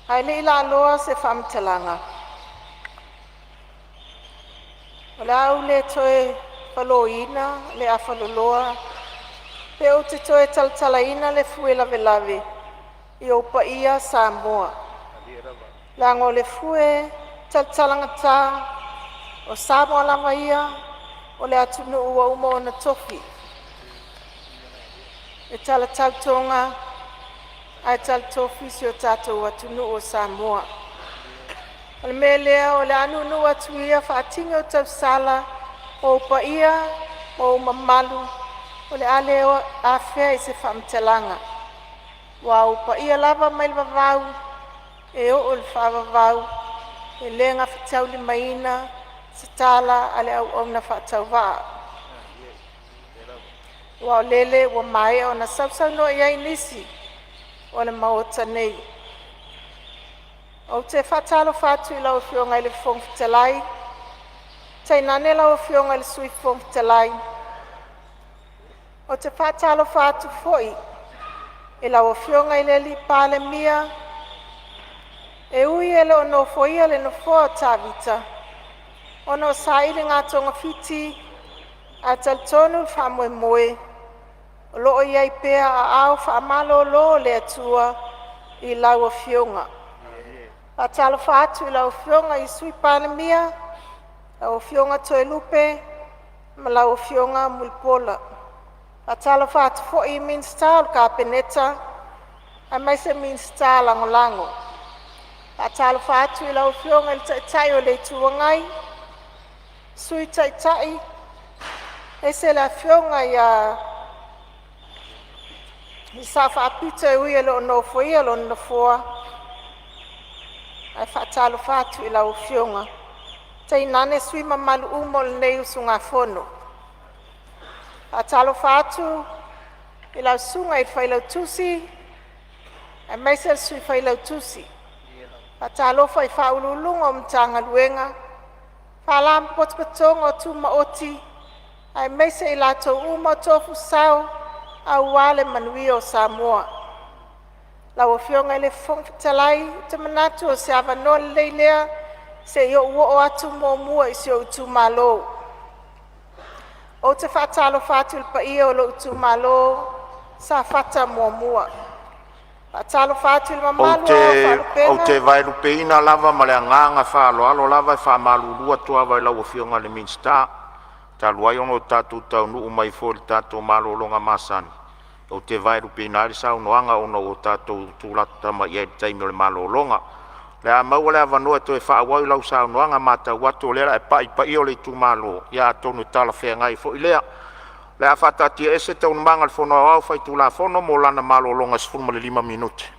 [SPEAKER 11] Ae le i laaloa se faamatalaga, o le a ou le toe faloina le afaloloa pe ou te toe talatalaina le fue lavelave i ou paia Samoa, leaga o le fue talatalagata o Samoa lava ia o le atunuu ua uma ona tofi e talatau Toga ae talatofi si o tatou atunuu o Samoa. O le mea lea o le a nuunuu atu ia faatini o tausala o ou paia ma ou mamalu o le a le afea i se faamatalaga, aua o ou paia lava mai le vavau e oo i le faavavau e le gafataulimaina e se tala a le auauna faatauvaa. Aua o lele ua maea ona sausaunoa iai nisi o le maota nei. Ou te faatalofa atu i lau Afioga i le Fofoga Fetalai, tainane lau Afioga i le Sui Fofoga Fetalai. Ou te faatalofa atu foi i lau Afioga i le Palemia, e ui e le o nofoia le nofoa o Tavita ona o sailiga togafiti, ae talitonu le faamoemoe o lo o i ai pea aao faamalolo o le Atua i lau Afioga. Faatalofa atu i lau Afioga i le Sui Palemia, lau Afioga Toelupe ma lau Afioga Mulipola. Faatalofa atu foi i Minisita o le Kapeneta aemaise Minisita Lagolago. Faatalofa atu i lau Afioga i le Taitai o le Itu Agai, Sui Taitai, aemaise le Afioga i le Sao Faapito e ui e le o nofoia lona nofoa, ae faatalofa atu i lau Afioga, tainane sui usufono mamalu uma o lenei usugafono. Faatalofa atu i lau Susuga i le Failautusi aemaise le Sui Failautusi. Faatalofa i Ofisa Sili o Pulega o Matagaluega, Faalapotopotoga Tumaoti aemaise i latou uma o tofu sao aua le manuia o Samoa. Lau Afioga i le Fofoga Fetalai, ou te manatu o se avanoa lelei lea se i ou oo atu muamua i si ou itumalo. Ou te faatalofa atu i le paia o lou itumalo Safata 1. Faatalofa atu i le
[SPEAKER 1] Ou
[SPEAKER 11] mamalu o
[SPEAKER 1] te
[SPEAKER 11] Ao o
[SPEAKER 1] ou te
[SPEAKER 11] Faalupega
[SPEAKER 1] vaelupeina lava ma le agaga faaaloalo lava, e faamalulu atu lava i lau Afioga i le Minisita, talu ai ona ua tatou taunuu mai foi i le tatou malologa masani, ou te vaelupeina ai le saunoaga ona ua tatou tulata mai i le taimi o le malologa. O le a maua le avanoa e toe faaauau ai lau saunoaga, e matau atu o lea o le a e pai i paia o le itumalo, ia atonu e talafeagai foi lea. O le a faataatiaese Taualumaga a le Fono Aoao Faitulafono mo lana malologa e 15 minute.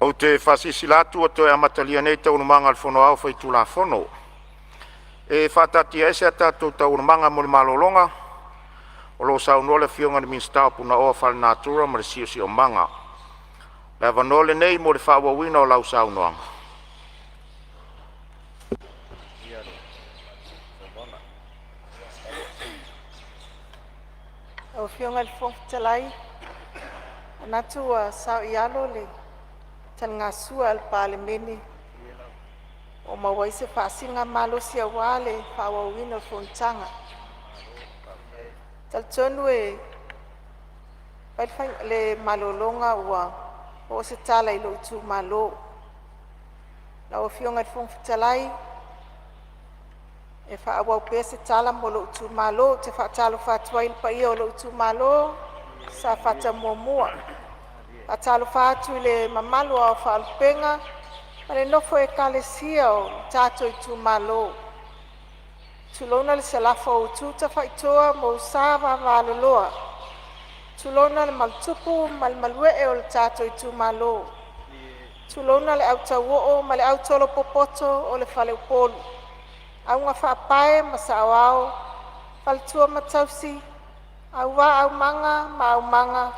[SPEAKER 1] Ou te faasilasila atu ua toe amatalia nei Taualumaga a le Fono Aoao Faitulafono. E faataatiaese a tatou Taualumaga mo le malologa o lo o saunoa le Afioga i le Minisita o Punaoa Faalenatura ma le Siosiomaga. O le avanoa lenei mo le faaauauina o lau saunoaga.
[SPEAKER 11] Lau Afioga i le Fofoga Fetalai, e manatu ua saoialo le taligasua a le Palemene ua maua ai se faasiligamalosi aua le faaauauina o le fonotaga. E talitonu e fai le malologa ua oo se tala i lou itumalo. Lau Afioga i le Fofoga Fetalai, e faaauau pea se tala mo lou itumalo. Ou te faatalofa atu ai i le paia o lou itumalo Safata 1. Faatalofa atu i le mamalu o ao faalupega ma le nofo a ekalesia o le tatou itumalo. Tulouna le salafa o itu tafaitoa ma ou sa vavaloloa. Tulona le malutupu ma le maluee o le tatou itumalo. Tulouna le au tauoo ma le au tolo popoto o le faleupolu, augafaapae ma saoao, faletua ma tausi, auvaa aumaga ma aumaga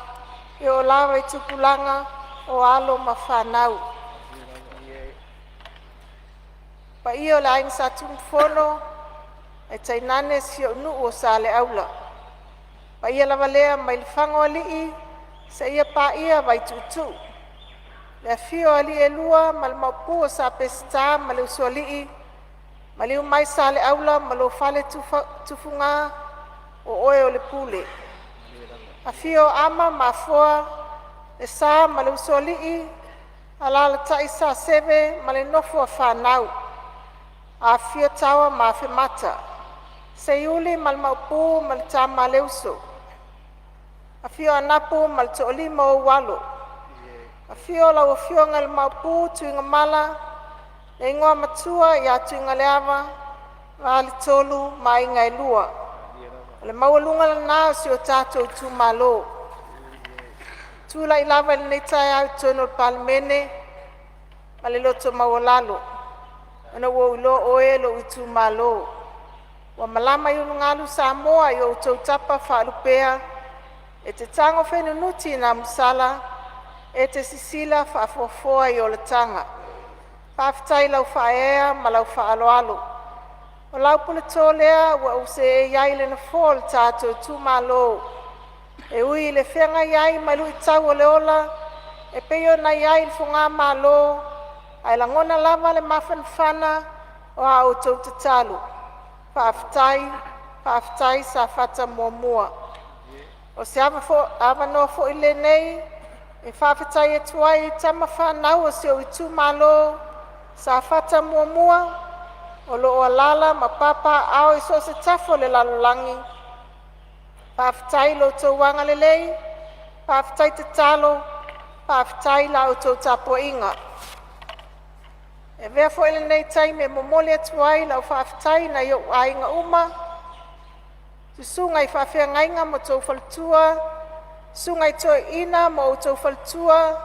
[SPEAKER 11] e oo lava i tupulaga o alo ma fanau. Paia o le Aiga Satunumafono ae tainane si ou nuu o Saleaula, paia lava lea mai le Lefagaoalii seia paia Vaituutuu. Le afio o alii e lua ma le maopu o Sa Peseta ma le Usoalii, maliu mai Saleaula ma lou fale tufuga, o oe o le Pule. Afio Ama ma Afoa, Lesa ma le Usoalii, alaalatai Saseve ma le nofo a fanau. Afifio Taua ma Afemata, Seiuli ma le Maopu ma le tama a le uso, afio Anapu ma le toalima o ou alo, afio lau afioga i le Maopu Tuigamala, le igoamatua ia Tuigaleava, Faletolu ma Aiga e lua. O le maualuga lena o si o tatou itumalo. Tulai lava i lenei taeao i totonu o le Palemene ma le loto maualalo ona ua ou iloa o oe e lou itumalo ua malama i ulugalu Samoa i o outou tapa faalupea, e te tago fenunuti i namusala, e te sisila faafoafoa i olataga. Faafetai i lau faaeaea ma lau faaaloalo. O lau puleto lea ua ou seei ai i le nofoa o le tatou itumalo. E ui i le feagai ai ma luitau o le ola e pei ona i ai le fogamalo, ae lagona lava le mafanafana o a outou tatalo. Faafetai, faafetai Safata 1. O se avanoa foi lenei e faafetai atu ai i tama fanau a si ou itumalo Safata 1 o lo o alaala ma papaaao i so o se tafa o le lalolagi, faafetai i lo outou agalelei, faafetai tatalo, faafetai i la outou tapuaiga. E avea foi lenei taimi e momoli atu ai lau faafetai i nai ou aiga uma, susuga i faafeagaiga ma outou faletua, susuga i toeaiina ma outou faletua,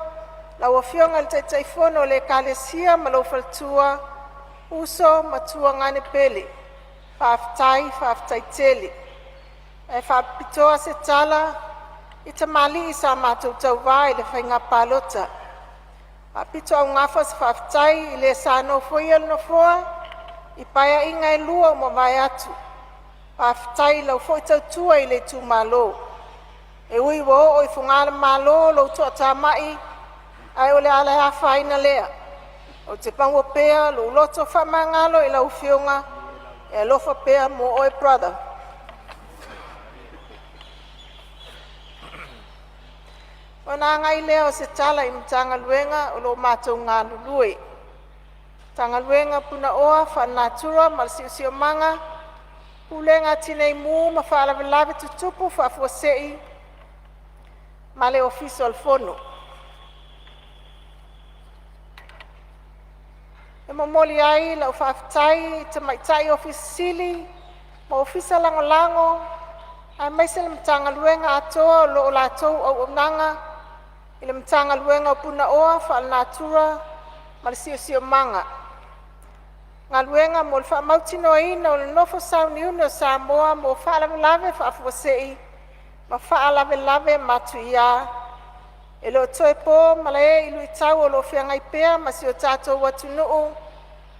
[SPEAKER 11] lau afioga i le taitaifono o le ekalesia ma lou faletua, uso ma tuagane pele, faafetai, faafetai tele. Ae faapitoa se tala i tamalii sa matou tauva i le faiga palota. Faapitoaugafa se faafetai i le sa nofoia le nofoa i paeaiga e lua ua mavae atu. Faafetai i lau foi tautua i le itumalo. E ui ua oo i fogalemalo lou toatamai, ae o le a le afaina lea. Ou te maua pea lou loto faamagalo i lau Afioga e alofa pea mo oe brother. Ona agai lea o se tala i Matagaluega o lo o matou galulue. Matagaluega o Punaoa Faalenatura ma le Siosiomaga, Pulega a Tinei Mu ma Faalavelave Tutupu Faafuasei ma le Ofisa o le Fono. E momoli ai lau faafetai i tamaitai Ofisa Sili ma Ofisa Lagolago aemaise le Matagaluega atoa o lo o latou auaunaga i le Matagaluega o Punaoa Faalenatura ma le Siosiomaga. Galuega mo le Faamautinoaina o le Nofo Sauniuni o Samoa mo Faalavelave Faafuasei ma Faalavelave Matuia. E le o toe po malae i luitau o lo o feagai pea ma si o tatou atunuu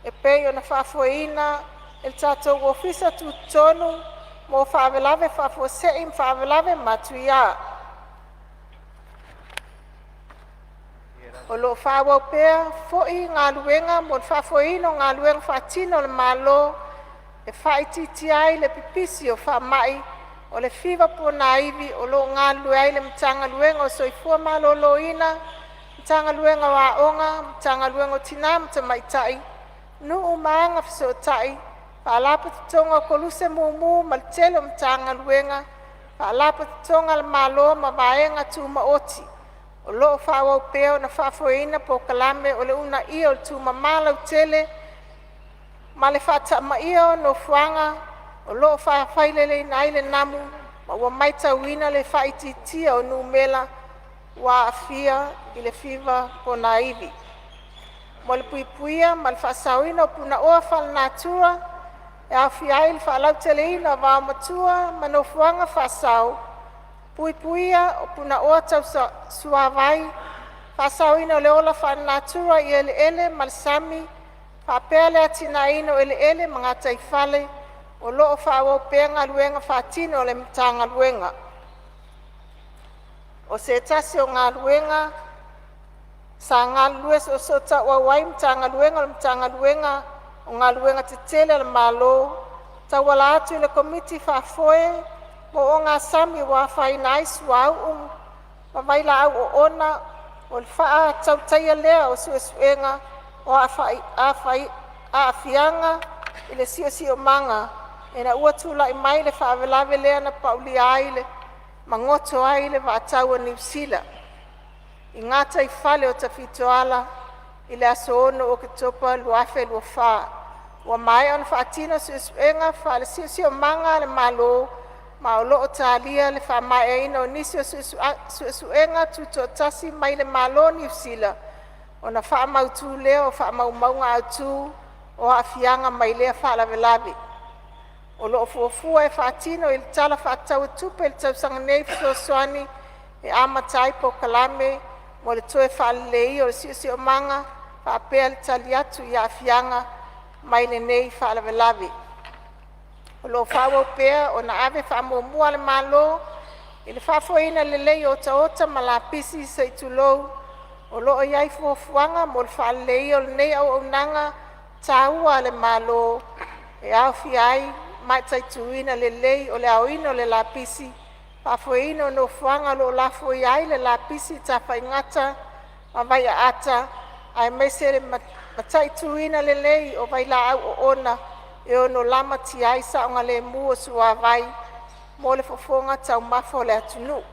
[SPEAKER 11] e pei ona faafoeina e le tatou Ofisa Tutotonu mo Faalavelave Faafuasei ma Faalavelave Matuia. O lo o faaauau pea foi galuega mo le faafoeina o galuega faatino a le Malo e faaitiitia ai le pipisi o faamai o le fiva ponaivi, o lo o galulue ai le Matagaluega o le Soifua Maloloina, Matagaluega o Aoga, Matagaluega o Tinā ma Tamaitai, Nuu ma Agafesootai, Faalapotopotoga o Koluse Mumu ma le tele o Matagaluega, Faalapotopotoga a le Malo ma Vaega Tumaoti. O lo o faaauau pea ona faafoeina polokalame o le uunaia o le tumama lautele ma le faatamaia o nofoaga o lo o faafaileleina ai le namu, ma ua matauina le faaitiitia o numera ua aafia i le fiva ponaivi. Mo le puipuia ma le faasaoina o punaoa faalenatura e aofia ai le faalauteleina o vaomatua ma nofoaga faasao, puipuia o punaoa tau suavai, faasaoina o le ola faalenatura i eleele ma le sami, faapea le atinaeina o eleele ma gataifale. O lo o faaauau pea galuega faatino a le Matagaluega. O se tasi o galuega sa galulue soosootauau ai Matagaluega o le Matagaluega o Galuega Tetele a le Malo tauala atu i le Komiti Faafoe mo Ogasami ua afaina ai suauu ma vailaau oona, o le faatautaia lea o suesuega o aafiaga o le siosiomaga ina ua tulai mai le faalavelave lea na paulia ai ma goto ai le Vaa Taua o Niu Sila i gataifale o Tafitoala i le aso 6 Oketopa 2024. Ua maea ona faatino suesuega faale-siosiomaga a le Malo ma o lo o talia le faamaeaina o nisi o suesuega tutoatasi mai le Malo o Niu Sila ona faamautu lea o faamaumauga autu o aafiaga mai lea faalavelave. O lo o fuafua e faatino i le Tala Faatatau o Tupe i le tausaga nei fesoasoani e amata ai polokalame mo le toe faaleleia o le siosiomaga faapea le tali atu i aafiaga mai lenei faalavelave. O lo o faaauau pea ona ave faamuamua a le Malo i le faafoeina lelei o otaota ma lapisi sei tulou. O lo o i ai fuafuaga mo le faaleleia o lenei auaunaga taua a le Malo e aofia ai le mataituina lelei o le aoina o le lapisi, faafoeina o nofoaga o lo o lafoia ai le lapisi tafaigata ma vaiaata, aemaise le mataituina lelei o vailaau oona e ono lamatia ai saogalemu o suavai mo le fofoga taumafa o le atunuu.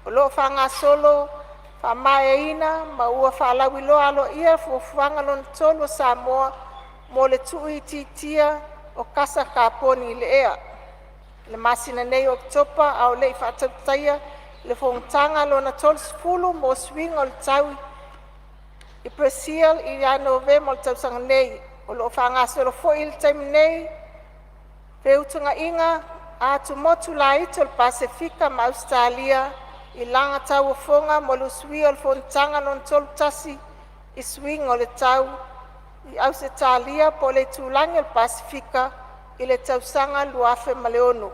[SPEAKER 11] O lo o faagasolo faamaeaina ma ua faalauiloa aloaia Fuafuaga Lona Tolu a Samoa mo le Tuuitiitia o Kasa Kaponi i le Ea i le masina nei o Oketopa, a o le i faatautaia le Fonotaga Lona 30 mo Suiga o le Tau i Peresil ia Novema o le tausaga nei. O lo o faagasolo foi i le taimi nei feutagaiga a atumotu laiti o le Pasefika ma Ausetalia i lana tauofoga mo le usuia o le Fonotaga Lona 31 i Suiga o le Tau i Ausetalia po o le itulagi o le Pasefika i le tausaga 2006.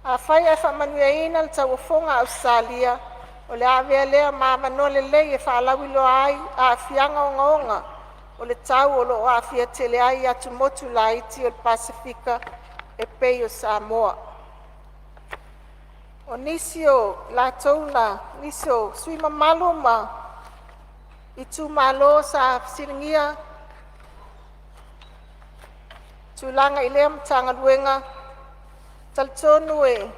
[SPEAKER 11] Afai ae faamanuiaina le tauofoga a Ausetalia, o le a avea lea ma avanoa lelei e faalauiloa ai aafiaga ogaoga o le tau o lo o aafia tele ai atumotu laiti o le Pasefika e pei o Samoa. O nisi o latou na nisi o sui mamalu ma itumalo sa fesiligia tulaga i lea Matagaluega, talitonu e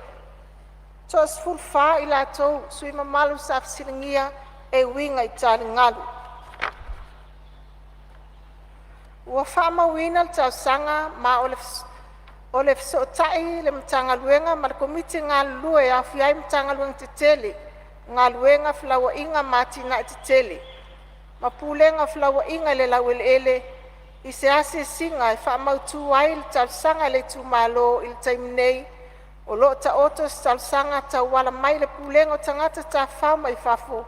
[SPEAKER 11] toa-14 i latou sui mamalu sa fesiligia e uiga i taligalu. Ua faamauina le talosaga ma o le fesootai le Matagaluega ma le Komiti galulue e aofia ai Matagaluega tetele. Galuega, Felauaiga ma Atinae Eseese ma Pulega o Felauaiga i le Laueleele i se asiasiga e faamautu ai le talosaga a le itumalo. I le taimi nei, o lo o taoto se talosaga e tauala mai i le Pulega o Tagata Tafafao mai Fafo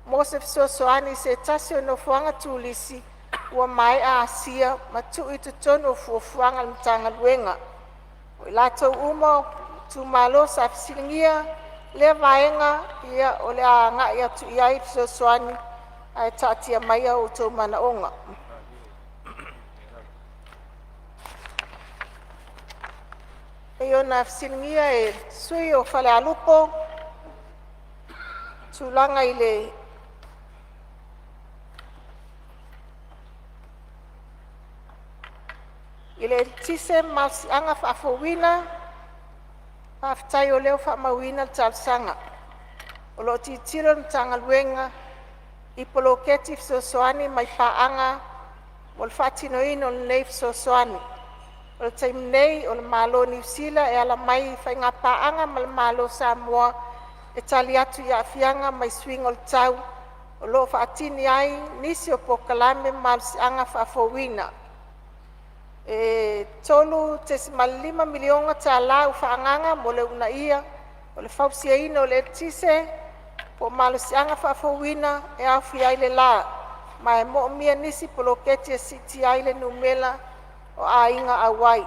[SPEAKER 11] mo se fesoasoani i se tasi o nofoaga turisi ua maea asia ma tuu i totonu o fuafuaga a le Matagaluega. O i latou uma o itumalo sa fesiligia lea vaega o le a agai atu i ai le fesoasoani, ae taatia maia o outou manaoga. E pei ona fesiligia e le sui usufono o Falealupo le tulaga i le eletise ma malosiaga faafouina. Faafetai o lea ua faamauina le talosaga. O lo o tilotilo le Matagaluega i poloketi fesoasoani mai paaga mo le faatinoina o lenei fesoasoani. O le taimi nei, o le Malo o Niu Sila e ala mai i faigapaaga ma le Malo o Samoa e tali atu i aafiaga mai suiga o le tau o lo o faatino ai nisi o polokalame malosiaga faafouina. E $3.5 miliona tala ua faaagaga mo le uunaia o le fausiaina o le eletise po o malosiaga faafouina e aofia ai le la, ma e moomia nisi poloketi e siitia ai le numera o aiga auai.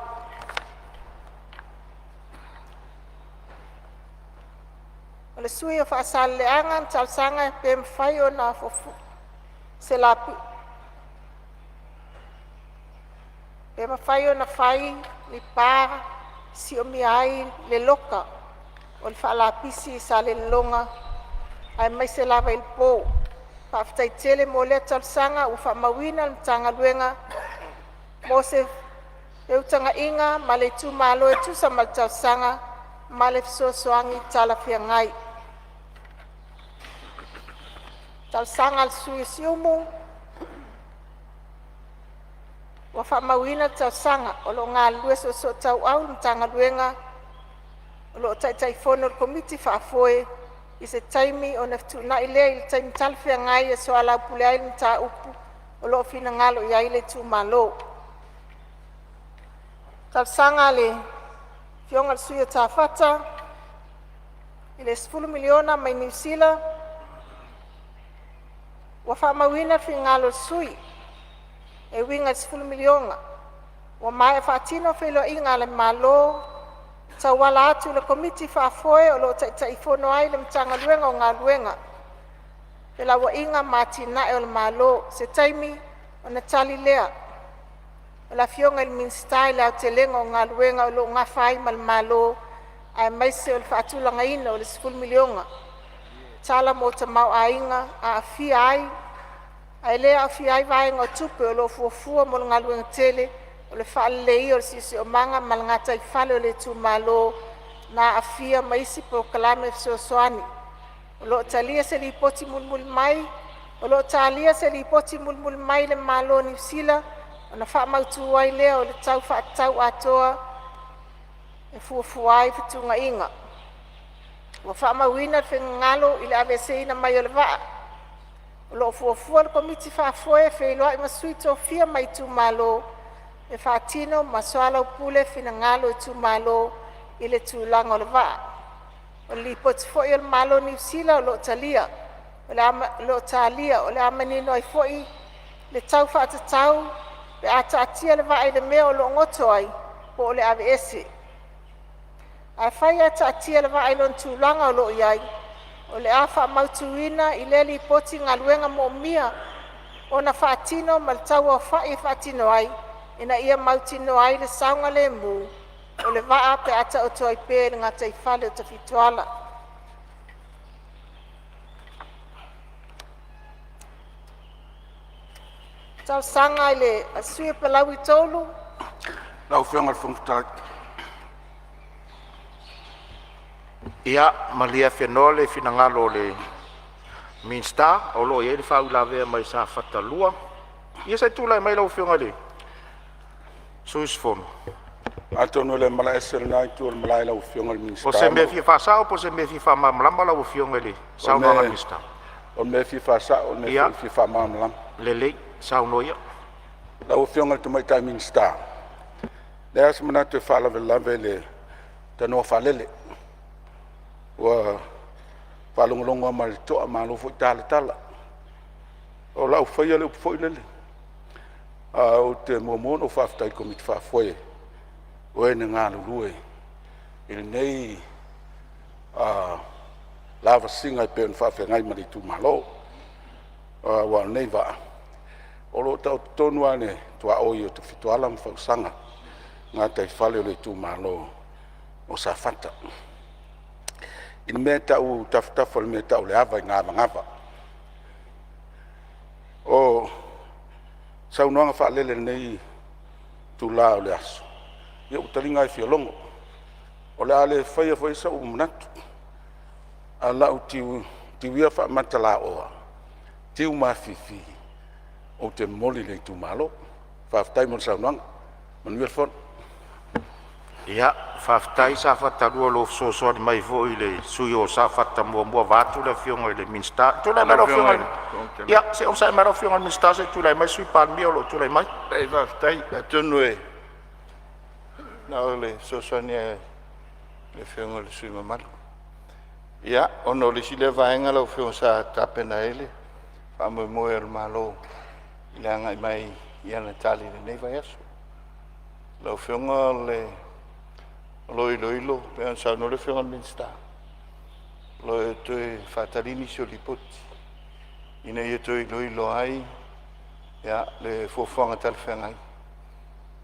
[SPEAKER 11] O le sui usufono mo Faasaleleaga na talosaga pe mafai ona se lapisi pe mafai ona fai ni pa e siomia ai le loka o le faalapisi i Salelologa aemaise lava i le po. Faafetai tele mo lea talosaga ua faamauina e le Matagaluega mo se feutagaiga ma le itumalo e tusa ma le talosaga ma le fesoasoani talafeagai. Talosaga a le Sui o Siumu. Ua faamauina le talosaga. O lo o galulue soosootauau le Matagaluega o lo o Taitaifono o le Komiti Faafoe i se taimi ona fetuunai lea i le taimi talafeagai e soalaupule ai le mataupu o lo o finagalo i ai le itumalo. Talosaga a le Afioga i le Sui o Safata i le $10 miliona mai Niu Sila. Ua faamauina le finagalo o le sui usufono e uiga i le $10 miliona. Ua maea faatino feiloaiga a le Malo e tauala atu i le Komiti Faafoe o lo o Taitaifono ai le Matagaluega o Galuega, Felauaiga ma Atinae a le Malo. I se taimi ona tali lea o le Afioga i le Minisita i le aotelega o galuega o lo o nafa ai ma le Malo aemaise o le faatulagaina o le $10 miliona tala mo tamaoaiga aafia ai ae le aofia ai vaega o tupe o lo o fuafua mo le galuega tele o le faaleleia o le siosiomaga ma le gataifale o le itumalo na aafia ma isi polokalame fesoasoani. O lo o talia se lipoti mulimuli mai le Malo o Niu Sila ona faamautu ai lea o le tala faatatau atoa e fuafua ai fetuunaiga. Ua faamauina le finagalo i le aveeseina mai o le vaa. O lo o fuafua e le Komiti Faafoe e feiloai ma sui tofia mai itumalo e faatino ma soalaupule finagalo o itumalo i le tulaga o le vaa. O le lipoti foi a le Malo o Niu Sila o lo o talia. O le a manino ai foi le tau faatatau pe a taatia le vaa i le mea o lo o goto ai po o le aveese. Afai ae taatia le vaa i lona tulaga o lo o i ai, o le a faamautuina i lea lipoti galuega moomia ona faatino ma le tauaofai e faatino ai ina ia mautinoa ai le saogalemu o le vaa pe a taoto ai pea i le gataifale o Tafitoala. Talosaga a le Sui o Palauli 3.
[SPEAKER 4] Lau Afioga i le Fofoga Fetalai.
[SPEAKER 1] Ia malie afenoa le finagalo o le Minisita o lo o i ai le faauilavea mai Safata 2. Ia se i tulai mai lau Afioga i le sui usufono.
[SPEAKER 4] Atonu e le malaese lena itu o le malae lau Afioga i le
[SPEAKER 1] O
[SPEAKER 4] Minisita.
[SPEAKER 1] se mea e fia faasao po o se mea e fia faamalamalama lau Afioga i le saunoaga a le Minisita?
[SPEAKER 4] O le mea e fia faasao, o le mea
[SPEAKER 1] Ia.
[SPEAKER 4] foi e fia faamalamalama.
[SPEAKER 1] Lelei, saunoa ia.
[SPEAKER 4] Lau Afioga i le Tamaitai Minisita, e leai lava se manatu e faalavelave i le tanoa faalele. Ua faalogologo lava ma le totoa, malo foi talatala. O lau faia le upu foi lele, ou te muamua ona ou faafetai i le Komiti Faafoe o e na galulue i lenei lavasiga e pei ona faafeagai ma le itumalo. Aua o lenei vaa, o lo o taoto tonu lava i le tuaoi o Tafitoala ma Fausaga gataifale o le itumalo o Safata i le mea e tau i tafatafa o le mea e tau o le ava i gavagava. O saunoaga faalele i lenei itula o le aso, ia ua taliga lava i fialogo. O le a le faia foi sou manatu, ae o lau tiu ia faamatalaoa, tiu mafifi, ou te momoli i le itumalo. Faafetai mo le saunoaga. Manuia le fono.
[SPEAKER 1] Ia, faafetai Safata 2 i lou fesoasoani mai foi i le sui usufono o Safata 1 vaeatu le Afioga i le Minisita. Tulai mai
[SPEAKER 12] Lau
[SPEAKER 1] lau
[SPEAKER 12] Afioga
[SPEAKER 1] Afioga
[SPEAKER 12] i
[SPEAKER 1] i
[SPEAKER 12] le Fofoga
[SPEAKER 1] le…
[SPEAKER 12] Fetalai.
[SPEAKER 1] Ia, se i onosai mai lau Afioga i le Minisita se i tulai mai le Sui Palemia o lo o tulai mai.
[SPEAKER 12] Faafetai, faafetai. Atonu e na o le fesoasoani lava i le Afioga i le sui usufono mamalu. Ia, ona o le isi lea vaega lau Afioga sa tapena ai le faamoemoe o le Malo i le agai mai i ana tali i lenei vaiaso. Lau Afioga o lo o iloilo pei ona saunoa le Afioga i le Minisita, o lo o toe faatali nisi o Lipoti ina ia toe iloilo ai le fuafuaga talafeagai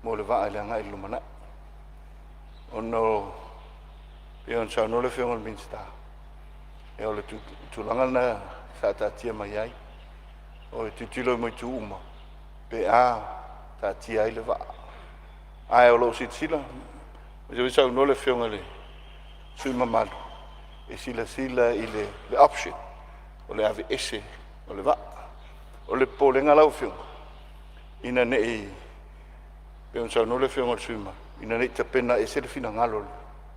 [SPEAKER 12] mo le vaa i le agai i le lumanai. Ona e pei ona saunoa le Afioga i le Minisita, ia o le tulaga lena sa taatia mai ai, o le tilotilo i itu uma pe a taatia ai le vaa. Ae o lo o silasila, o lea foi e saunoa le Afioga i le sui usufono mamalu e silasila i le option o le aveese o le vaa. O le popolega lau Afioga, ina ne i pei ona saunoa le Afioga i le sui usufono mamalu, ina ne i tapena ese le finagalo o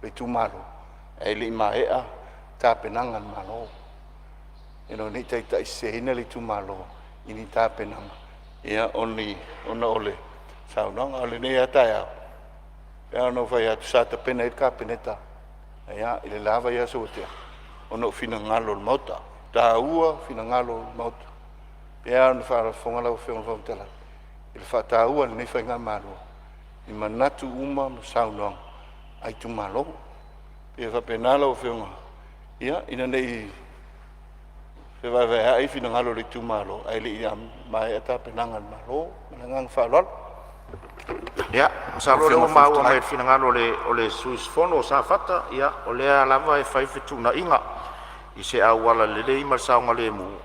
[SPEAKER 12] le itumalo ae le i maea tapenaga a le Malo, ina ne i taitaiseseina le itumalo i ni tapenaga ona o le saunoaga. A o lenei lava taeao, e pei lava ona ou fai atu sa tapena i ai le Kapeneta i le la vaiaso ua tea ona o finagalo o le Maota, e taua finagalo o le Maota. E pei lava ona faafofoga lau Afioga i le Fofoga Fetalai i le faataua a lenei faigamalo i manatu uma ma saunoaga a itumalo. E pei e faapena lau Afioga, ina ne i fevaevaea'i finagalo o le itumalo ae le i maea tapenaga a le Malo. Ma le agaga faaaloalo.
[SPEAKER 1] Ia, masalo o lea ua maua mai le finagalo o le sui usufono o Safata, ia o lea lava e fai fetuunaiga i se auala lelei ma le saogalemu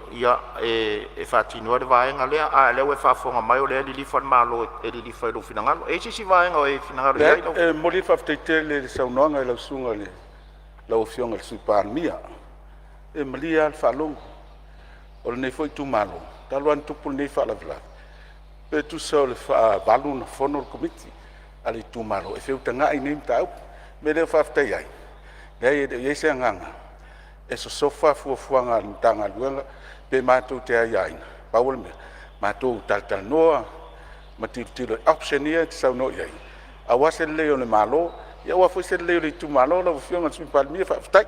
[SPEAKER 1] e faatino ai le vaega lea. A o lea ua e faafofoga mai o lea e lilifa le Malo e lilifa i lou finagalo. E i ai se isi vaega o e finagalo i ai lau…?
[SPEAKER 4] E momoli le faafetai tele i le saunoaga i lau Susuga i le, lau Afioga i le Sui Palemia. E malie lava le faalogo o lenei foi itumalo talu lava ona tupu lenei faalavelave, pe tusa o le faavalu ona fono le Komiti a le itumalo e feutagai i nei mataupu. O le mea lea e faafetai ai, leai e le o i ai se agaga e sosofa fuafuaga a le Matagaluega pe matou te aiaina. Pau o le mea, matou talatalanoa ma tilotilo i option ia e te saunoa i ai aua se lelei o le Malo, aua foi se lelei o le itumalo lau Afioga i le Sui Palemia. Faafetai.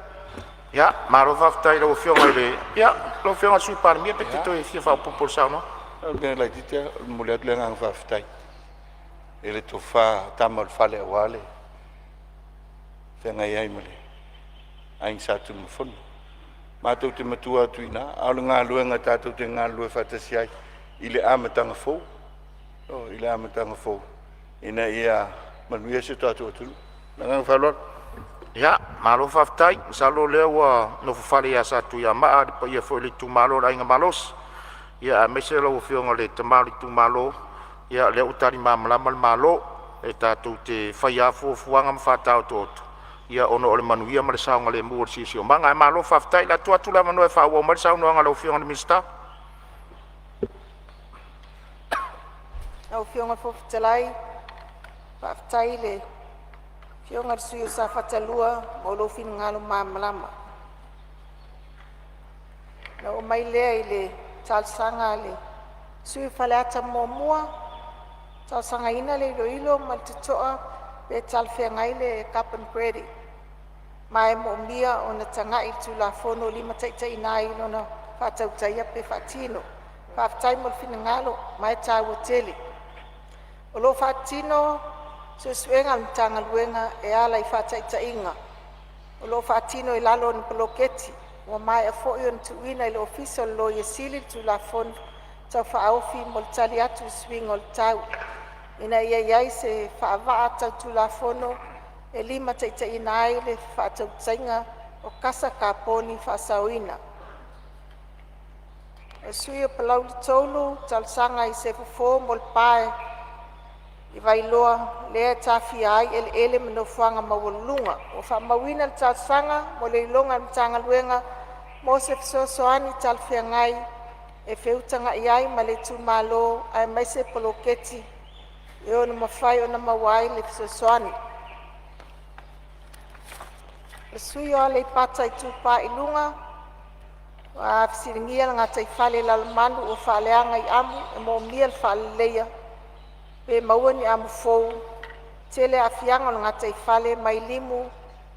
[SPEAKER 1] Ia, malo faafetai i lau Afioga i le… Ia, lau Afioga i le Sui Palemia pe e te toe fia faaopoopo i le saunoaga.
[SPEAKER 12] Na o le mea laitiiti lava, e momoli atu le agaga faafetai i le Tofa a Tama o le Fale aua le feagai ai ma le Aiga Sa Tunumafono. Matou te matua atu i ina, a o le galuega tatou te galulue faatasi ai i le amataga fou, ioe, i le amataga fou ina ia manuia si o tatou atunuu. Ma le agaga faaaloalo.
[SPEAKER 1] Ia, malo faafetai. Masalo o lea ua nofofale ia Satuiamaa le paia foi o le itumalo o le Aiga Malosi, ia aemaise lau Afioga i le tama o le itumalo. Ia o lea ua tali malamalama le Malo, e tatou te faia lava fuafuaga ma faataotooto ona o le manuia ma le saogalemu o le siosiomaga. Ae malo faafetai. O le a tuu atu le avanoa e faaauau mai ai le saunoaga a lau Afioga i le Minisita.
[SPEAKER 11] Lau Afioga i le Fofoga Fetalai, faafetai i le Afioga i le sui usufono mo Safata 2 mo lou finagalo malamalama. Ona oo mai lea i le talosaga a le sui usufono mo Faleata 1, e talosagaina le iloilo ma le totoa pe talafeagai le carbon credit, ma e moomia ona tagai i le Tulafono e limataitaiina ai lona faatautaia pe faatino. Faafetai mo le finagalo ma e taua tele. O lo o faatino suesuega a le Matagaluega e ala i faataitaiga o lo o faatino i lalo o ni poloketi. Ua maea foi ona tuuina i le Ofisa o le Loia Sili le Tulafono Tau Faaofi mo le tali atu i suiga o le tau, ina ia i ai se faavaa tau Tulafono e limataitaiina ai le faatautaiga o kasa kaponi faasaoina. O le sui usufono mo Palauli 3 e talosaga i se fofo mo le pa i Vailoa lea e taafia ai eleele ma nofoaga maualuluga. Ua faamauina le talosaga mo le iloiloga a le Matagaluega mo se fesoasoani talafeagai e feutagai ai ma le itumalo aemaise poloketi e ono mafai ona maua ai se fesoasoani. O le sui usufono mo Aleipata Itupa i Luga ua fesiligia le gataifale o Lalomanu ua faaleaga i amu e moomia le faaleleia pe maua ni amu fou. Tele aafiaga o le gataifale mai limu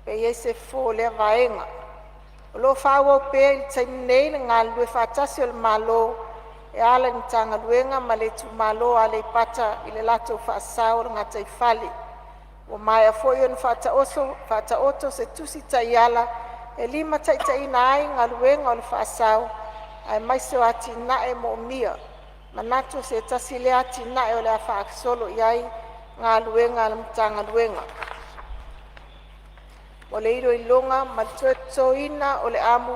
[SPEAKER 11] pe i ai se fofo i lea vaega. O lo o faaauau pea i le taimi nei le galulue faatasi o le Malo e ala i Matagaluega ma le itumalo o Aleipata i le latou faasao o le gataifale. Ua maea foi ona faataoto se tusi taiala e limataitaiina ai galuega o le faasao aemaise o atinae moomia. Manatu o se tasi lea atinae o le a faagasolo i ai galuega a le Matagaluega mo le iloiloga ma le toe totoina o le amu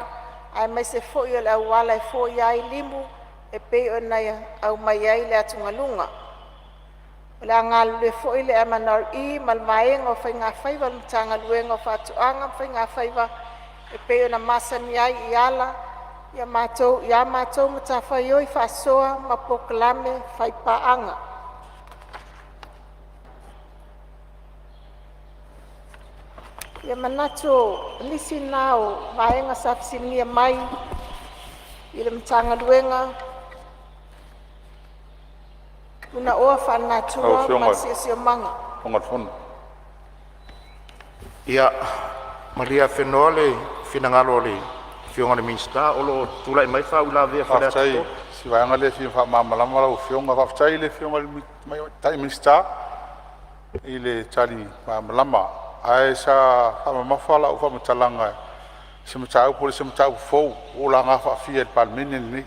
[SPEAKER 11] aemaise foi o le auala e foia ai limu e pei ona aumai ai le atugaluga. O le a galulue foi le MNRE ma le Vaega o Faigafaiva a le Matagaluega o Faatoaga ma Faigafaiva e pei ona masani ai e ala i a matou matafaioi faasoa ma polokalame faipaaga. Ia manatu o nisi na o vaega sa fesiligia mai i le Matagaluega Punaoa Faalenatura ma le Siosiomaga.
[SPEAKER 1] Ia malie afenoa le finagalo o le Afioga i le Minisita o lo o tulai mai le faauilavea a Faleata
[SPEAKER 4] Faafetai,
[SPEAKER 1] 3.
[SPEAKER 4] o si vaega lea e fia faamalamalama lau Afioga. Faafetai i le Afioga i le Tamaitai Minisita i le tali malamalama, ae sa faamamafa lau faamatalaga i se mataupu e le o se mataupu fou ua ou laga faafia i le Palemene lenei.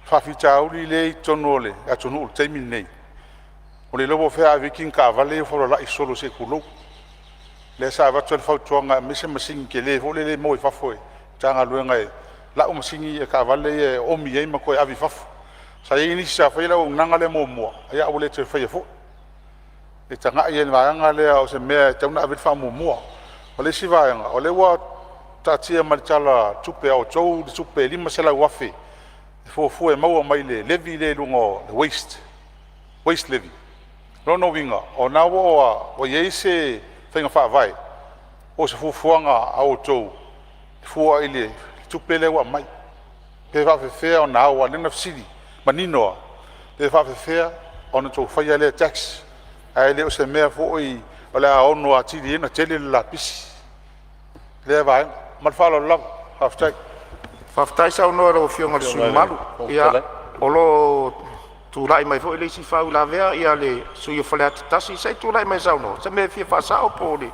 [SPEAKER 4] O faafitauli lea e i totonu o le atunuu i le taimi lenei, ua le iloa po o fea a ave i ai kini taavale ia ua faulalai solo se i tulou. Lea sa avatu ai le fautuaga e aumai se masini tele foi lele e maua i fafo e le Matagaluega e lau masini taavale ia e oomi ai ma toe ave i fafo. Sa i ai nisi sa faia le auaunaga lea muamua ae ua le toe faia foi. E tagai i ai i le vaega lea o se mea e tatau ona ave i ai le faamuamua. O le isi vaega, o lea ua taatia mai i le Tala o le Tupe a outou le tupe e $500,000 e fuafua e maua mai le levy lea i luga o le waste levy. O lona uiga o lena ua i ai se faiga faavae po o se fuafuaga a outou e fua i le tupe lea ua aumai, pe faapefea ona ao. Aua o lea na fesili manino lava, pe faapefea ona outou faia lea tax, ae le o se mea foi o le a ono atili ai ona tele le lapisi i lea vaega. Ma le faaaloalo lava. Faafetai.
[SPEAKER 1] Faafetai saunoa i lau Afioga i le sui usufono mamalu. Ia, o lo o tulai mai foi le isi faauilavea, le sui usufono mo Faleata 1. Se i tulai mai e saunoa i se mea e fia faasao po o le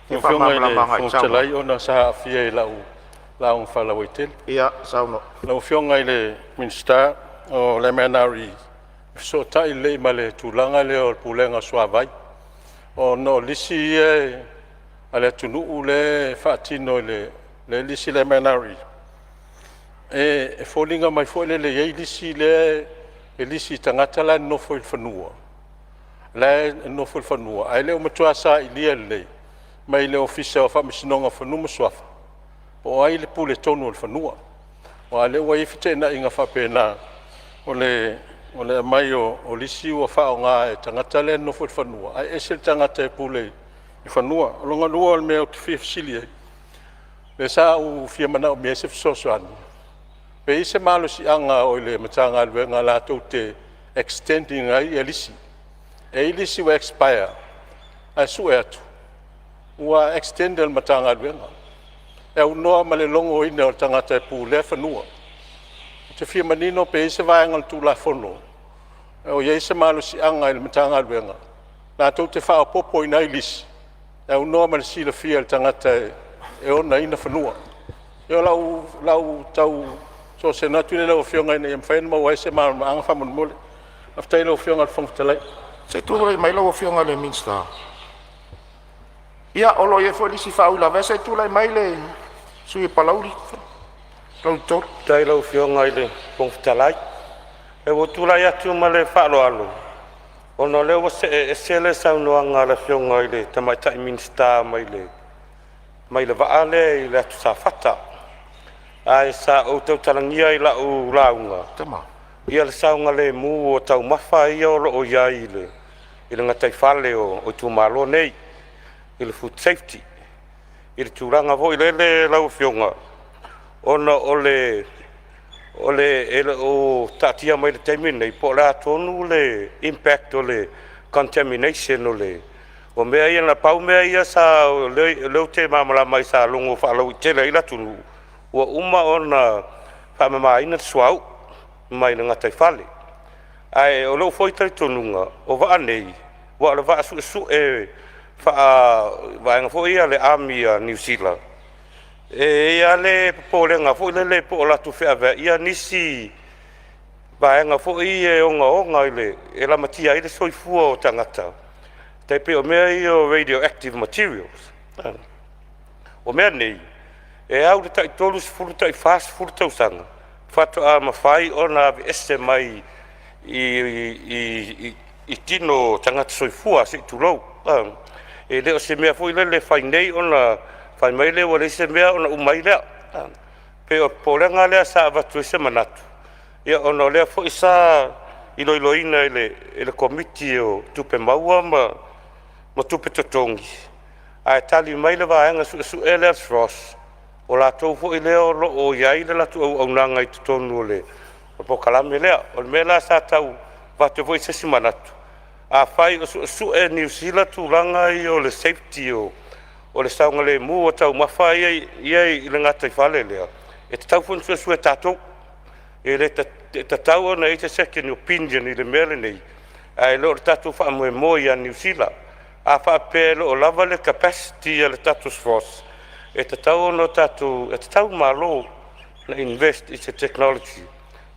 [SPEAKER 1] fia
[SPEAKER 6] Lau Afioga i le
[SPEAKER 1] faamalamalama agai i
[SPEAKER 6] Fofoga
[SPEAKER 1] le saunoaga.
[SPEAKER 6] Fetalai ona sa aafia i lau lauga faalauaitele.
[SPEAKER 1] Ia saunoa.
[SPEAKER 6] Lau Afioga i le Minisita o le MNRE, e fesootai lelei ma le tulaga lea o le Pulega o le Suavai, ona o lisi ia a le atunuu lea e faatino lea e lisi e le MNRE, e foliga mai foi lele e i ai lisi lea e lisi i tagata la e nonofo i fanua ae le o matua sailia lelei mai le Ofisa o Faamasinoga o Fanua ma Suafa po o ai le puletonu o le fanua. Aua o lea ua i ai feteenaiga faapena o le aumai o lisi ua faaaoga e tagata la e nonofo i le fanua ae ese le tagata e pule i fanua. O lona lua o le mea ou te fia fesili ai, lea sa ou fia manaomia ai se fesoasoani, pe i ai se malosiaga o i le Matagaluega latou te extend ina ai lisi. E i ai lisi ua expire ae sue atu ua extend e le Matagaluega e aunoa ma le logoina o le tagata e pulea fanua. Ou te fia manino pe i ai se vaega o le Tulafono o i ai se malosiaga i le Matagaluega latou te faaopoopoina ai lisi e aunoa ma le silafia e le tagata e onaina fanua. Ia o lau tau soso atu lea i lau Afioga ina ia mafai ona maua ai se malamalamaaga faamolemole. Faafetai i lau Afioga i le Fofoga Fetalai. Se i tulai mai lau Afioga i le Minisita. Ia, o lo o i ai foi le isi faauilavea. Se i tulai mai le sui usufono mo Palauli 3. Faafetai i lau Afioga i le Fofoga Fetalai. Ua ou tulai atu ma le faaaloalo ona o lea ua see ese le saunoaga a le Afioga i le Tamaitai Minisita mai le vaa lea i le atu Safata. Ae sa ou tautalagia i lau lauga le saogalemu o taumafa ia o lo o i ai i le gataifale o itumalo nei i le food safety. I le tulaga foi lele lau Afioga, ona o le e le o taatia mai i le taimi lenei po o le a tonu le impact o le contamination o mea ia. Na pau mea ia sa o lea ou te malamalama ai sa logo faalauaitele ai le atunuu, ua uma ona faamamaina le suauu mai le gataifale. Ae o lou foi talitonuga, o vaa nei aua o le vaa suesue faavaega foi ia a le army a Niu Sila, e i ai lava le popolega foi lele po o latou feaveaia nisi vaega foi ia e ogaoga e lamatia ai le soifua o tagata, e tai pei o mea ia o radioactive materials. O mea nei, e au i le tai 30 tai 40 tausaga faatoa mafai ona aveese mai i tino o tagata soifua, se i tulou. E le o se mea foi lele e fai nei ona fai mai lea ua leai se mea ona uma ai lea. E pei o le popolega lea sa avatu ai se manatu, ia ona o lea foi sa iloiloina e le Komiti o Tupe Maua ma Tupe Totogi, ae tali mai le vaega suesue lea a le SROS, o latou foi lea o lo o i ai le latou auaunaga i totonu o le polokalame lea. O le mea la sa tau avatu ai foi se isi manatu, afai o suesue e Niu Sila tulaga ia o le safety o le saogalemu o taumafa ia e i le gataifale lea, e tatau foi ona suesue e tatou. E le tatau ona i ai se second opinion i le mea lenei, ae le o le tatou faamoemoe ia Niu Sila. A faapea e le o lava le capacity a le tatou SROS, e tatau ona tatou, e tatau i le Malo ona invest i se technology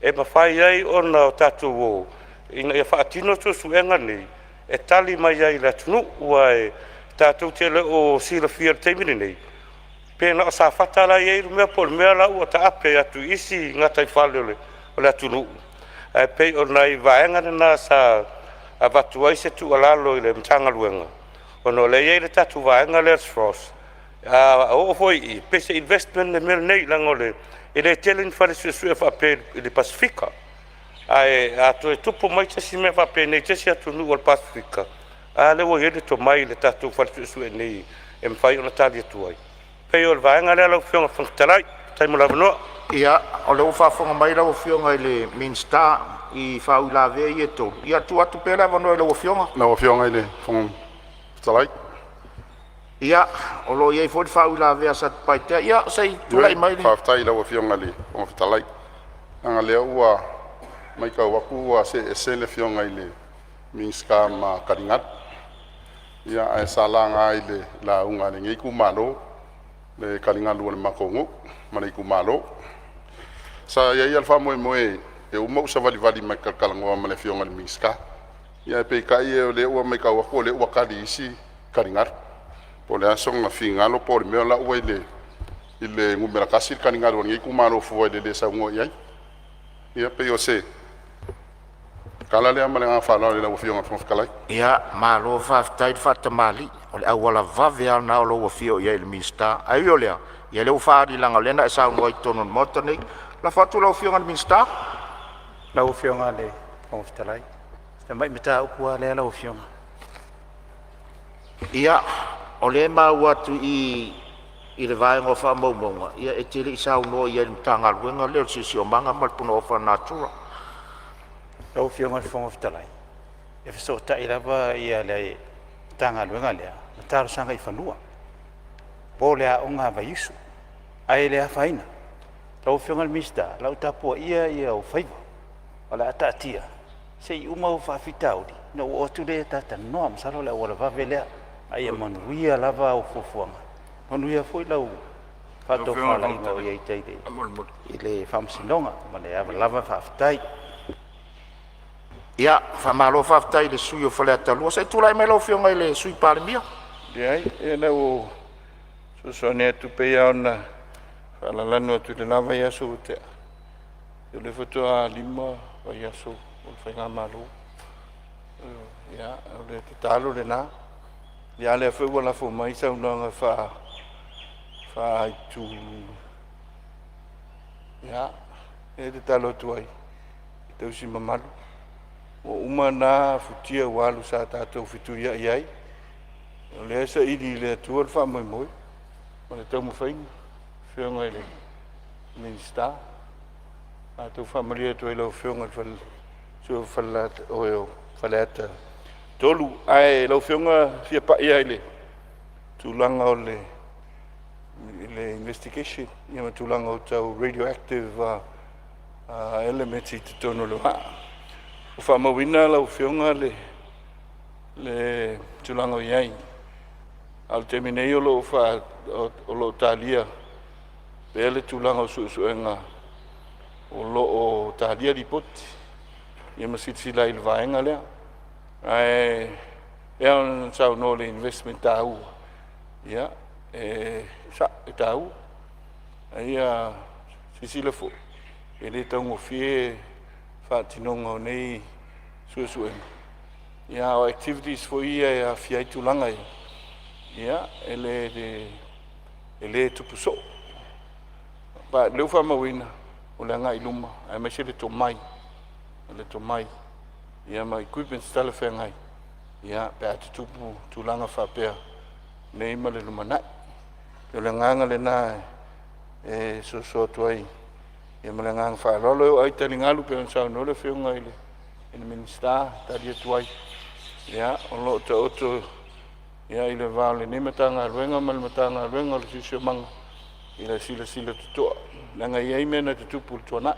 [SPEAKER 6] e mafai ai ona tatou o ina ia faatino suesuega nei e tali mai ai i le atunuu. Aua e tatou te le o silafia i le taimi lenei pe na o Safata la e i ai le mea po o le mea la ua taape atu i isi gataifale o le atunuu. Ae pei o nai vaega na sa avatu ai se tuualalo i le Matagaluega, ona o lea e i ai le tatou vaega lea o le SROS, a oo foi i i, pei se investment le mea lenei, leaga e le tele ni fale suesue faapea i le Pasefika. Ae a toe tupu mai se isi mea faapenei i se isi atunuu o le Pasefika, a lea ua i ai le tomai i le tatou fale suesue nei e mafai ona tali atu ai. E pei o le vaega lea lau Afioga i le Fofoga Fetalai. Faafetai mo le avanoa. Ia, o lea ua faafofoga mai lau Afioga i le Minisita i faauilavea ia e tolu, ia tuu atu pea le avanoa i lau Afioga.
[SPEAKER 2] Lau Afioga i le Fofoga Fetalai.
[SPEAKER 1] Ia, o lo o i ai foi le faauilavea a Satupaitea. Ia, se i tulai mai le…
[SPEAKER 2] Faafetai i lau Afioga i le Fofoga Fetalai, leaga o lea ua matau atu ua see ese le Afioga i le Minisita ma taligalu. Ia ae sa laga i le lauga a lenei itumalo le taligalu o le matou nuu ma le itumalo. Sa i ai lava le faamoemoe e uma ou savalivali mai e talatalanoa ma le Afioga i le Minisita, ae peitai o lea ua matau atu o lea ua tali i isi taligalu. Po o le a sona finagalo po o le mea o la ua i le numera 1 le taligalu o lenei itumalo fua i le le saunoa i ai. Ia pei o se tala lea ma le agaga faaaloalo i lau Afioga i le Fofoga Fetalai.
[SPEAKER 1] Ia, malo faafetai le faatamalii, o le auala vave lava lena o lou afio i ai i le Minisita. Ae ui o lea, ia o lea ua faaali leaga o lea na e saunoa i totonu o le Maota lenei. Lafo atu i lau Afioga i le Minisita.
[SPEAKER 13] Lau Afioga i le Fofoga Fetalai, si tamai mataupu lava lea lau Afioga.
[SPEAKER 1] Ia, O lea e maua atu i i le vaega o faamaumauga, e te le i saunoa i ai i le Matagaluega lea o le Siosiomaga ma le Punaoa Faalenatura.
[SPEAKER 13] Lau Afioga i le Fofoga Fetalai, e fesootai lava le Matagaluega lea ma talosaga i fanua po o le aoga a Vaiusu, ae le afaina. Lau Afioga i le Minisita, o le a ou tapuaia ou faiva, o le a taatia se i uma ou faafitauli ona ou oo atu lea ta talanoa. Masalo o le auala vave lea, a ia manuia lava au fuafuaga, manuia foi lau faatofalaiga o i ai i tai i le Faamasinoga. Ma le ava lava faafetai.
[SPEAKER 1] Ia, faamalo faafetai i le sui usufono mo Faleata 2. Se i tulai mai lau Afioga i le Sui Palemia.
[SPEAKER 12] Leai, na ou fesoasoani atu pei lava ona faalalanu atu i lena vaiaso ua tea, o lea faatoa 5 vaiaso o le faigamalo. Ia, o le tatalo lena. A o lea foi ua lafo mai saunoaga faa-Itu. Ia, e tatalo atu ai e tausi mamalu. Ua uma na futia ua alu sa tatou fetuiai ai, o lea e saili i le Atua le faamoemoe ma le taumafaiga, Afioga i le Minisita. Matou faamalie atu ai i lau Afioga i le sui usufono o Faleata 3. Ae lau Afioga e fia pai lava i le tulaga o le investigation ma tulaga tau radioactive elements i totonu o le vaa. Ua faamauina lau Afioga le tulaga o i ai, a o le taimi nei o lo o talia pea le tulaga o suesuega o lo o talia lipoti ma silasila i le vaega lea. Ae pei lava ona saunoa i le investment taua, ia, e sao, e taua. A ia silasila foi, e le taugofie le faatinoga o nei suesuega, a o activities foi ia e aafia ai tulaga ia, e le tupu soo. O lea ua faamauina mo le agai i luma aemaise le tomai ma equipments talafeagai pe a tutupu tulaga faapea nei ma le lumanai. O le agaga lena e soso atu ai ma le agaga faaaloalo. E oo lava i taligalu pei ona saunoa le Afioga i le Minisita e tali atu ai, ia, o lo o taoto i le va o lenei Matagaluega ma le Matagaluega o le Siosiomaga i le silasila totoa, leaga e i ai mea na tutupu i le tuanai,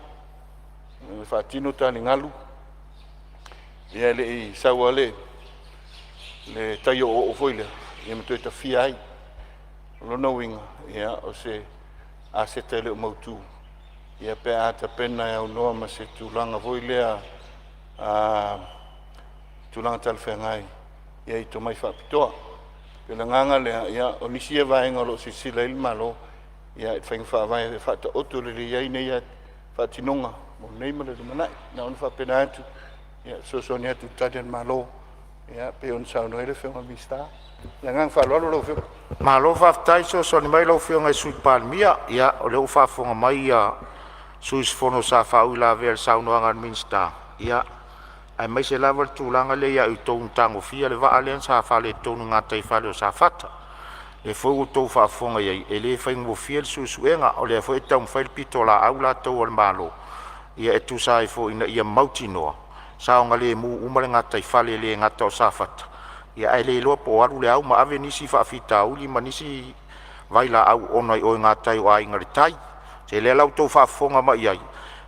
[SPEAKER 12] e faatino taligalu, e le i sau lava le tai o'oo'o foi lea ma toe tafia ai. O lona uiga, o se aseta e le o mautu pe a tapena e aunoa ma se tulaga foi lea tulaga talafeagai i tomai faapitoa. E pei o le agaga lea, o nisi ia vaega o lo o silasila i ai le Malo i faiga faavae e faataoto lelei ai nei faatinoga mo nei ma le lumanai. Na ona faapena atu e fesoasoani atu i le Tali a le Malo e pei ona saunoa ai le Afioga i le Minisita. Ma le agaga faaaloalo lau Afioga.
[SPEAKER 1] Malo faafetai fesoasoani mai lau Afioga i le Sui Palemia. Ia, o lea ua faafofoga mai sui usufono sa faauilavea i le saunoaga a le Minisita, aemaise lava le tulaga lea ia outou na tagofia le vaa lea sa faaletonu i gataifale o Safata. O lea foi ua outou faafofoga i ai, e le faigofie le suesuega, o lea foi e taumafai le pitolaau latou a le Malo e tusa ai foi ina ia mautinoa saogalemu uma le gataifale, e le gata o Safata, ae le iloa po o alu le au ma ave nisi faafitauli ma nisi vailaau oona i gatai o Aiga i le Tai. O lea la ua outou faafofoga mai ai,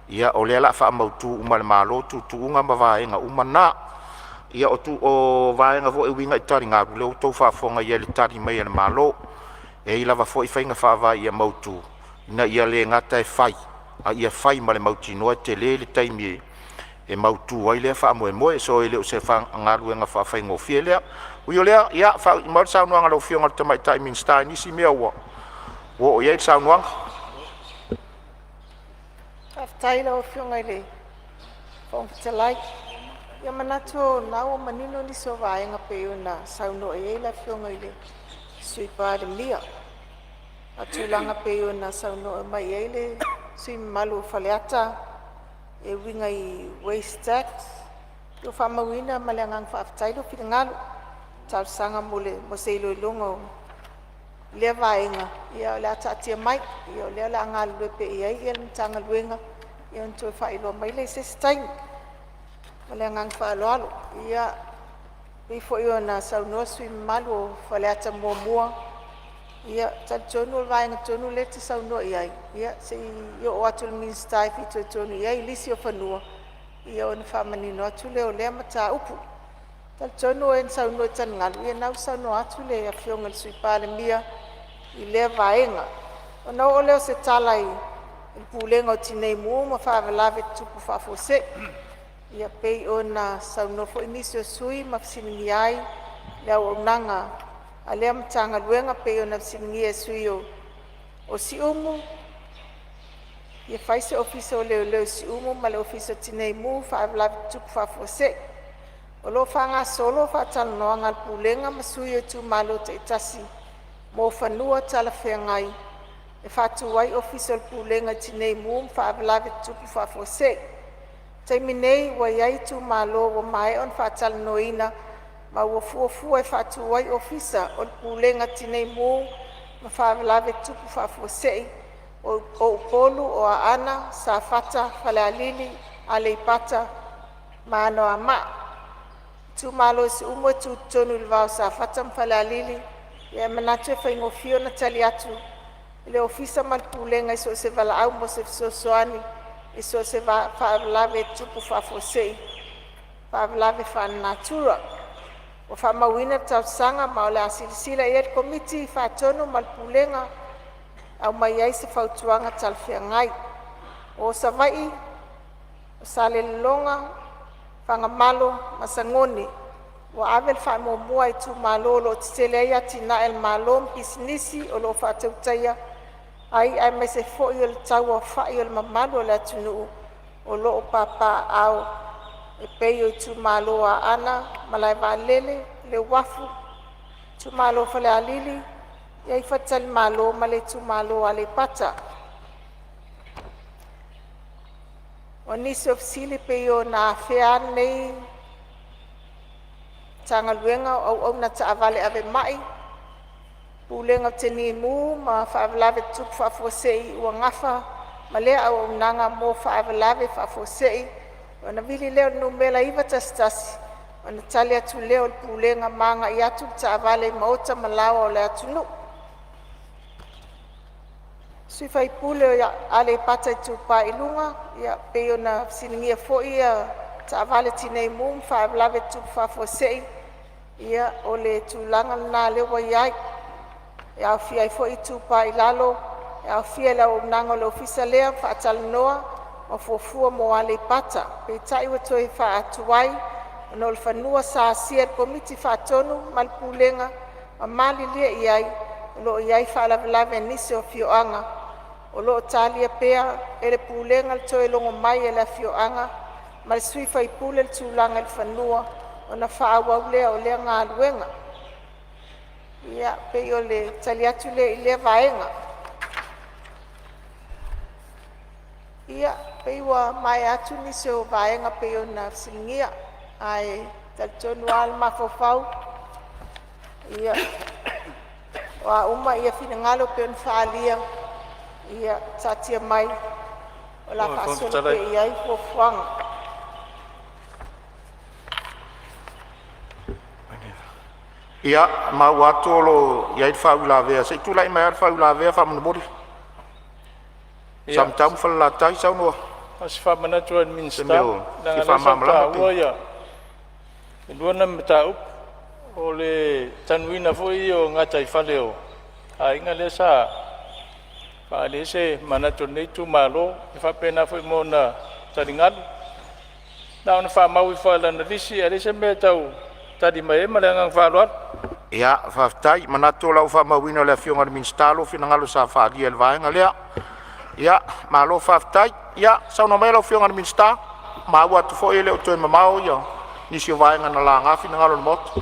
[SPEAKER 1] ia o lea o le a faamautu uma e le Malo tuutuuga ma vaega uma na. Ia, o vaega foi e uiga i taligalu, o lea ua outou faafofoga i ai i le tali mai a le Malo. E i ai lava foi faiga faavae ia mautu ina ia le gata e fai, a ia fai ma le mautinoa e tele le taimi e mautu ai lea faamoemoe. So e le o se galuega faafaigofie lea. Ui o lea, ia faaiu mai le saunoaga a lau Afioga i le Tamaitai Minisita i nisi mea ua oo i ai le saunoaga.
[SPEAKER 11] Faafetai i lau Afioga i le Fofoga Fetalai. Ia, e manatu o lena ua manino nisi o vaega pei ona saunoa i ai le Afioga i le Sui Palemia. A o tulaga pei ona saunoa mai ai le sui usufono mamalu o Faleata e uiga i waste tax, ua faamauina ma le agaga faafetai lou finagalo e talosaga mo se iloiloga o lea vaega, ia o le a taatia mai, o lea o le a galulue pea i ai le Matagaluega, ona toe faailoa mai lea i se isi taimi. Ma le agaga faaaloalo. Ia, e pei foi ona saunoa le sui usufono mamalu o Faleata 1, ia e talitonu o le vaega tonu lea e te saunoa i ai, ia se i oo atu i le Minisita e fitoitonu i ai le lisi o fanua ona faamanino atu lea o lea mataupu. E talitonu o e na saunoa i taligalu, ia lena ua saunoa atu le Afioga i le Sui Palemia i lea vaega. Ona oo lea o se tala i le Pulega o Tinei Mu ma Faalavelave Tutupu Faafuasei. Ia pei ona saunoa foi nisi o sui usufono ma fesiligia ai le auaunaga a lea Matagaluega pei ona fesiligia e le sui usufono o Siumu, e fia fai se Ofisa o Leoleo i Siumu ma le Ofisa o Tinei Mu ma Faalavelave Tutupu Faafuasei. O lo o faagasolo faatalanoaga a le Pulega ma sui o itumalo taitasi mo fanua talafeagai e faatu ai Ofisa o le Pulega o Tinei Mu ma Faalavelave Tutupu Faafuasei. O le taimi nei ua i ai itumalo ua maea ona faatalanoaina ma ua fuafua e faatu ai Ofisa o le Pulega Tinei Mu ma Faalavelave Tutupu Faafuasei o Upolu, o Aana, Safata, Falealili, Aleipata ma Anoamaa. Itumalo o Siumu e tu i totonu i le va o Safata ma Falealili. E manatu e faigofie ona tali atu le Ofisa ma le Pulega i so o se valaau mo se fesoasoani i so o se faalavelave e tupu faafuasei, faalavelave faalenatura. Ua faamauina le talosaga ma o le a silasila i ai le Komiti Faatonu ma le Pulega e aumai ai se fautuaga talafeagai. O Savaii, o Salelologa, Fagamalo ma Sagone ua ave le faamuamua a itumalo o lo o tetele ai atinae a le Malo ma pisinisi o lo o faatautaia ai, aemaise foi o le tauaofai o le mamalu o le atunuu o lo o papaaao e pei o itumalo o Aana, Malaevaalele, le Uafu, itumalo o Falealili, Faletalimalo ma le itumalo o Aleipata. O nisi o fesili e pei ona afea lenei Matagaluega o auauna taavale ave ma'i, Pulega o Tinei Mu ma Faalavelave Tutupu Faafuasei ua nafa ma lea auaunaga mo faalavelave faafuasei. Ona vili lea o le numera 911 ona tali atu lea o le pulega ma agai atu le taavale i maota ma laoa o le atunuu. Sui usufono o Aleipata Itupa i Luga, e pei ona fesiligia foi ia taavale tinei mu ma faalavelave tutupu faafuasei. Ia, o le tulaga lena lea ua iai, e aofia ai foi Itupa i Lalo, e aofia i le auaunaga a le ofisa lea, faatalanoa ma fuafua mo Aleipata. Peitai ua toe faatuai ona o le fanua sa asia e le Komiti Faatonu ma le Pulega ma malilie iai o lo o i ai faalavelave i nisi o afioaga. O lo o talia pea e le Pulega le toe logo mai o le afioaga ma le sui faipule i le tulaga i le fanua ona faaauau lea o lea galuega. Ia, pei o le tali atu lea i lea vaega. Ia, pei ua maea atu nisi o vaega pei ona fesiligia, ae talitonu lava le mafaufau ia o a uma finagalo pei ona faaalia, ia taatia mai o le a faasolo pea i ai fuafuaga.
[SPEAKER 1] Ia, maua atu o lo o i ai le faauilavea. Se i tulai mai lava le faauilavea faamolemole. Samatau ma Falelatai, saunoa.
[SPEAKER 6] Na o se faamanatu lava i le
[SPEAKER 1] Se
[SPEAKER 6] Minisita,
[SPEAKER 1] mea e
[SPEAKER 6] leaga
[SPEAKER 1] fia
[SPEAKER 6] o lea sa
[SPEAKER 1] faamalamalama pe…
[SPEAKER 6] taua e lua nai mataupu, o le tanuina foi ia o gataifale o aiga lea sa faaali ai se manatu o lenei itumalo, e faapena foi mo taligalu. Na ona faamau ifo lava i lana lisi ae leai se mea e tau tali mai ai. Ma le agaga faaaloalo.
[SPEAKER 1] Ia, faafetai. Manatu o le a ou faamauina e le Afioga i le Minisita lou finagalo sa faaalia i le vaega lea. Ia, malo faafetai. Ia saunoa mai lau Afioga i le Minisita, maua atu foi e le o toe mamao nisi o vaega na laga finagalo o le Maota.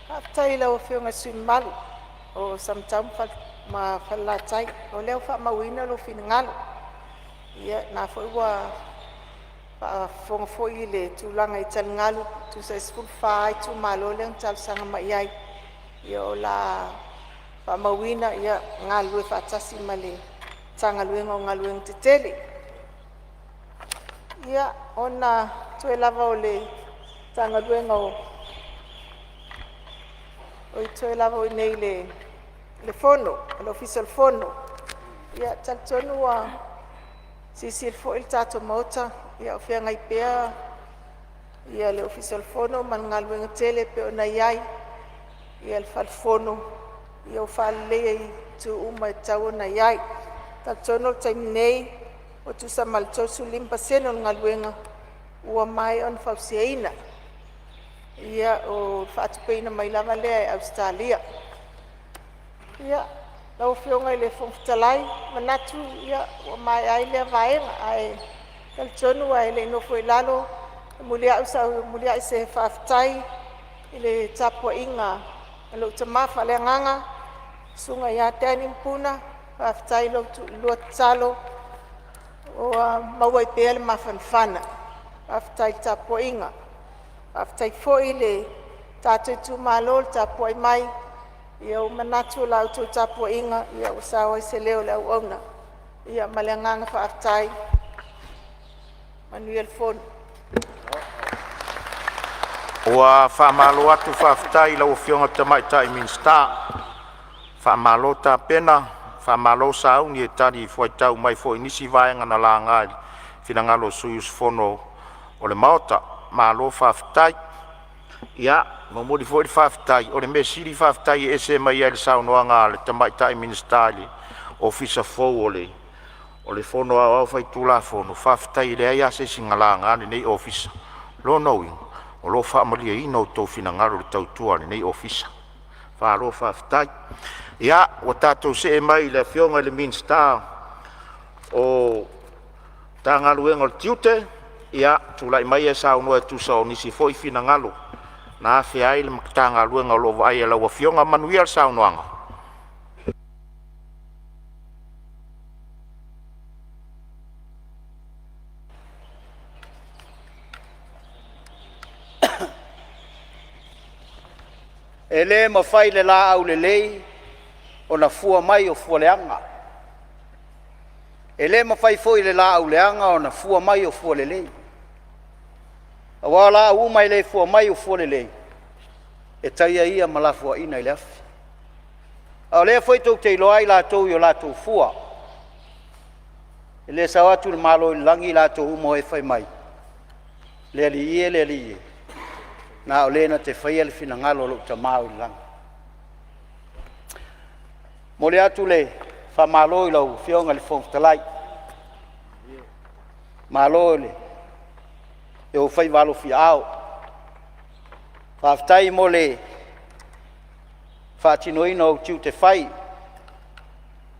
[SPEAKER 11] Faafetai i lau Afioga i le sui usufono mamalu o Samatau ma Falelatai. O lea ua faamauina lou finagalo. Ia o lena foi ua faafofoga foi i le tulaga i taligalu, tusa e 14 itumalo lea na talosaga mai ai. Ia o le a faamauina e galulue faatasi ma le Matagaluega o Galuega Tetele. Ia, ona toe lava o le Matagaluega o oi toe lava o i inei i le Fono, le Ofisa o le Fono. Ia, e talitonu ua silasila foi le tatou Maota o feagai pea le Ofisa o le Fono ma le galuega tele e pei ona i ai le Fale Fono ua faaleleia i itu uma e tatau ona i ai. E talitonu o le taimi nei ua tusa ma le 35% o le galuega ua maea ona fausiaina. Ia, o le faatupeina mai lava lea e Ausetalia. Ia, lau Afioga i le Fofoga Fetalai, e manatu ua maea ai lea vaega, ae talitonu ae le i nofo i lalo, e muliai se faafetai i le tapuaiga a lou tama faaleagaga, le Susuga ia Danny Puna, faafetai i lo oulua tatalo ua maua ai pea le mafanafana. Faafetai le tapuaiga. Faafetai foi i le tatou itumalo le tapuai mai, ia ua manatu o la outou tapuaiga ua sao ai se leo o le auauna. Ia ma le agaga faafetai. Manuia le fono. Ua faamalo atu faafetai i lau Afioga i le Tamaitai Minisita, faamalo tapena, faamalo sauni e talifuaitau mai foi i nisi vaega na laga i finagalo o sui usufono o le Maota. Malo faafetai. Ia momoli foi le faafetai, o le mea sili faafetai e ese mai ai i le saunoaga a le Tamaitai Minisita i le Ofisa fou o le Fono Aoao Faitulafono, faafetai e leai lava se isi na laga lenei Ofisa. O lona uiga o lo o faamalieina outou finagalo i le tautua a lenei Ofisa. Malo faafetai. Ia ua tatou see mai i le Afioga i le Minisita o Matagaluega o le Tiute. Ia, tulai maia e saunoa e tusa o nisi foi finagalo na afea ai le Matagaluega o lo o vaaia e lau Afioga. Manuia le saunoaga.
[SPEAKER 14] E le mafai e le laau lelei ona fua mai o fua leaga. E le mafai foi e le laau leaga ona fua mai o fua lelei. Aua o laau uma e le fua mai o fua lelei, e taia ia ma lafoaiina i le afi. A o lea foi tou te iloa ai latou i o latou fua. E le sao atu i le Malo i le lagi i latou uma o e fai mai, “Le Alii e, le Alii e,” na o le na te faia le finagalo o lou Tama o i le lagi. E momoli atu le faamalo i lau Afioga i le Fofoga Fetalai, malo i ou faiva alofiaao. Faafetai mo le faatinoina o ou tiute fai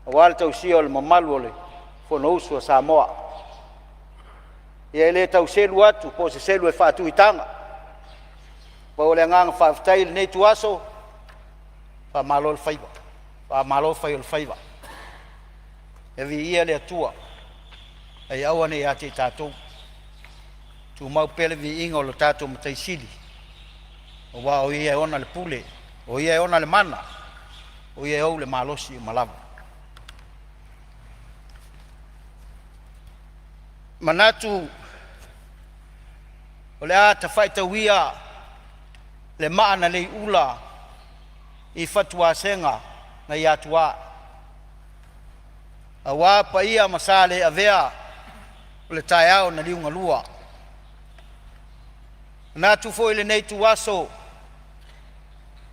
[SPEAKER 14] aua le tausia o le mamalu o le Fonousu a Samoa. Ia e le tau selu atu po o se selu e faatu i taga, pau o le agaga faafetai i lenei ituaso, faamalo le faiva, faamalo fai o le faiva. Ia viia le Atua a ia aua ne i ia te i tatou, tumau pea le viiga o lo tatou Matai Sili aua o Ia e ona le pule, o Ia e ona le mana, o Ia e ou le malosi uma lava. E manatu o le a tafa'i ia le maa na lei'ula i fatuasega nai Atuā aua paia ma sa le avea o le taeao na liugalua. E manatu foi i lenei ituaso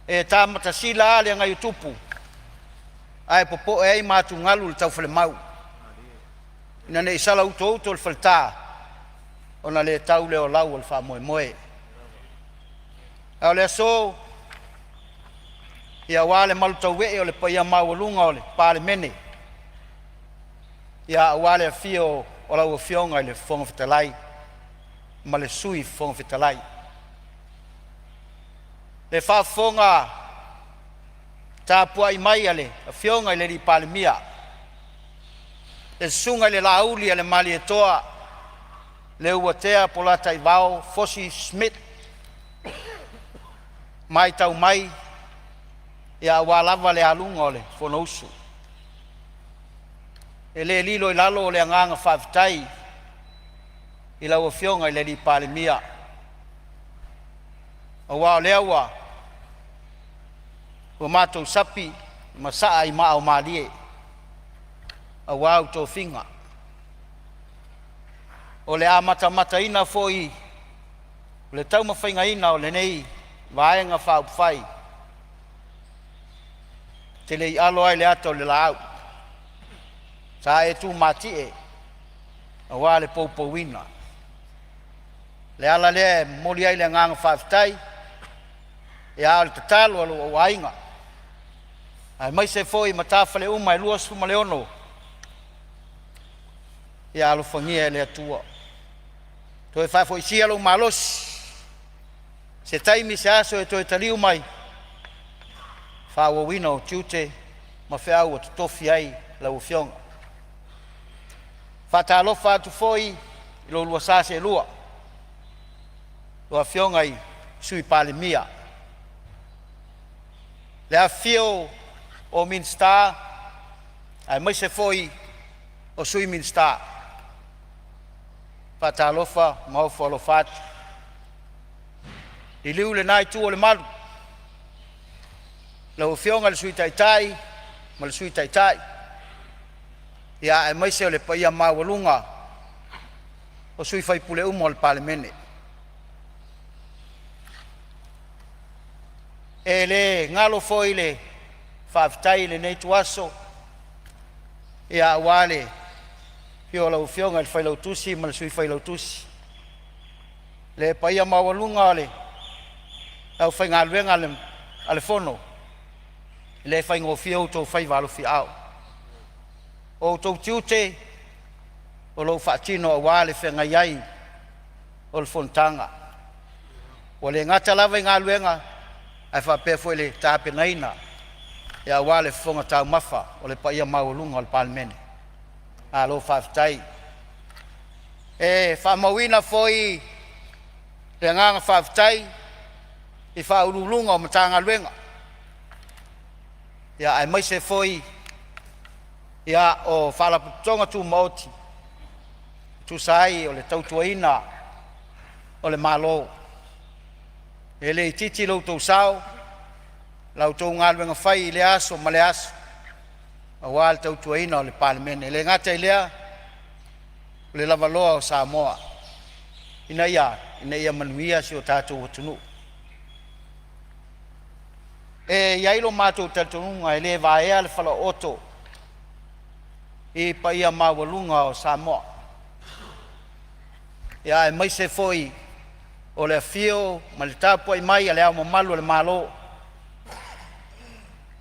[SPEAKER 14] e ta matasila a le agaiotupu ae popo'e ai ma atugalu le taufalemau ina ne i sala utouto le faleta ona le tau lea o lau o le faamoemoe. A o le aso, ia aua le malutauee o le paia maualuga o le Palemene, ia aua le afio o lau Afioga i le Fofoga Fetalai ma le Sui Fofoga Fetalai. Le faafofoga tapuai mai a le Afioga i le Palemia, le susuga i le Laauli a le Malietoa Leuatea Polataivao Fosi Smith. Matau mai ia aua lava le aluga o le Fonousu. E le lilo i lalo le agaga faafetai i lau Afioga i le Palemia, aua o lea ua matou sapi ma saa i maa o malie aua ou tofiga. O le a matamataina foi o le taumafaigaina o lenei Vaega Faaupufai, e te le i alo lava i le ata o le laau, sa e tumatie aua le poupouina. O le ala lea e momoli ai le agaga faafetai, a o le tatalo a lou aiga aemaise foi matafale uma e 26, ia alofagia e le Atua toe faafoisia lou malosi, se taimi se aso e toe taliu mai, faaauauina ou tiute ma feau ua totofi ai lau Afioga. E faatalofa atu foi i lo oulua sa seelua, lua Afioga i Sui Palemia, le afifio o Minisita aemaise foi o Sui Minisita. Faatalofa ma ofo alofa atu. Liliu i lena itu o le malu, lau Afioga i le Sui Taitai ma le Sui Taitai, aemaise o le paia maualuga o sui usufono uma o le Palemene. E le galo foi le faafetai i lenei ituaso aua le afio o lau Afioga i le Failautusi ma le Sui Failautusi, le paia maualuga o le aufaigaluega a le Fono. E le faigofie outou faiva alofiaao, o outou tiute o lo o faatino aua le feagai ai o le fonotaga. Ua le gata lava i galuega ae faapea foi le tapenaina aua le fofoga taumafa o le paia maualuga o le Palemene. Malo faafetai. E faamauina foi le agaga faafetai i Ofisa Sili o Pulega o Matagaluega aemaise foi o Faalapotopotoga Tumaoti e tusa ai o le tautuaina o le Malo. E le itiiti lo outou sao, la outou galuega fai i lea aso ma lea aso aua le tautuaina o le Palemene. E le gata i lea o le lavaloa o Samoa ina ia a? Ina ia manuia si o tatou atunuu. E i ai lo matou talitonuga e le vaea le falaooto i paia maualuga o Samoa, aemaise foi o le afio ma le tapuai mai a Le Ao Mamalu o le Malo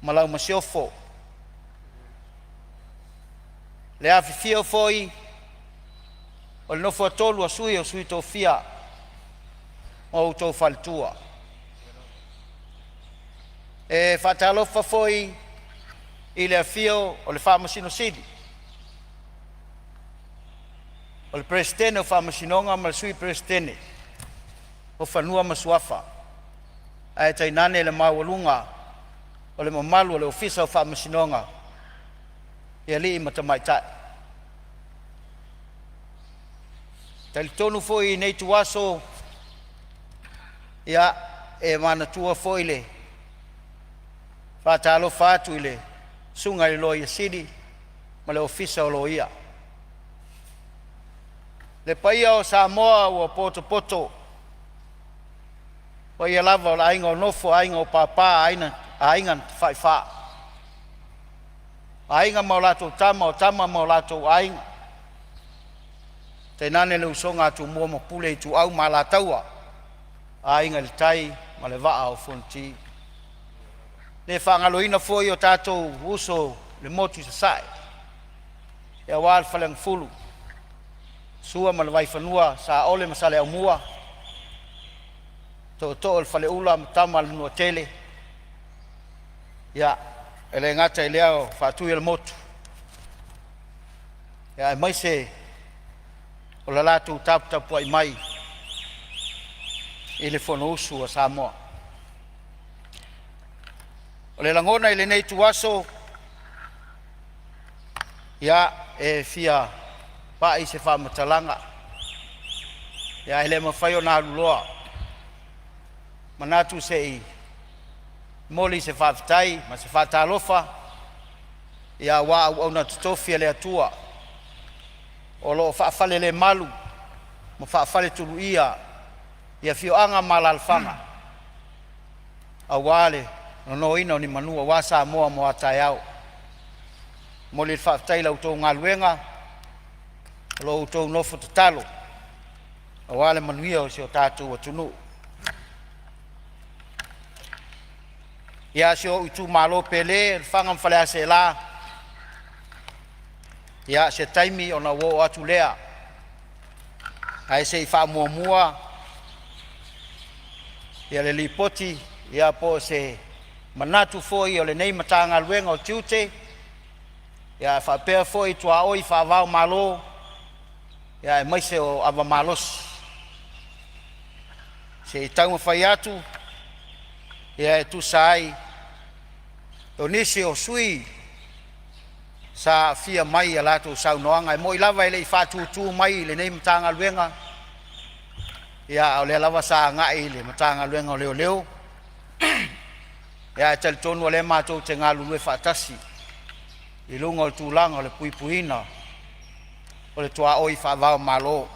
[SPEAKER 14] ma lau Masiofo, le afifio foi o le nofo a tolu a Sui o Sui Tofia ma outou faletua. E faatalofa foi i le afio o le Faamasino Sili, o le Peresetene o Faamasinoga ma le Sui Peresetene o Fanua ma Suafa, ae tainane le maualuga o le mamalu o le Ofisa o Faamasinoga i alii ma tamaitai. E talitonu foi i lenei ituaso, ia, e manatua foi le faatalofa atu i le susuga i le Loia Sili ma le Ofisa o Loia. Le paia o Samoa ua potopoto, o paia lava o le aiga o Nofo, aiga o Papa, Aiga na Tafaifa, Aiga ma latou Tama, o Tama ma o latou Aiga, tainane le usoga a Tumua ma Pule, Ituau ma Alataua, Aiga i le Tai ma le Vaa o Fonoti. E le faagaloina foi o tatou uso i le motu i Sasae aua le Faleagafulu, Sua ma le Vaifanua, Saole ma Saleaaumua, Tootoo o le Faleula ma Tama a le Manuatele. Ia, e le gata i lea o Faatuiolemotu, aemaise o le latou taputapuai mai i le Fonousu a Samoa. O le lagona i lenei ituaso, ia, e fia pai se faamatalaga, ae le mafai ona aluloa, manatu se i momoli se faafetai ma se faatalofa aua auauna totofi a le Atua o lo o faafalelemalu ma faafaletuluia i afioaga ma alaalafaga aua le nonoina o ni manu aua Samoa mo a taeao. E momoli le faafetai i la outou galuega o lo o outou nofo tatalo aua le manuia o si o tatou atunuu. Ia, si ou itumalo pele, Lefaga ma Faleaseela, ia se taimi ona ou oo atu lea, ae se i faamuamua le lipoti po o se manatu foi o lenei Matagaluega o Tiute ae faapea foi tuaoi faava-o-Malo aemaise o ava malosi se i taumafai atu e tusa ai o nisi o sui usufono sa aafia mai i a latou saunoaga. E moni lava e le i faatutu mai i lenei Matagaluega, a o lea lava sa agai i le Matagaluega o Leoleo, ae talitonu o lea matou te galulue faatasi i luga o le tulaga o le puipuiga o le tuaoi faava-o-Malo.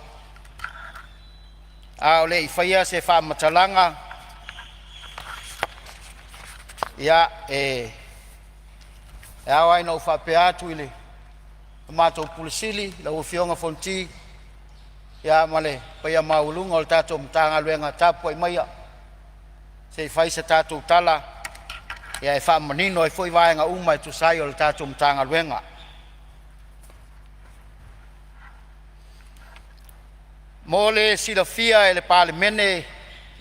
[SPEAKER 14] A o le i faia se faamatalaga, ia, e ao lava ona ou faapea atu i le matou Ofisa Sili, lau Afioga Fonoti ma le paia maualuga o le tatou Matagaluega, tapuai maia se i fai se tatou tala e faamanino ai foi vaega uma e tusa ai o le tatou Matagaluega. Mo le silafia e le Palemene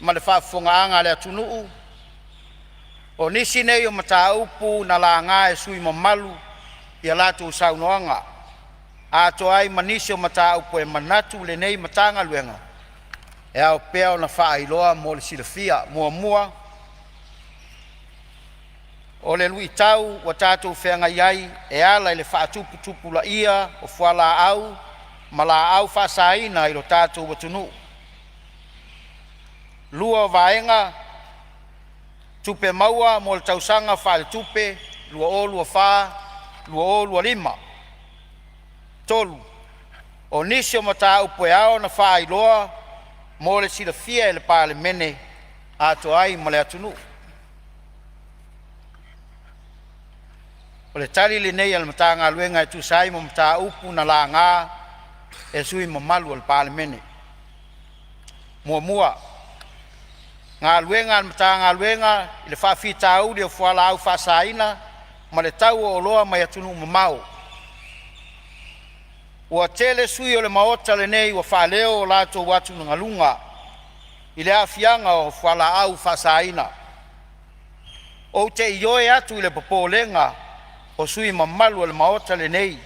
[SPEAKER 14] ma le faafofogaaga a le atunuu, o nisi nei o mataupu na laga e sui usufono mamalu i a latou saunoaga, atoa ai ma nisi o mataupu e manatu lenei Matagaluega e ao pea ona faailoa mo le silafia. Muamua, o le luitau ua tatou feagai ai e ala i le faatuputupulaia o fualaau ma laau faasaina i lo tatou atunuu. Lua o vaega, Tupe maua mo le tausaga faaletupe 2024/2025. Tolu, o nisi o mataupu e ao ona faailoa mo le silafia e le Palemene atoa ai ma le atunuu. O le tali lenei a le Matagaluega e tusa ai ma mataupu na laga e sui usufono mamalu o le Palemene. Muamua, Galuega a le Matagaluega i le faafitauli o fualaau faasaina ma le tau o oloa mai atunuu mamao. Ua tele sui usufono o le Maota lenei ua faaleo o latou atugaluga i le aafiaga o fualaau faasaina. Ou te ioe atu i le popolega o sui usufono mamalu o le Maota lenei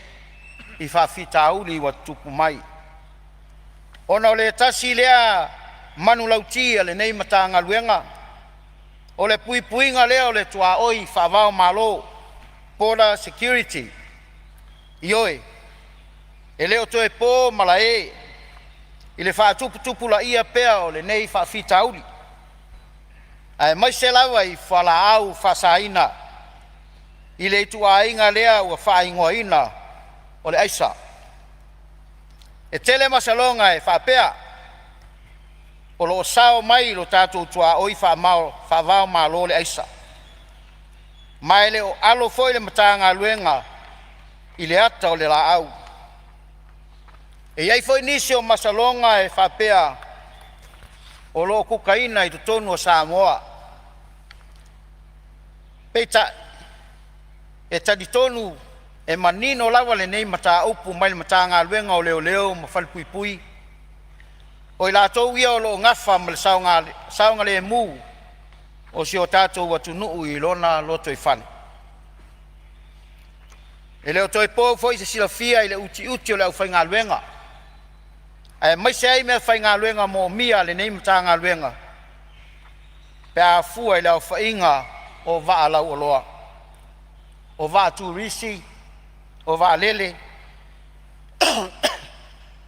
[SPEAKER 14] i faafitauli ua tutupu mai, ona o le tasi lea manulauti a lenei Matagaluega, o le puipuiga lea o le tuaoi faava-o-Malo, border security. Ioe, e le o toe po malae i le faatuputupulaia pea o lenei faafitauli, aemaise lava i fualaau faasaina i le ituaiga lea ua faaigoaina o le aisa. E tele masaloga e faapea o lo o sao mai i lo tatou tuaoi faava-o-Malo le aisa, ma e le o alo foi le Matagaluega i le ata o le laau. E i ai foi nisi o masaloga e faapea o lo o kukaina i totonu o Samoa. Peitai, e talitonu e manino lava lenei mataupu mai le Matagaluega o Leoleo ma Falepuipui, o i latou ia o lo o nafa ma le saogalemu o si o tatou atunuu i lona lotoifale. E le o toe po foi se silafia i le utiuti o le aufaigaluega aemaise ai meafaigaluega moomia a lenei Matagaluega pe a fua i le aofaiga o vaa lauoloa, o vaa turisi, o vaalele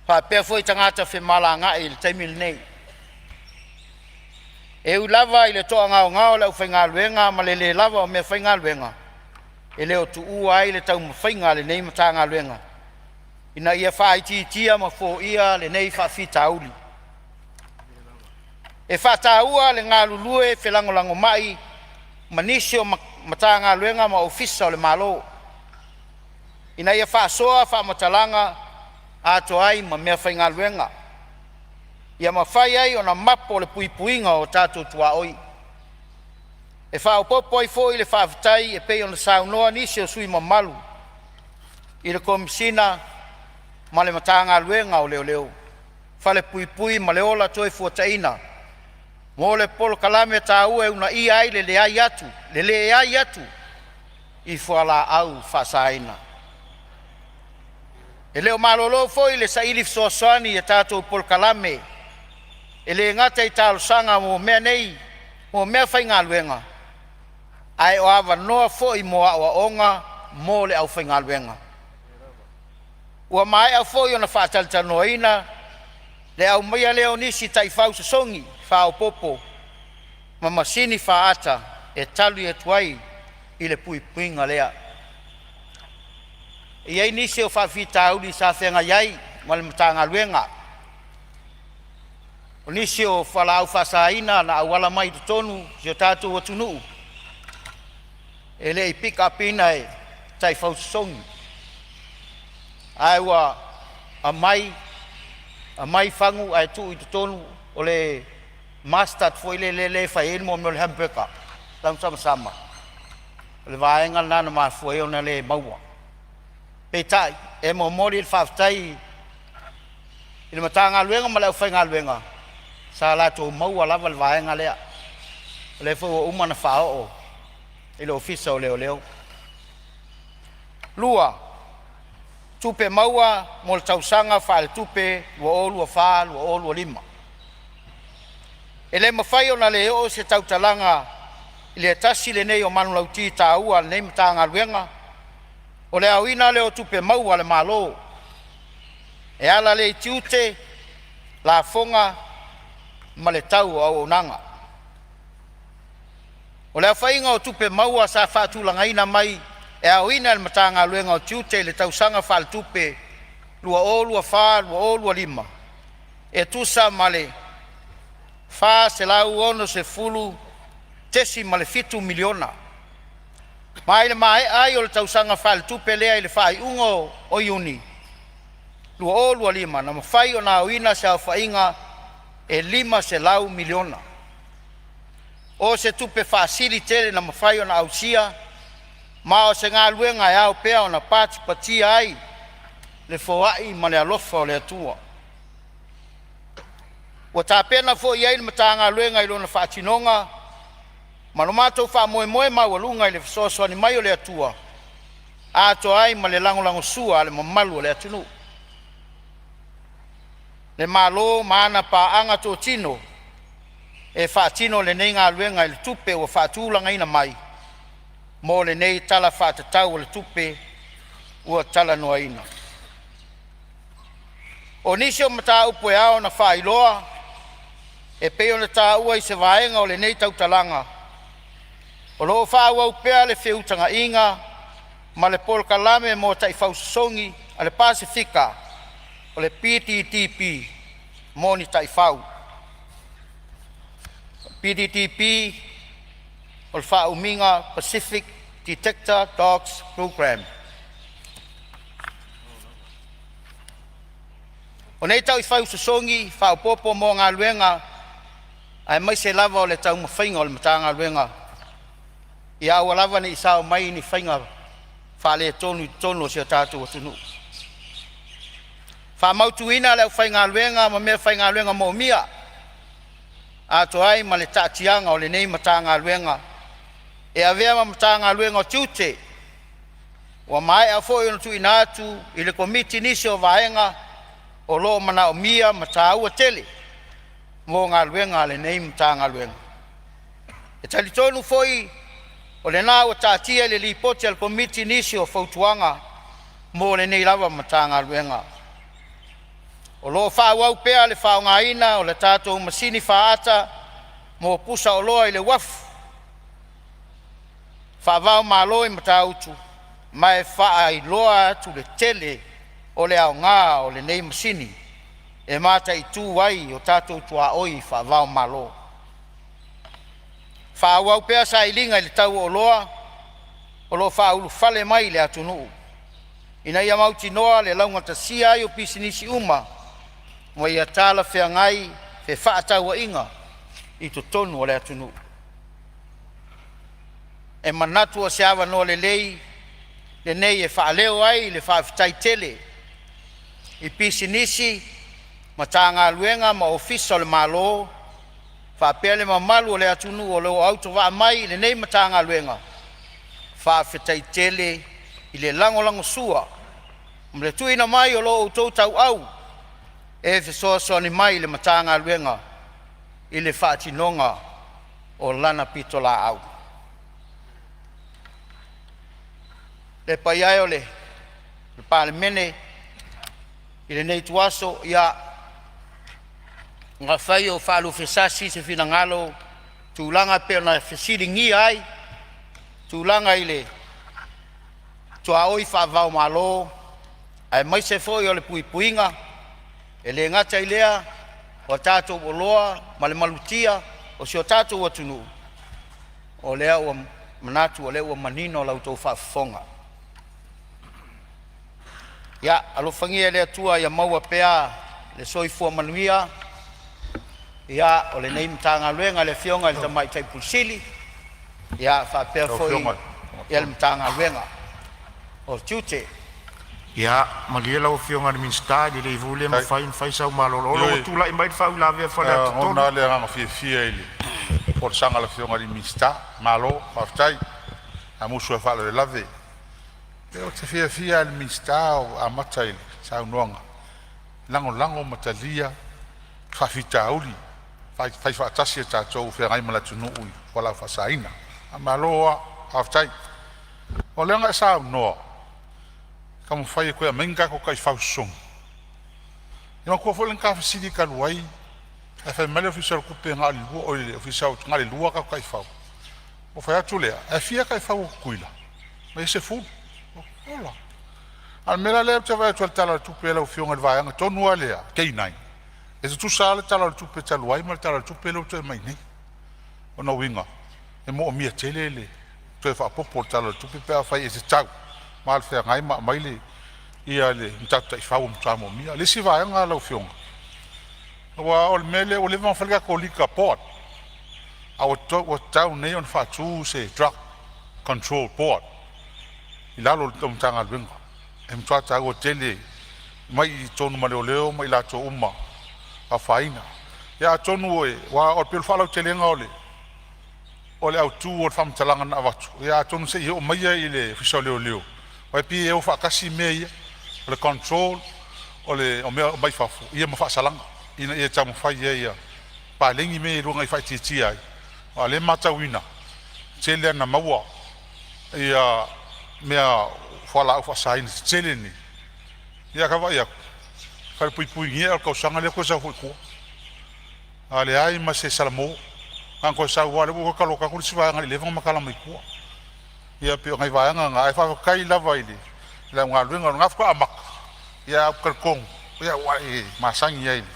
[SPEAKER 14] faapea foi tagata femalagaai i le taimi lenei. E ui lava i le toagaogao o le aufaigaluega ma le le lava o meafaigaluega, e le o tuua ai le taumafaiga a lenei Matagaluega ina ia faaitiitia ma foia lenei faafitauli. E faataua le galulue felagolagomai ma nisi o Matagaluega ma Ofisa o le Malo ina ia faasoa faamatalaga atoa ai ma meafaigaluega, ia mafai ai ona mapo le puipuiga o tatou tuaoi. E faaopoopo ai foi le faafetai e pei ona saunoa nisi o sui usufono mamalu i le Komesina ma le Matagaluega o Leoleo, Falepuipui ma le Ola Toefuataina mo le polokalame taua e uunaia ai le leai atu i fualaau faasaina. E le o malolo foi le saili fesoasoani i a tatou polokalame e le gata i talosaga mo mea nei mo meafaigaluega, ae o avanoa foi mo aoaoga mo le aufaigaluega. Ua maea foi ona faatalatalanoaina le aumaia lea o nisi taifau sosogi faaopoopo ma masini faata e tali atu ai i le puipuiga lea. E i ai nisi o faafitauli sa feagai ai ma le Matagaluega, o nisi o fualaau faasaina na auala mai totonu o si o tatou atunuu e le i pick up ina e taifau sosogi, ae ua aumai aumai fagu ae tuu i totonu o le mustard foi lele lea e fai ai le mea o le hamburger, tausamasamao le vaega lena na mafua ai ona le maua. Peitai, e momoli le faafetai i le Matagaluega ma le aufaigaluega sa latou maua lava le vaega lea, o lea foi ua uma ona faaoo i le Ofisa o Leoleo. 2. Tupe Maua mo le Tausaga Faaletupe 2024/2025. E le mafai ona le oo se tautalaga i le tasi lenei o manulauti taua a lenei Matagaluega, o le aoina lea o tupe maua a le Malo e ala lea i tiute, lafoga ma le tau o auaunaga. O le aofaiga o tupe maua sa faatulagaina mai e aoina e le Matagaluega o Tiute i le tausaga faaletupe 2024/2025 e tusa ma le $460.7 miliona, ma i le maea ai o le tausaga faaletupe lea i le faaiuga o Iuni 2025, na mafai ona aoina se aofaiga e $500 miliona. O se tupe faasili tele na mafai ona ausia ma o se galuega e ao pea ona patipatia ai le foai ma le alofa o le Atua. Ua tapena foi i ai le Matagaluega i lona faatinoga ma lo matou faamoemoe maualuga i le fesoasoani mai o le Atua atoa ai ma le lagolagosua a le mamalu o le atunuu, le Malo ma ana paaga totino e faatino lenei galuega i le tupe ua faatulagaina mai mo lenei Tala Faatatau o le Tupe ua talanoaina. O nisi o mataupu e ao ona faailoa e pei ona taua i se vaega o lenei tautalaga, o lo o faaauau pea le feutagaiga ma le polokalame mo taifau sosogi a le Pasefika (PDTP) mo ni taifau. PDTP o le faaumiga o Pacific Detector Dogs Programme. O nei taifau sosogi faaopoopo mo galuega aemaise lava o le taumafaiga o le Matagaluega ia aua lava nei sao mai ni faiga faaletonu i totonu o si o tatou atunuu. Faamautuina le aufaigaluega ma meafaigaluega moomia, atoa ai ma le taatiaga o lenei Matagaluega e avea ma Matagaluega o Tiute. Ua maea foi ona tuuina atu i le Komiti nisi o vaega o lo o manaomia ma taua tele mo galuega a lenei Matagaluega. E talitonu foi O lena ua taatia i le Lipoti a le Komiti nisi o fautuaga mo lenei lava Matagaluega. O lo o faaauau pea le faaaogaina o le tatou masini faata mo pusaoloa i le uafu faava-o-Malo i Matautu ma e faailoa atu le tele o le aoga o lenei masini e mataitu ai o tatou tuaoi faava-o-Malo. Faaauau pea sailiga i le tau o oloa o lo o faaulufale mai i le atunuu ina ia mautinoa le laugatasia ai o pisinisi uma ma ia talafeagai fefaatauaiga i totonu o le atunuu. E manatu o se avanoa lelei lenei e faaleo ai le faafetai tele i pisinisi, Matagaluega ma Ofisa o le Malo faapea le mamalu o le atunuu o lo o autovaa mai i lenei Matagaluega. Faafetai tele i le lagolagosua ma le tuuina mai o lo outou tauau e fesoasoani mai i le Matagaluega i le faatinoga o lana pitolaau. Le paia e o le Palemene i lenei ituaso, ia afai o faaluafesasi se finagalo i tulaga e pei ona fesiligia ai tulaga i le tuaoi faava-o-Malo aemaise foi o le puipuiga, e le gata i lea o a tatou oloa ma le malutia o si o tatou atunuu. O lea ua manatu o lea ua manino la outou faafofoga. Ia alofagia e le Atua ia maua pea le soifua manuia o lenei Matagaluega i le Afioga i le Tamaitai Ofisa Sili faapea
[SPEAKER 4] Lau
[SPEAKER 14] foi
[SPEAKER 4] Afioga i
[SPEAKER 14] le Matagaluega o Tiute.
[SPEAKER 1] Ia malie lau Afioga i le Minisita, e lelei foi le mafai ona fai sau malolo. O lo o ua tulai mai le faauilavea a
[SPEAKER 4] Ioe,
[SPEAKER 1] Faleata
[SPEAKER 4] e lagona
[SPEAKER 1] 3.
[SPEAKER 4] lava le agaga fiafia i le folasaga a le Afioga i le Minisita, malo faafetai. Samoa i faalavelave. Ou te fiafia lava i le Minisita o amata i le saunoaga, lagolago ma talia faafitauli fai faatasi e tatou o feagai ma le atunuu i fualaau faasaina. Faamalo lava faafetai. O lea na e saunoa e taumafai e toe aumai ni tatou taifau sosogi. Ia manatua foi le na ta fesili talu ai ae fai mai le Ofisa o le Tupe na o le 2, oi le Ofisa na o le 2 a tatou taifau. Ou fai atu lea, ae fia taifau a Tutuila? Fai mai e 10. Ola. A o le mea la lea ou te vaai atu i le Tala o le Tupe a lau Afioga i le vaega tonu lava lea K9, e tutusa lava le Tala o le Tupe talu ai ma le Tala o le Tupe lea ua toe aumai nei. O lona uiga e moomia tele le toe faaopopo o le Tala o le Tupe pe afai e tatau ma alafeagai ma aumai le tatou taifau e matua moomia. O le isi vaega lau Afioga, aua o le mea lea ua leva ona fai le tatou Liquor Board, a ua tatau nei ona faatu se Drug Control Board i lalo o le Matagaluega. E matua taua tele mai i totonu ma leoleo ma i latou uma afaina. Ia atonu e aua pei o le faalautelega o le autu o le faamatalaga na avatu, ia atonu se i oo mai i le Ofisa o Leoleo, aua e pei e o faatasi mea ia, o le control o mea mai fafo ia ma faasalaga ina ia taumafai ai ia paleni mea ia e lua ina ia faaitiitia ai, aua o lea e matauina e tele lava ina maua ia mea fualaau faasaina tetele nei. Ia ae vaavaai atu e falepuipui o le tausaga lea toe sau foi i tua, a leai ma se salamo. Na ona toe sau lava o lea ua toe taloka atu le isi vaega i le 11 ma tala mai tua. Ia pei o nai vaega na, ae faafetai lava i le au galuega, o lena faatoa amata ae ou te talitonu ua e masani ai i le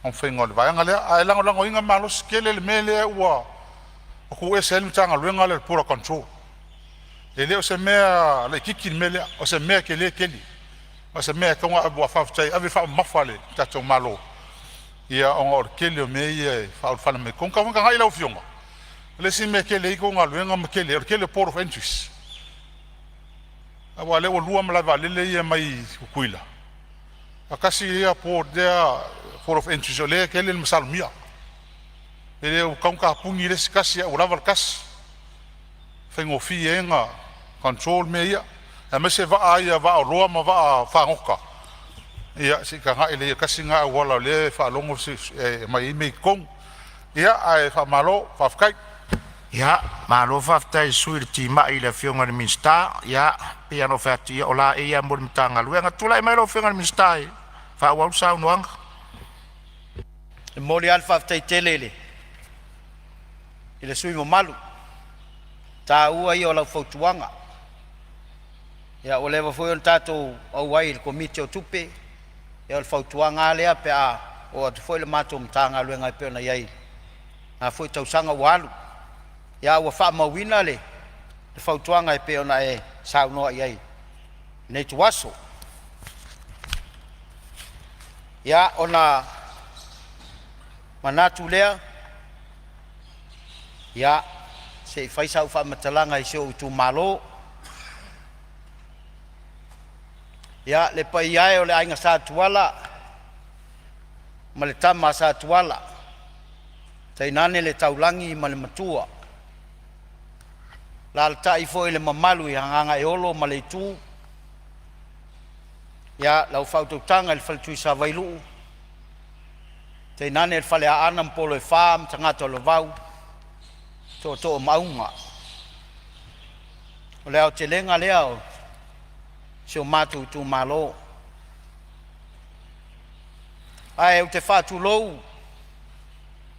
[SPEAKER 4] taumafaiga o le vaega lea. Ae lagolagoina malosi tele le mea lea ua tuu ese ai le Matagaluega lea o le Border Control. E le o se mea laitiiti le mea lea, o se mea tele tele. O se mea e tatau ona faafetai e ave le faamamafa a le tatou Malo ona o le tele o mea ia e faaulufale mai totonu. Talu ona tagai lau Afioga, o le isi mea e tele ai tou galuega ma tele ai o le tele o port of entries, aua o lea ua lua malae vaalele ia mai Tutuila, ae tasi ia port lea port of entries o lea e tele le masalomia. E le ua tatau ona tapuni le isi tasi ae ua lava le tasi, e faigofie ai ona control mea ia, aemaise vaa ia vaa oloa ma vaa fagota. Ia se i tagai lelei i ai tasi lena auala o lea e faalogo e aumai ai mea i totonu. Ia ae faamalo faafetai.
[SPEAKER 1] Ia, malo faafetai i le sui usufono le timai i le Afioga i le Minisita. Ia, e pei lava ona ou fai atu, o laei lava mo le Matagaluega. Tulai mai lau Afioga i le Minisita e faaauau le saunoaga.
[SPEAKER 14] E momoli lava le faafetai tele i le sui usufono mamalu, o le taua ia o lau fautuaga. Ia ua leva foi ona tatou auai i le Komiti o Tupe, ia o le fautuaga lava lea pe a oo atu foi le matou Matagaluega e pei ona i ai i lena foi tausaga ua alu. Ia ae ua faamauina le fautuaga e pei ona e saunoa i ai i lenei ituaso. Ia, ona manatu lea, ia se i fai sau faamatalaga i si ou itumalo. Ia, le paia e o le Aiga Sa Tuala ma le Tama a Sa Tuala, tainane le Taulagi ma le Matua, alaalatai foi le mamalu ia Gagaeolo ma Leitu, ia lau faautautaga i le Faletuisavailuu tainane le Faleaana ma Polo e Fa ma tagata o le Vavau, Tootoo o Maauga. O le aotelega lea o si o matou itumalo. Ae ou te faatulou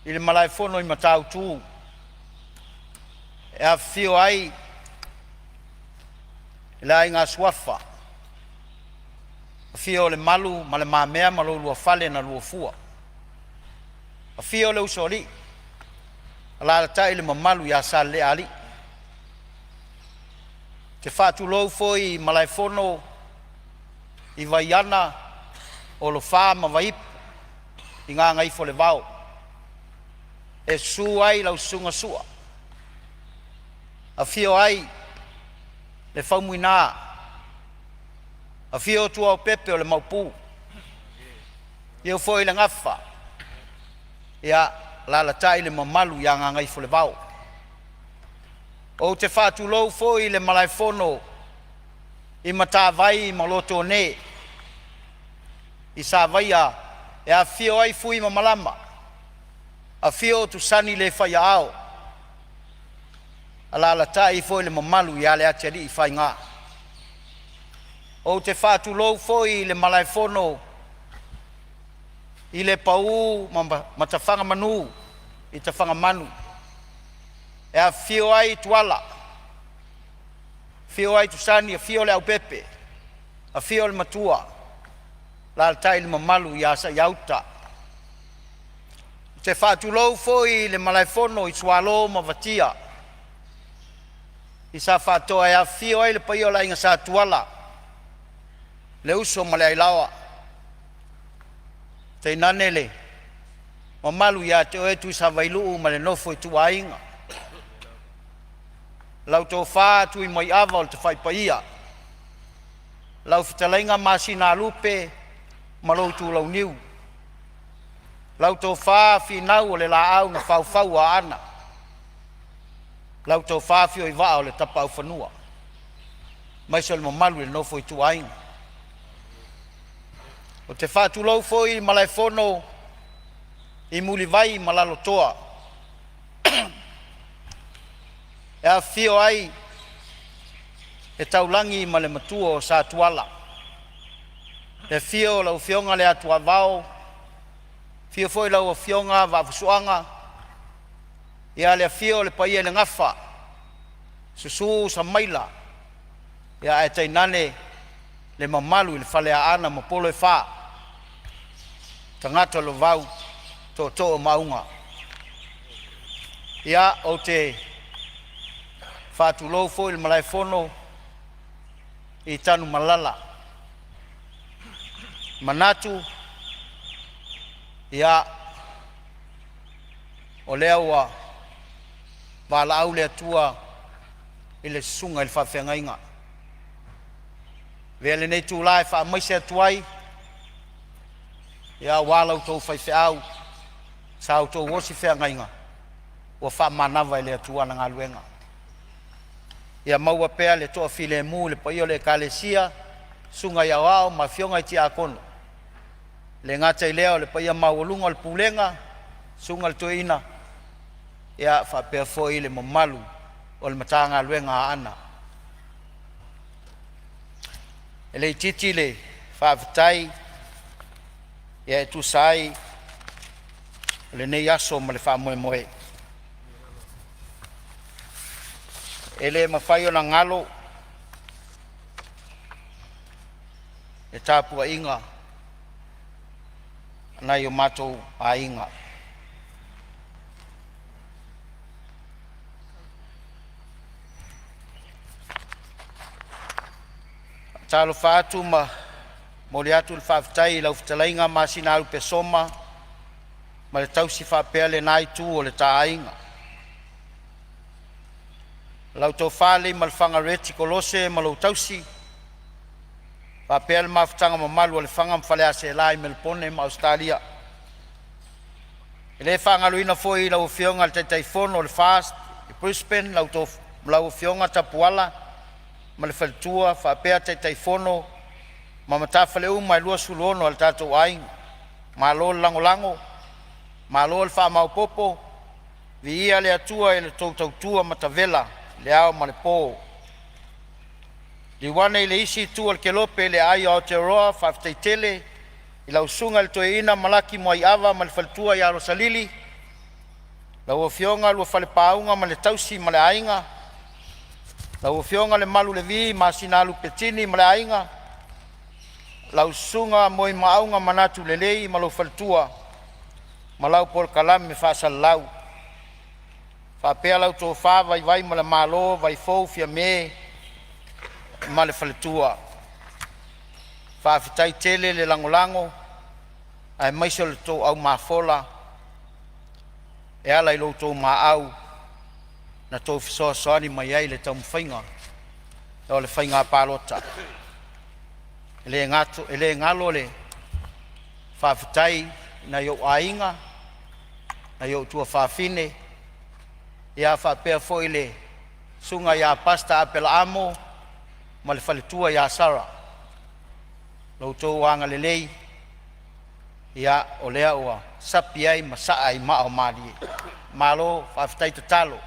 [SPEAKER 14] i le malaefono i Matautu e afifio ai le Aiga Suafa, afio Lemalu ma Le Mamea ma lo oulua fale na luafua. Afio le Usoalii, alaalatai le mamalu ia Salealii. Ou te faatulou foi i Malaefono i Vaiana, Olofa ma Vaipu i Gagaifolevao. E susu ai lau Susuga Sua, afio ai le Faumuina, afio Tuaopepe o le Maopu, afio foi le Gafa, ia alaalatai le mamalu ia Gagaifolevao. Ou te faatulou foi i le malaefono i Matavai ma Lotone i Savaia e afifio ai Fui ma Malama, afio Tusani le fai aao, alaalatai foi le mamalu ia Leatialiifaiga. Ou te faatulou foi i le malaefono i Lepau ma Tafagamanu i Tafagamanu, e afifio ai Tuala, afio ai Tusani, afio Leaupepe, afio le Matua, alaalatai le mamalu ia Saiauta. Ou te faatulou foi i le malaefono i Sualo ma Vatia i Safaatoa e afifio ai le paia o le Aiga Sa Tuala, le uso ma le Ailaoa, tainane le mamalu ia te oe Tuisavailuu ma le nofo a ituaiga, lau tofa Tuimaiava o le tafaipaia, lau fetalaiga Masinalupe ma lou itulauniu, lau tofa Finau o le Laau na faufau e Aana, lau tofa Afioivaa o le Tapaaufanua aemaise o le mamalu i le nofo a ituaiga. Ou te faatulou foi i Malaefono i Mulivai ma Lalotoa e afifio ai le Taulagi ma le Matua o Sa Tuala, le afio o lau Afioga le Atuavao, afio foi lau Afioga Vaafusuaga, ia le afio o le paia i le Gafa, susu Samaila ae tainane le mamalu i le Faleaana ma Polo e Fa, tagata o le vavau, tootoo o Maauga. Ia, ou te faatulou foi i le malaefono i Tanumalala. E manatu ia, o lea ua valaau le Atua i le susuga i le faafeagaiga. Avea lenei itula e faamaise atu ai ia aua la outou faifeau sa outou osi feagaiga ua faamanava e le Atua ana galuega. Ia maua pea le toafilemu i le paia o le Ekalesia, susuga i aoao ma afioga i tiakono, e le gata i lea o le paia maualuga o le pulega, susuga i le toeaina. ia faapea foi le mamalu o le Matagaluega a Aana. E le itiiti le faafetai e tusa ai o lenei aso ma le faamoemoe. E le mafai ona galo le tapuaiga a nai o matou aiga, e faatalofa atu ma momoli atu le faafetai i lau fetalaiga Masinalupe Soma ma le tausi faapea lena itu o le ta aiga, lau tofa Leimalefana Reti Kolose ma lou tausi faapea le mafutaga mamalu a Lefaga ma Faleaseela i Melepone ma Ausetalia. E le faagaloina foi lau Afioga i le Taitaifono o le FAST i Brisbane lau Afioga Tapuala ma le faletua faapea Taitaifono ma matafale uma e 26 a le tatou aiga. Malo le lagolago, malo le faamaopopo. Viia le Atua i la outou tautua matavela i le ao ma le po. Liliu ane i le isi itu o le kelope i le aai o Aotearoa, faafetai tele i lau susuga i le Toeaina Malaki Muaiava ma le faletua ia Losalili, lau Afioga Luafale Pauga ma le tausi ma le aiga, lau Afioga Lemalu Levi Masinalupe Tini ma le aiga, lau susuga Moimaauga Manatu Lelei ma lou faletua ma lau polokalame faasalalau, faapea lau tofa Vaivaimalemalo Vaifou Fiame ma le faletua. Faafetai tele le lagolago aemaise o le tou aumafola e ala i lo outou maau na tou fesoasoani mai ai i le taumafaiga o le faiga palota. E le galo le faafetai i nai ou aiga, nai ou tuafafine faapea foi le susuga ia Pastor Aperamo ma le faletua ia Sara. Lo outou agalelei o lea ua sapi ai ma saa i maa o malie. Malo faafetai tatalo.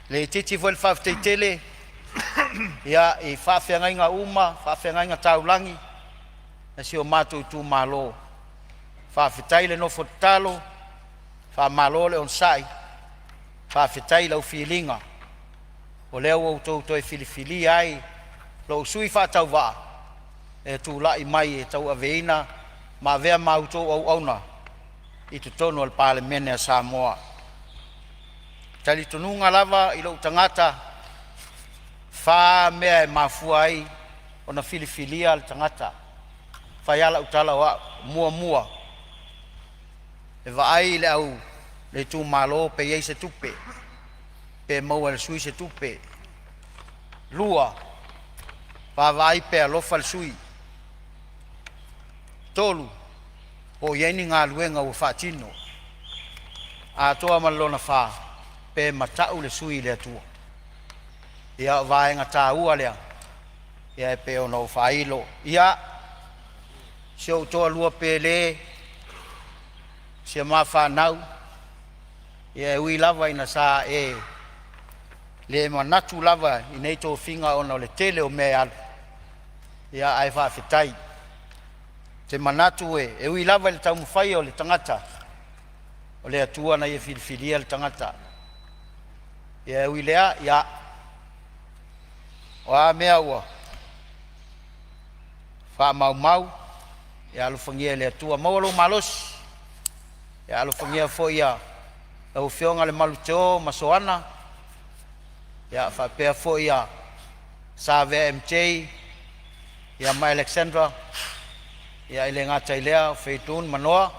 [SPEAKER 14] E le itiiti foi le faafetai tele i faafeagaiga uma, faafeagaiga taulagi a si o matou itumalo, faafetai le nofo tatalo, faamalo le onosai, faafetai i lau filiga o lea ua outou toe filifilia ai lou sui faatauvaa e tulai mai e tauaveina ma avea ma a outou auauna i totonu o le Palemene a Samoa. O le talitonuga lava i lou tagata, e fa mea e mafua ai ona filifilia le tagata. E fai lava lau tala o au: Muamua, e vaai le itumalo pe i ai se tupe, pe maua e le sui se tupe. Lua, vaavaai pe alofa le sui. Tolu, po o i ai ni galuega ua faatino. Atoa ma le lona fa, pe mata'u le sui i le Atua. Ia o vaega taua lea e pei ona ou faailo. Ia, si ou toalua pele, si ama fanau, ia e ui lava ina sa e le manatu lava i nei tofiga ona o le tele o mea e alu, ia ae faafetai. Ou te manatu e ui lava i le taumafai o le tagata, o le Atua na Ia filifilia le tagata. Ia e ui i lea, ia o a mea ua faamaumau, ia alofagia e le Atua maua lou malosi. Ia alofagia foi lau Afioga Lemalu Teo ma Soana faapea foi Savea MJ ma Alexandra, e le gata i lea o Feetun ma Noa,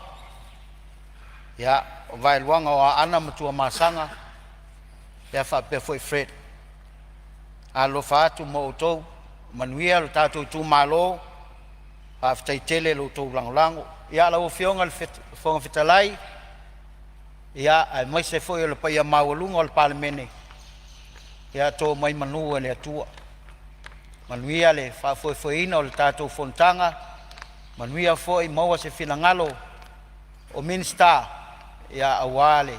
[SPEAKER 14] o Vaeluaga o Aana ma Tuamasaga faapea foi Fred. Alolofa atu ma outou, manuia lo tatou itumalo. Faafetai tele i lo outou lagolago. Ia lau Afioga i le Fofoga Fetalai aemaise foi o le paia maualuga o le Palemene, ia to mai manu e le Atua, manuia le faafoefoeina o le tatou fonotaga, manuia foi, maua se finagalo o Minisita aua le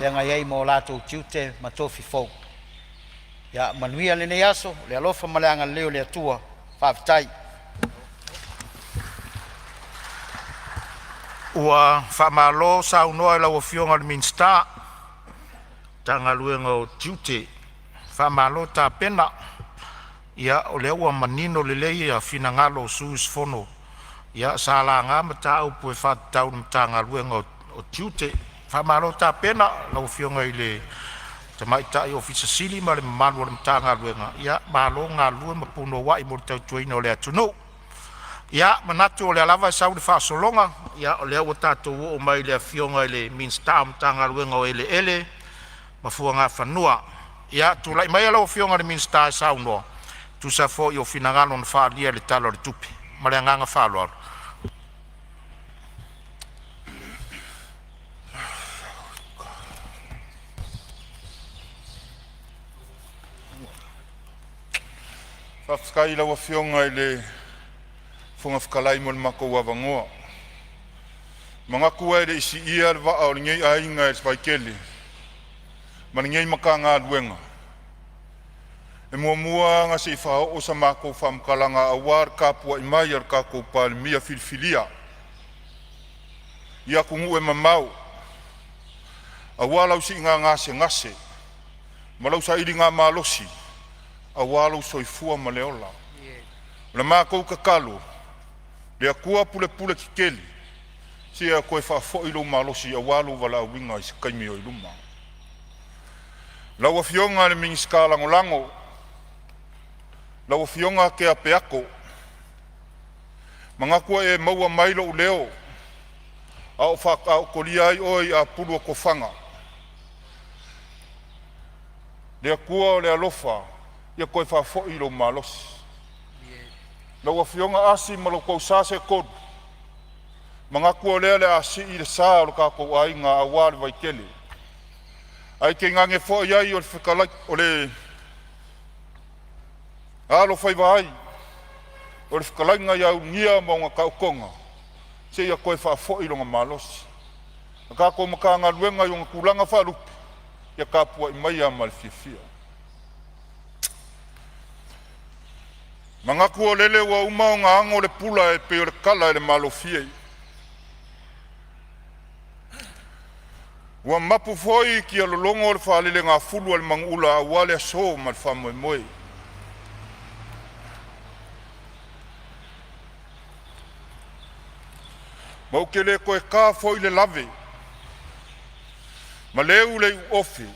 [SPEAKER 14] feagai ai ma o latou tiute ma tofi fou. Ia manuia lenei aso i le alofa ma le agalelei o le Atua. Faafetai.
[SPEAKER 1] Ua faamalo saunoa i lau Afioga i le Minisita o Galuega Tetele, Tiute. Faamalo tapena, o lea ua manino lelei ia finagalo o sui usufono sa laga mataupu e faatatau i le Matagaluega o Tiute. Faamalo tapena i lau Afioga i le Ofisa Sili ma le mamalu o le Matagaluega, malo le galulue ma punouai mo le tautuaina o le atunuu. Ia, e manatu o lea lava e sau le faasologa, o lea ua tatou oo mai i le Afioga i le Minisita o le Matagaluega o Eleele ma Fuagafanua. Ia tulai maia lau Afioga i le Minisita e saunoa e tusa foi o finagalo na faaalia i le Tala o le Tupe. Ma le agaga faaaloalo.
[SPEAKER 15] Faafetai i lau Afioga i le Fofoga Fetalai mo le avanoa. E manatu e le i siia le vaa o lenei aiga i le vaitele ma lenei Matagaluega, e muamua lava ona se i faaoo sa matou faamatalaga aua le tapuai mai a le tatou Palemia filifilia i atunuu e mamao aua lau siiga gasegase ma lau sailigamalosi aua lou soifua ma le ola. O le matou tatalo, le Atua pulepule tetele, sia toe faafoi lou malosi aua lou valaauina i se taimi o i luma. Lau Afioga i le Minisita Lagolago lau Afioga Tea Peato, e manatu ua e maua mai lou leo a o tolia ai oe i apulu o tofaga. Le Atua o le alofa ia toe faafoi lou malosi. Lau Afioga Asi ma lo outou sa seetolu, e manatu o lea o le a sii le sa o le tatou aiga aua le Vaitele, ae tainane foi ai o le fetalai o le alofaiva ai o le fetalaiga ia Ulugia ma ona taotoga seia toe faafoi lona malosi. Le tatou Matagaluega i ona tulaga faalupe, ia tapuai maia ma le fiafia. E manatu o lele ua uma ona ago le pula e pei o le tala i le malofie, ua mapu foi i tialologo le faalelegafulu a le manuula aua le aso ma le faamoemoe. Ma ou te le toe ta foi le lave ma le ulu le iuofe,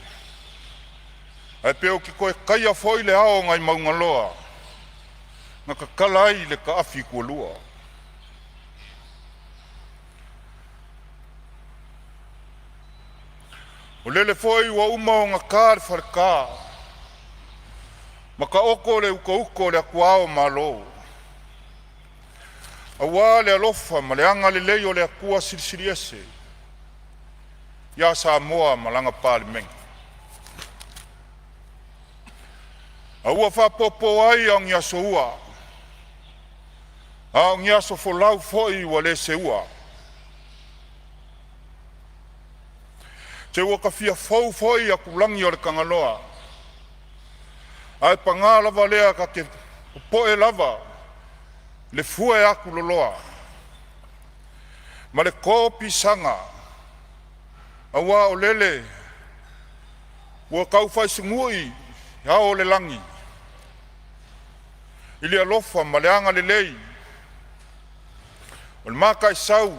[SPEAKER 15] ae pe ou te toe taia foi le ao nai Maugaloa na tatala ai le taafi tualua. O lele foi ua uma ona ta le faleta ma taoto le utouto o le atuao o Malo, aua le alofa ma le agalelei o le Atua Silisili Ese ia Samoa ma lana Palemene. A ua faapopo ai a o ni aso ua, a o ni aso folau foi ua le seua. Te ua ta fia fou foi atulagi o le Tagaloa, ae paga lava lea ta te popoe lava i le fua e atuloloa ma le to pisaga, aua o lele ua taufaisugui ao o le lagi i le alofa ma le agalelei o le Mataisau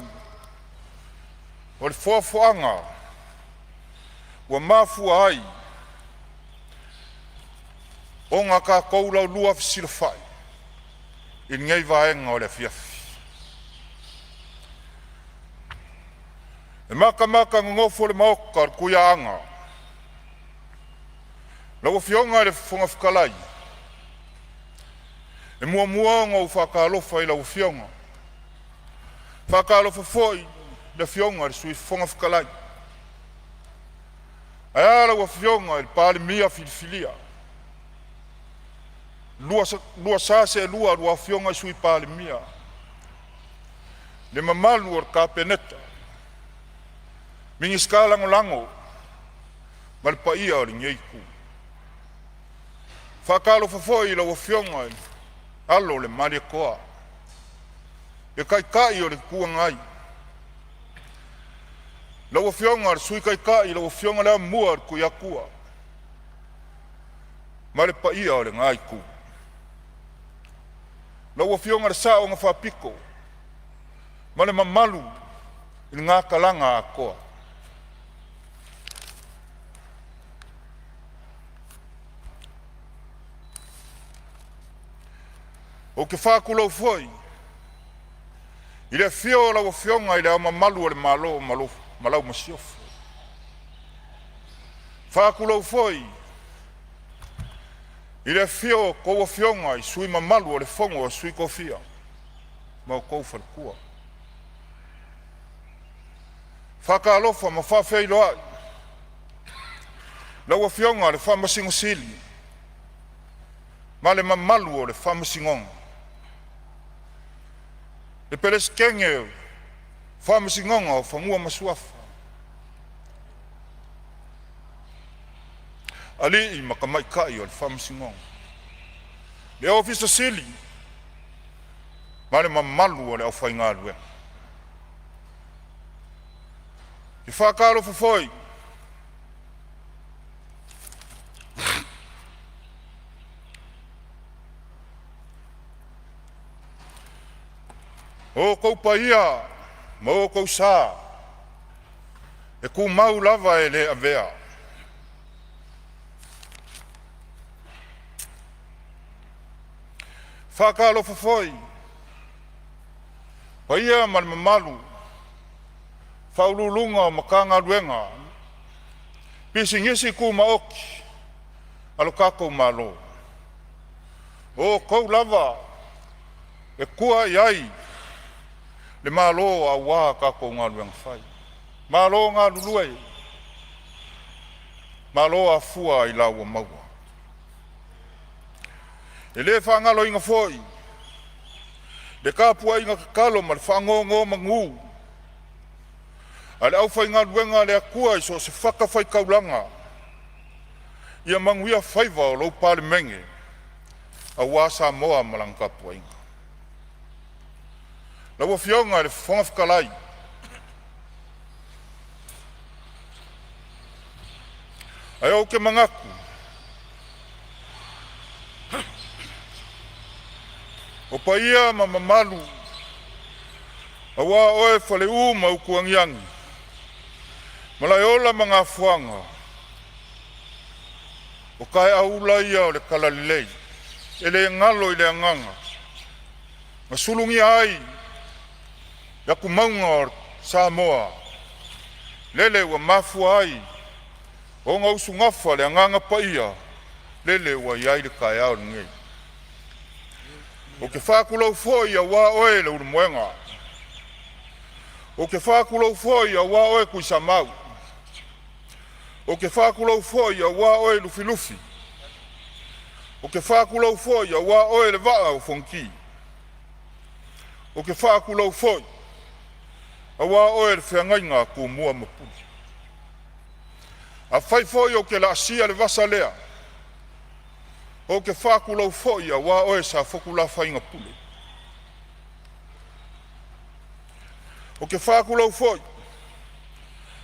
[SPEAKER 15] o le foafoaga ua mafua ai ona tatou laulua fesilafai i lenei vaega o le afiafi. E matamata nonofo le maota o le Tuiaana, lau Afioga i le Fofoga Fetalai, e muamua ona ou faatalofa i lau Afioga. E faatalofa foi i le Afioga i le Sui Fofoga Fetalai, ae a lau Afioga i le Palemia filifilia, lua sa seelua a lua Afioga i Sui Palemia, le mamalu o le Kapeneta, Minisita Lagolago. ma le paia o lenei itu. Faatalofa foi i lau Afioga i le Alo o le Malietoa, le Taitai o le Itu Agai, lau Afioga i le Sui Taitai, lau Afioga le Amomua a le Tuiatua ma le paia o lena Itu. Lau Afioga i le Sao na Faapito ma le mamalu i lena talaga atoa. Ou te faatulou foi i le afio o lau Afioga i Le Ao Mamalu o le Malo ma lau Masiofo. E faatulou foi i le afio o a outou Afioga i sui usufono mamalu o le Fono a Sui Tofia ma outou faletua. E faatalofa ma faafeiloai lau Afioga i le Faamasino Sili ma le mamalu o le Faamasinoga, le Peresetene o le Faamasinoga o Fanua ma Suafa, alii ma tamaitai o le Faamasinoga, le Ofisa Sili ma le mamalu o le aufaigaluega. E faatalofa foi o outou paia ma outou sa e tumau lava e le avea. E faatalofa foi i paia ma le mamalu o Ofisa Sili o Pulega o Matagaluega, Pisinisi Tumaoti a lo tatou Malo, o outou lava e tua i ai le Malo aua a tatou galuega fai. Malo galulue, malo afua ailao ua maua. E le faagaloina foi le tapuaiga tatalo ma le faanonomanu a le aufaigaluega a le Atua i so o se fatafaitaulaga, ia manuia faiva o lou Palemene aua Samoa ma lana tapuaiga. Lau Afioga i le Fofoga Fetalai, ae ou te manatu o paia ma mamalu aua oe Faleu ma utu agiagi, Malaeola ma Gafuaga, o taeaula ia o le talalelei e le galo i le agaga na sulugia ai le atumauga o Samoa, lele ua mafua ai ona usugafa le Agaga Paia, lele ua i ai le taeao lenei. Ou te faatulou foi aua oe Leulumoega, ou te faatulou foi aua oe Tuisamau, ou te faatulou foi aua oe Lufilufi, ou te faatulou foi aua oe le Vaa o Fonoti. Ou te faatulou foi aua oe le feagaiga a Tumua ma Pule. Afai foi ou te laasia le vasa lea, ou te faatulou foi aua oe Safotulafaiga-pule. Ou te faatulou foi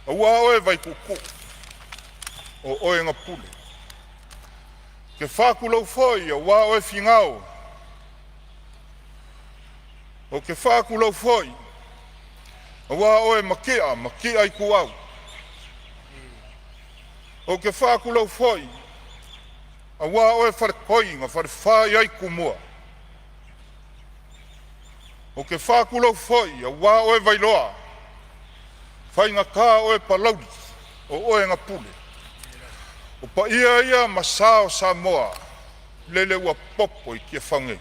[SPEAKER 15] aua oe Vaituutuu o oe na pule. Ou te faatulou foi aua oe Finao. Ou te faatulou foi aua oe Matia ma Matia Ituau. Ou te faatulou foi aua oe Faletoi na falefa i ai Tumua. Ou te faatulou foi aua oe Vailoa Faigata oe Palauli o oe na pule. O paia ia ma sa o Samoa lele ua popo i Tiafau nei.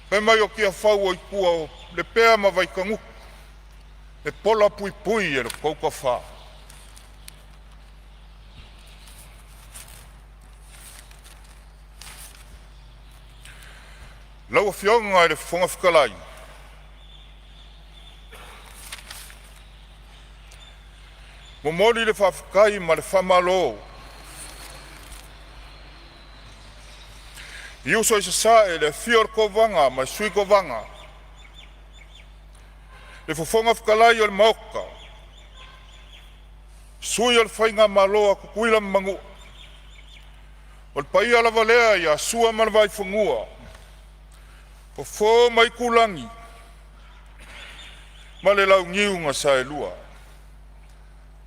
[SPEAKER 15] Fai mai o Tiafau o itu o Lepea ma Vaitagutu e pola puipui e le tou toafa. Lau Afioga i le Fofoga Fetalai, Momoli le faafetai ma le faamalo i uso i Sasae, le afio o le Kovana ma le Sui Kovana, le Fofoga Fetalai o le Maota, sui o le Faigamalo a Tutuila ma Manua. O le paia lava lea ia Sua ma le Vaifanua, Fofo ma Aitulagi, ma le Launiu na Saelua,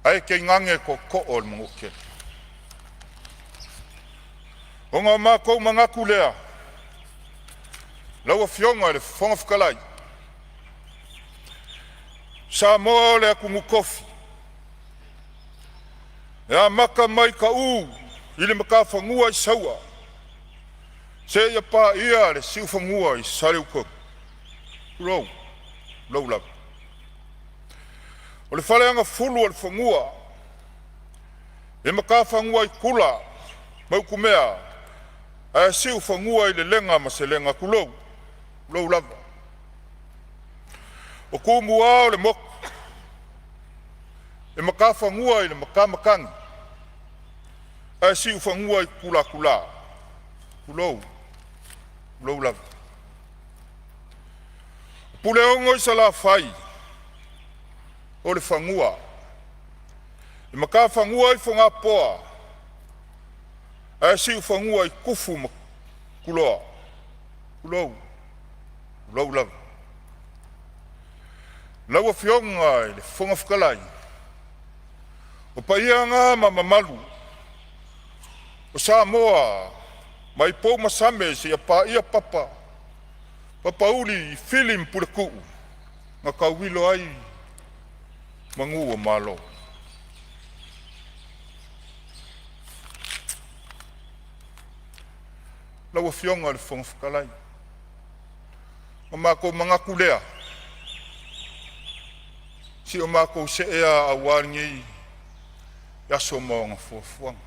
[SPEAKER 15] ae tainane tootoo o le Manuatele. Ona matou manatu lea, lau Afioga i le Fofoga Fetalai, Samoa o le atunuu tofi, e amata mai i Ka'u i le matafanua i Saua seia paia le siufanua i Saleutogi, tulou, tulou lava. O le faleagafulu o le fanua, e matafanua i Tula ma Utumea ae siufanua i Lelega ma Selega, tulou, tulou lava. O Tumua o le motu e matafanua i le matamatagi ae siufanua i Tutulatula, tulou, tulou lava. O Puleono i Salafai, o le fanua e matafanua i Fogapoa ae siufanua i Tufu ma Puleono, tulou, tulou lava. Lau Afioga i le Fofoga Fetalai, o paia na ma mamalu o Samoa mai pou ma same seia paia papa, papauli, Fili ma Puletuu na tauilo ai manu o Malo. Lau Afioga i le Fofoga Fetalai, ona matou manatu lea, si o matou see lava aua lenei aso ma ona fuafuaga.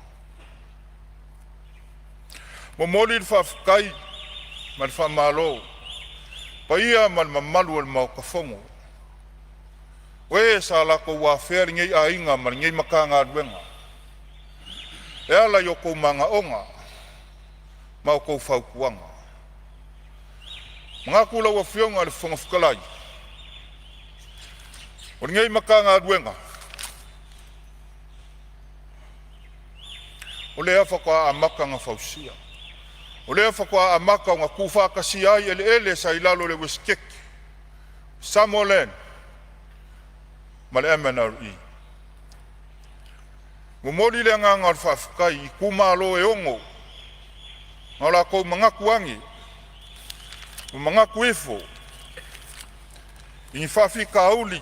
[SPEAKER 15] Momoli le faafetai ma le faamalo i le paia ma le mamalu o le Maota Fono, o e sa latou afea lenei aiga ma lenei Matagaluega e ala i o outou manaoga ma outou fautuaga. Manatu lau Afioga i le Fofoga Fetalai, o lenei Matagaluega o lea faatoa amata ona fausia. O lea faatoa amata ona tuufaatasia ai eleele sa i lalo o le Uesetete, Samoa Land ma le MNRE. Momoli le agaga o le faafetai i itumalo e ono na o latou manatu ane ma manatu ifo i ni faafitauli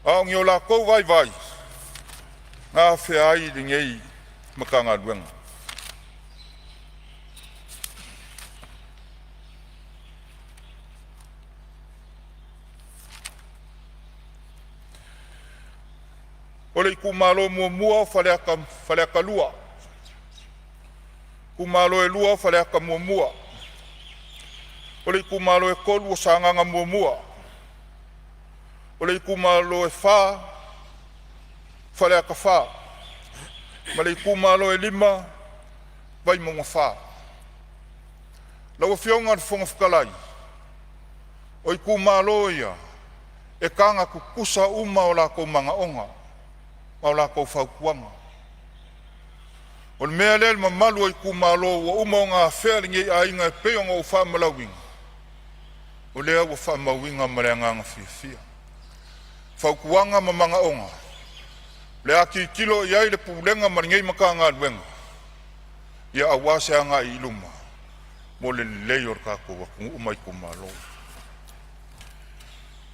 [SPEAKER 15] a o ni o latou vaivai na afea ai lenei Matagaluega. O le itumalo muamua o Faleata, Faleata 2, itumalo e 2 o Faleata 1, o le itumalo e 3 o Sagaga 1, o le itumalo e 4 Faleata 4, ma le itumalo e 5 Vaimauga 4. Lau Afioga i le Fofoga Fetalai, o itumalo ia e taga tutusa uma o latou manaoga ma latou fautuaga. O le mea lea le mamalu o itumalo ua uma ona afea lenei aiga e pei ona ou faamalauina, o lea ua faamauina ma le agaga fiafia. Fautuaga ma manaoga o le a tilotilo i ai le Pulega ma lenei Matagaluega ia aua se agai i luma mo le lelei o le tatou atunuu ma itumalo.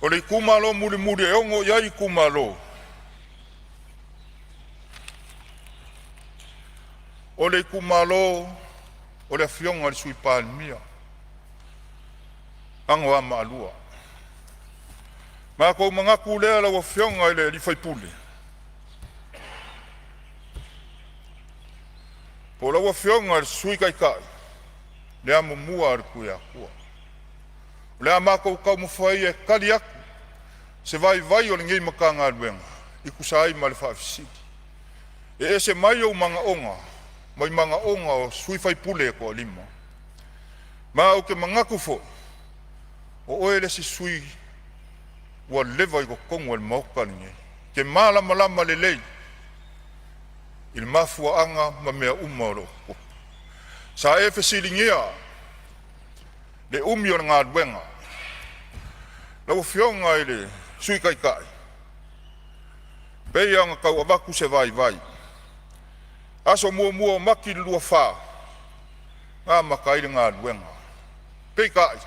[SPEAKER 15] O le itumalo mulimuli e ono i ai itumalo, o le itumalo o le Afioga i le Sui Palemia, Anoamaa 2. Ona matou manatu lea lau Afioga i le sui usufono, po o lau Afioga i le Sui Taitai, le amomua a le Tuiatua. O le a matou taumafai e tali atu se vaivai o lenei Matagaluega I tusa ai ma le faafesili. E ese mai ou manaoga mai manaoga o sui faipule e toalima. Ma ou te manatu foi, o oe le isi sui ua leva i totonu o le Maota lenei, e te malamalama lelei i le mafuaaga ma mea uma o lo o tutupu. Sa e fesiligia le umi o le galuega. Lau Afioga i le Sui Taitai, e pei lava ona tau avatu se vaivai, aso 1 o Mati 24 na amata ai le galuega, peitai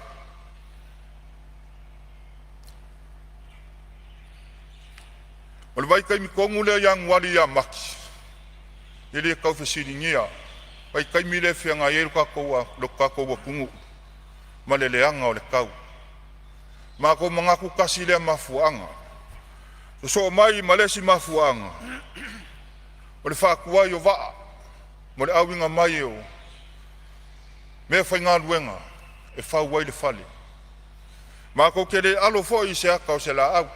[SPEAKER 15] o le vaitaimi tonu lea Ianuari ia Mati, e le tau fesiligia vaitaimi lea e feagai ai lo tatou atunuu ma le leaga o le tau. Matou manatu tasi lea mafuaaga, sosoo mai ma le isi mafuaaga o le faatuai o vaa mo le auina mai o meafaigaluega e fau ai le fale. Matou te le alo foi i se ata o se laau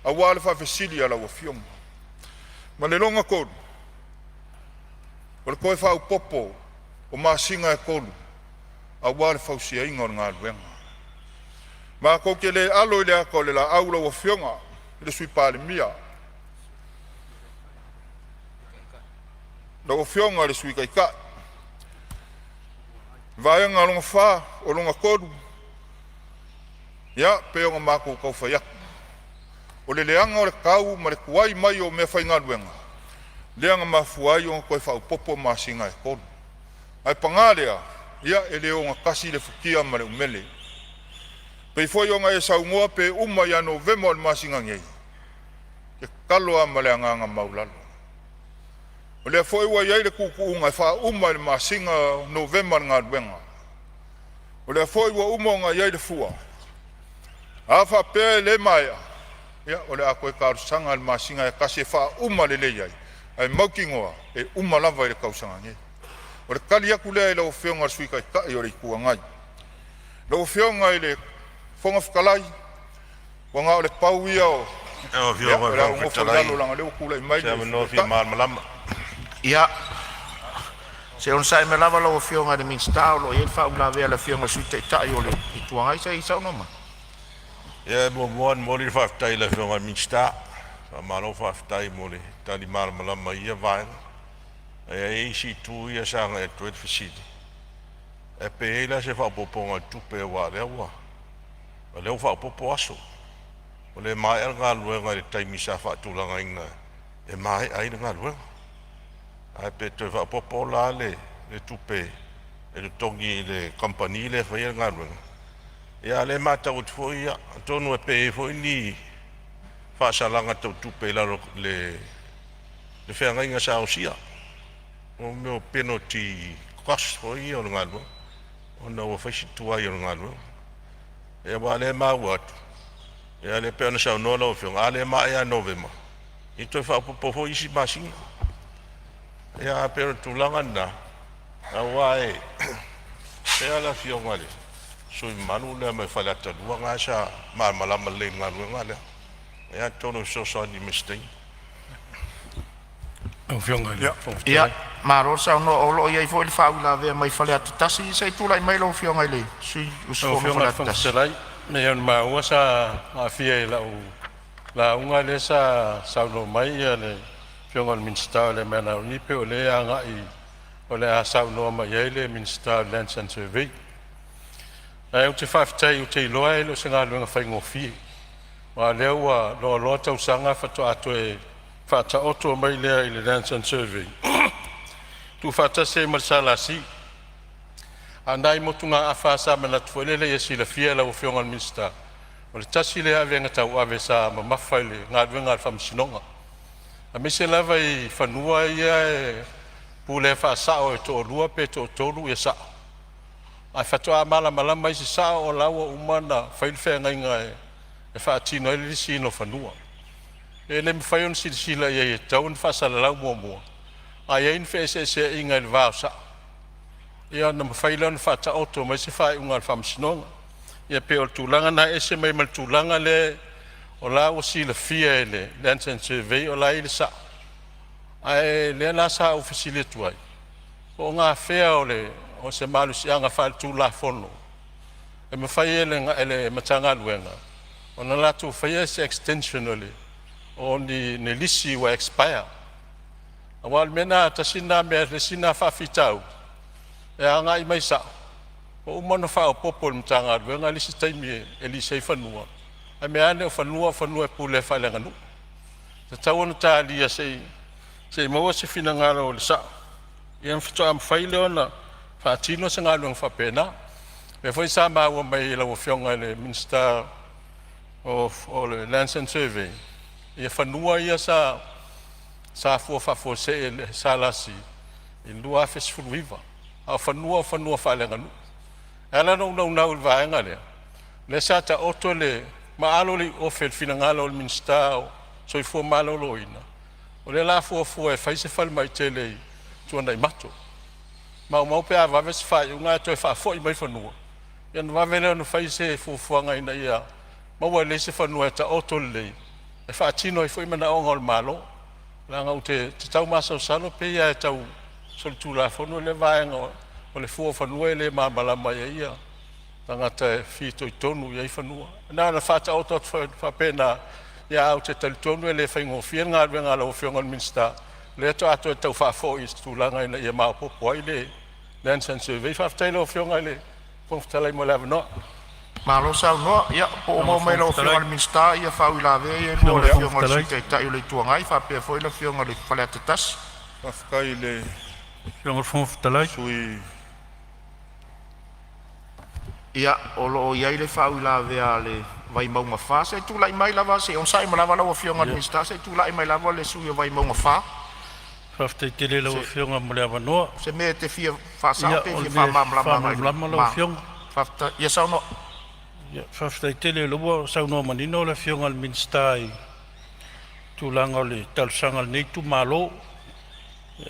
[SPEAKER 15] aua le faafesili a lau Afioga. Ma le lona tolu, o le toe faaopoopo o masina e 3 aua le fausiaina o le galuega. Matou te le alo i le ata o le laau lau Afioga i le Sui Palemia, lau Afioga i le Sui Taitai. Vaega lona fa, o lona tolu, ia pei ona matou tau fai atu, o le leaga o le tau ma le tuai mai o meafaigaluega lea na mafua ai ona toe faaopoopo masina e 3. Ae paga lea, ia e le ogatasi le futia ma le umele. E pei foi ona e saunoa pe uma ia Novema o le masina nei, ou te tatalo lava ma le agaga maualalo. O lea foi ua i ai le tuutuuga e faauma i le masina o Novema le galuega. O lea foi ua uma ona i ai le fua. A faapea e le maea, ia o le a toe talosaga i le masina e tasi e faauma lelei ai, ae mautinoa e uma lava i le tausaga nei. O le tali atu lea i lau Afioga i le Sui Taitai o le Itu Agai. Lau Afioga i le Fofoga Fetalai, ua na o le pau ia o…
[SPEAKER 16] Lau
[SPEAKER 15] Ia,
[SPEAKER 16] Afioga
[SPEAKER 15] o
[SPEAKER 16] i le
[SPEAKER 15] le a ou
[SPEAKER 16] Fofoga
[SPEAKER 15] nofo i
[SPEAKER 16] Fetalai
[SPEAKER 15] lalo leaga o lea ua tulai
[SPEAKER 16] mo
[SPEAKER 15] mai
[SPEAKER 16] se
[SPEAKER 15] le Sui
[SPEAKER 16] avanoa fia
[SPEAKER 15] Taitai.
[SPEAKER 16] malamalama.
[SPEAKER 1] Ia, se i onosai mai lava lau Afioga i le Minisita o lo o i ai le faauilavea a le Afioga i le Sui Taitai o le Itu Agai. Se i saunoa mai.
[SPEAKER 16] Ia, e muamua ona momoli le faafetai i le Afioga i le Minisita, faamalo faafetai mo le tali malamalama i ia vaega. Ae i ai isi itu ia sa agai atu ai le fesili, ae pe i ai la se faaopoopoga o le tupe aua o lea ua faaopoopo aso, ua le maea le galuega i le taimi sa faatulagaina e maea ai le galuega. Ae pe toe faaopoopo la le tupe e totogi i le kamupani lea e faia le galuega. Ia a o lea e matau atu foi atonu pe i ai foi ni faasalaga tau tupe i lalo o le feagaiga sa osia, mo mea o penalty cost foi ia o le galuega ona ua fai si tuai o le galuega. Ia aua o lea e maua atu, ia lea pei ona saunoa lau Afioga, a le maea ia Novema, ia toe faaopoopo foi isi masina. Ia ae pei o le tulaga lena, aua e pei lava le Afioga i le sui usufono mamalu lea mai Faleata 2 lena sa malamalama lelei i le galuega lea. Ia atonu e fesoasoani mai i se taimi.
[SPEAKER 1] Ia, malo le saunoa, o lo o i ai foi le faauilavea mai Faleata 1. Se i tulai mai lau Afioga i le sui
[SPEAKER 6] Lau
[SPEAKER 1] usufono mo
[SPEAKER 6] Afioga i le
[SPEAKER 1] Faleata
[SPEAKER 6] Fofoga
[SPEAKER 1] 1.
[SPEAKER 6] Fetalai, pei ona maua sa aafia i lau lauga lea sa saunoa mai le Afioga i le Minisita o le MNRE pei o lea e agai o le a saunoa mai ai le Minisita o le Lands and Survey. Ae ou te faafetai ou te iloa e le o se galuega faigofie, aua o lea ua loaloa tausaga faatoa toe faataoto mai lea i le Lands and Survey tuufaatasi ai ma le SLC. A o nai motugaafa sa manatu foi lele ia silafia e lau Afioga i le Minisita, o le tasi lea avega tauave sa mamafa i le galuega a le Faamasinoga, aemaise lava i fanua ia e pulea faasao e toalua pe toatolu sao, ae faatoa malamalama isi sao o la ua uma ona fai le feagaiga e faatino ai le lisiina o fanua. Pe le mafai ona silasila i ai e tatau ona faasalalau muamua, a i ai ni feeseeseaiga i le va o sao, ia ona mafai lea ona faataoto mai se faaiuga a le Faamasinoga. Ia pei o le tulaga lena e ese mai ma le tulaga lea
[SPEAKER 16] o la ua silafia e le Lands and Survey o la e i ai le sao. Ae lea la sa ou fesili atu ai, po o gafea o se malosiaga faaletulafono e mafai ai e le Matagaluega ona latou faia se extension o ni lisi ua expire. Aua o le mea lena, tasi lena mea, le isi lena faafitauli e agai mai sao ua uma ona faaopoopo e le Matagaluega le isi taimi e lisi ai fanua, ae mea ane o fanua o fanua e pulea faaleaganuu. E tatau ona talia se i maua se finagalo o le sao ia ona faatoa mafai lea ona faatino se galuega faapena. O lea foi sa maua mai e lau Afioga i le Minisita o le Lands and Survey fanua ia sa fua faafuasei e le SLC i le 2019, a o fanua o fanua faaleaganuu. E ala ona ou naunau i le vaega lea, lea sa taoto le maalo le iuofe i le finagalo o le Minisita o le Soifua Maloloina, o lea o le a fuafua e fai se falemai tele i Tuanaimato. Maumau pe a vave se faaiuga ae toe faafoi mai fanua ia ona vave lea ona fai se fuafuaga ina ia maua lelei se fanua e taoto lelei e faatino ai foi manaoga o le Malo. Leaga ou te tau masalosalo e pei lava e tau solitulafono lea vaega o le fua o fanua e le malamalama i ai tagata e fitoitonu i ai fanua. Na ona faataoto atu faapena, ae ou te talitonu e le faigofie le galuega a lau Afioga i le Minisita, lea faatoa toe tau faafoi i se tulaga ina ia maopoopo ai le Lands and Survey. Faafetai i lau Afioga i le Fofoga Fetalai mo le avanoa.
[SPEAKER 1] Malo saunoa. Ia po ua maua mai e lau Afioga i le Minisita faauilavea ia e lua a le Afioga i le Sui Taitai o le Itu Agai faapea foi le Afioga i le Faleata 1.
[SPEAKER 15] Faafetai i le sui
[SPEAKER 1] Ia, o lo o i ai le faauilavea a le Vaimauga 4. Se i tulai mai lava, se i onosai mai lava lau Afioga i le Minisita, se i tulai mai lava le sui usufono o Vaimauga 4.
[SPEAKER 6] Faafetai tele i lau Afioga mo le avanoa.
[SPEAKER 1] Se mea e te fia faasao
[SPEAKER 6] Ia,
[SPEAKER 1] pe
[SPEAKER 6] o
[SPEAKER 1] fia
[SPEAKER 6] le mea e
[SPEAKER 1] faamalamalama agai i
[SPEAKER 6] faamalamalama lau
[SPEAKER 1] luma.
[SPEAKER 6] Afioga.
[SPEAKER 1] Faafetai. Ia saunoa.
[SPEAKER 6] Ia, faafetai tele o lea ua saunoa manino le Afioga i le Minisita i tulaga o le talosaga a lenei itumalo,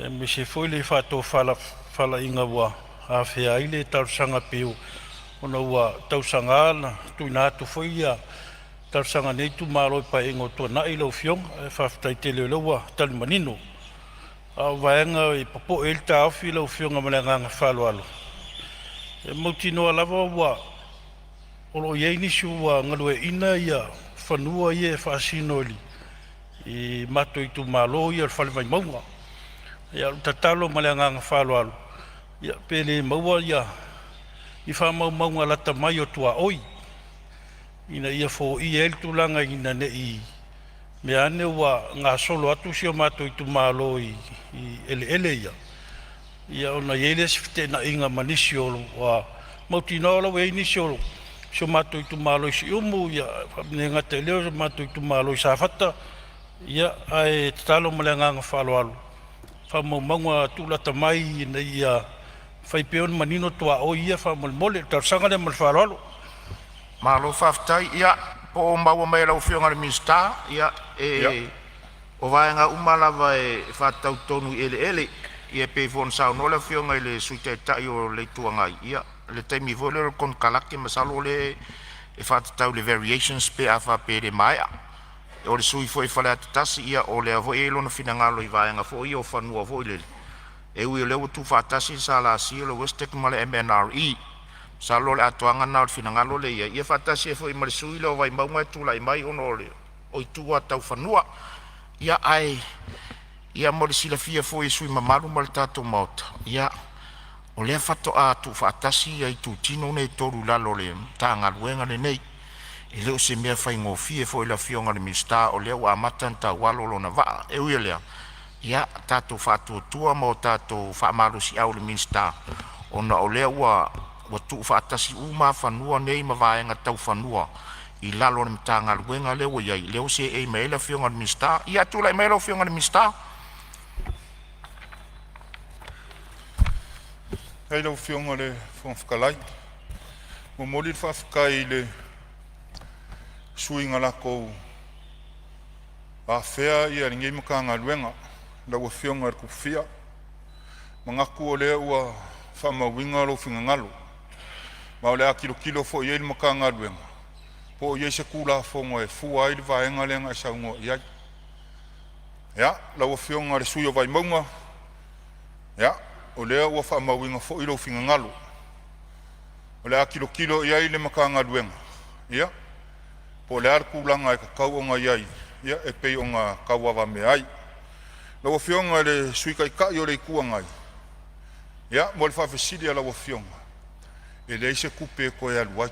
[SPEAKER 6] aemaise foi le faatofalaiga ua afea ai le talosaga pei ona ua tausaga na tuuina atu foi ia talosaga a lenei itumalo i Paeaiga ua tuanai lau Afioga. Ae faafetai tele o lea ua tali manino. A o vaega e popoe ai le taofi lau Afioga ma le agaga faaaloalo, e mautinoa lava ua o lo o i ai nisi ua galueaiina ia fanua ia e faasino i matou itumalo ia o le Fale Vaimauga. Ia, o le tatalo ma le agaga faaaloalo, ia pe le maua ia ni faamaumauga lata mai o tuaoi ina ia foia ai le tulaga ina ne i mea ane ua gasolo atu si o matou itumalo i eleele ia, ia ona i ai lea o se feteenaiga ma nisi o ua mautinoa o la ua i ai nisi o si o matou itumalo i Siumu, ia le gata i lea o si o matou itumalo i Safata. Ia, ae tatalo ma le agaga faaaloalo, faamaumauga tuulata mai ina ia fai pea ona manino tuaoi ia faamolemole. O le talosaga lea ma le faaaloalo.
[SPEAKER 1] Malo faafetai. Ia, po o maua mai e lau Afioga i le Minisita, ia o vaega uma lava e faatatau tonu i eleele. Ia e pei foi ona saunoa le Afioga i le Sui Taitai o le Itu Agai, ia le taimi foi lea o le konekarate masalo o lea e faatatau i le variations pe a faapea e le maea. O le sui usufono foi o Faleata 1, ia o lea foi e i ai lona finagalo i vaega foi ia o fanua foi lele, e ui o lea ua tuufaatasi le SLC, o le WESTEC ma le MNRE. Masalo o le atoaga lena o le finagalo lea e i ai, ia faatasi ai foi ma le sui usufono lea o Vaimauga e tulai mai ona o itu lava tau fanua. Ia ae ia mo le silafia foi e sui usufono mamalu ma le tatou Maota, ia o lea faatoa tuufaatasi itutino nei e tolu i lalo o le Matagaluega lenei. E le o se mea faigofie foi i le Afioga i le Minisita o lea ua amata ona taualo lona vaa. E ui o lea, ia tatou faatuatua ma o tatou faamalosiau i le Minisita ona o lea ua tuufaatasi uma fanua nei ma vaega tau fanua i lalo o le Matagaluega lea ua i ai, lea ua seei mai ai le Afioga i le Minisita. Ia tulai mai lau Afioga i le Minisita.
[SPEAKER 15] Faafetai i lau Afioga i le Fofoga Fetalai. E momoli le faafetai i le sui usufono na latou afea lenei Matagaluega, lau Afioga i le Tupufia. E manatu o lea ua faamauina lou finagalo, ma o le a tilotilo foi i ai le Matagaluega. Po o i ai se Tulafono e fua ai le vaega lea na e saunoa i ai. Ia, lau Afioga i le sui usufono o Vaimauga, ia, o lea ua faamauina foi lou finagalo. O le a tilotilo i ai le Matagaluega, ia, po o le a le tulaga e tatau ona i ai, ia e pei ona tauavamea ai. Lau Afioga i le Sui Taitai o le Itu Agai, ia mo le faafesili a lau Afioga, e leai se tupe e toe alu ai.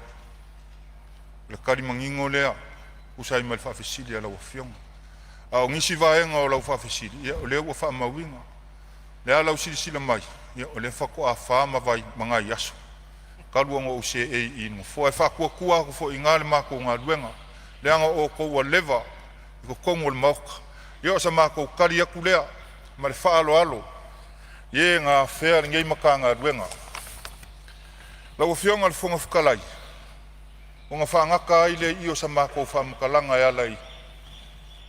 [SPEAKER 15] O le tali manino lea e tusa ai ma le faafesili a lau Afioga. A o nisi vaega o lau faafesili, ia o lea ua faamauina. O le a lau silasila mai, ia o lea faatoa fa ma nai aso talu ona ou seei i le nofoa. E faatuatua atu foi i ina le matou galuega, leaga o outou ua leva i totonu o le Maota. Ia o se matou tali atu lea ma le faaaloalo i e na afea lenei Matagaluega. Lau Afioga i le Fofoga Fetalai, ona faagata ai lea i i o sa matou faamatalaga e ala i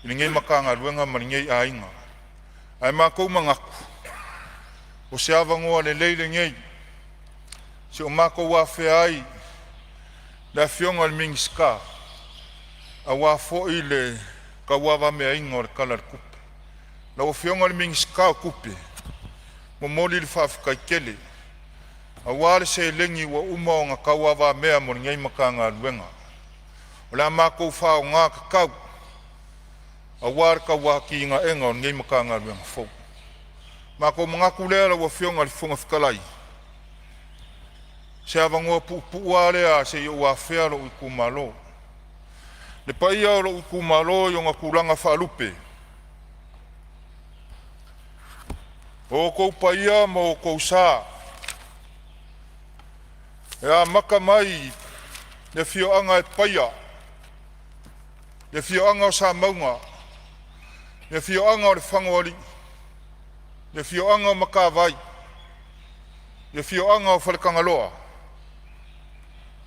[SPEAKER 15] lenei Matagaluega ma lenei aiga. Ae matou te manatu o se avanoa lelei lenei se i o matou afea ai le Afioga i le Minisita aua foi le tauavameaina o le Tala o le Tupe. Lau Afioga i le Minisita o Tupe, momoli le faafetai tele aua le seleni ua uma ona tauavamea mo lenei Matagaluega. O le a matou faaaoga tatau aua le tau atinaeina o lenei Matagaluega fou. Ona matou manatu lea lau Afioga i le Fofoga Fetalai, o se avanoa puupuu lava lea se i ou afea lou itumalo. Le paia o lou itumalo i ona tulaga faalupe, o outou paia ma outou sa e amata mai i le afioaga e Paia, le afioaga o Samauga, le afioaga o Lefagaoalii, le afioaga o Matavai, le afioaga o Faletagaloa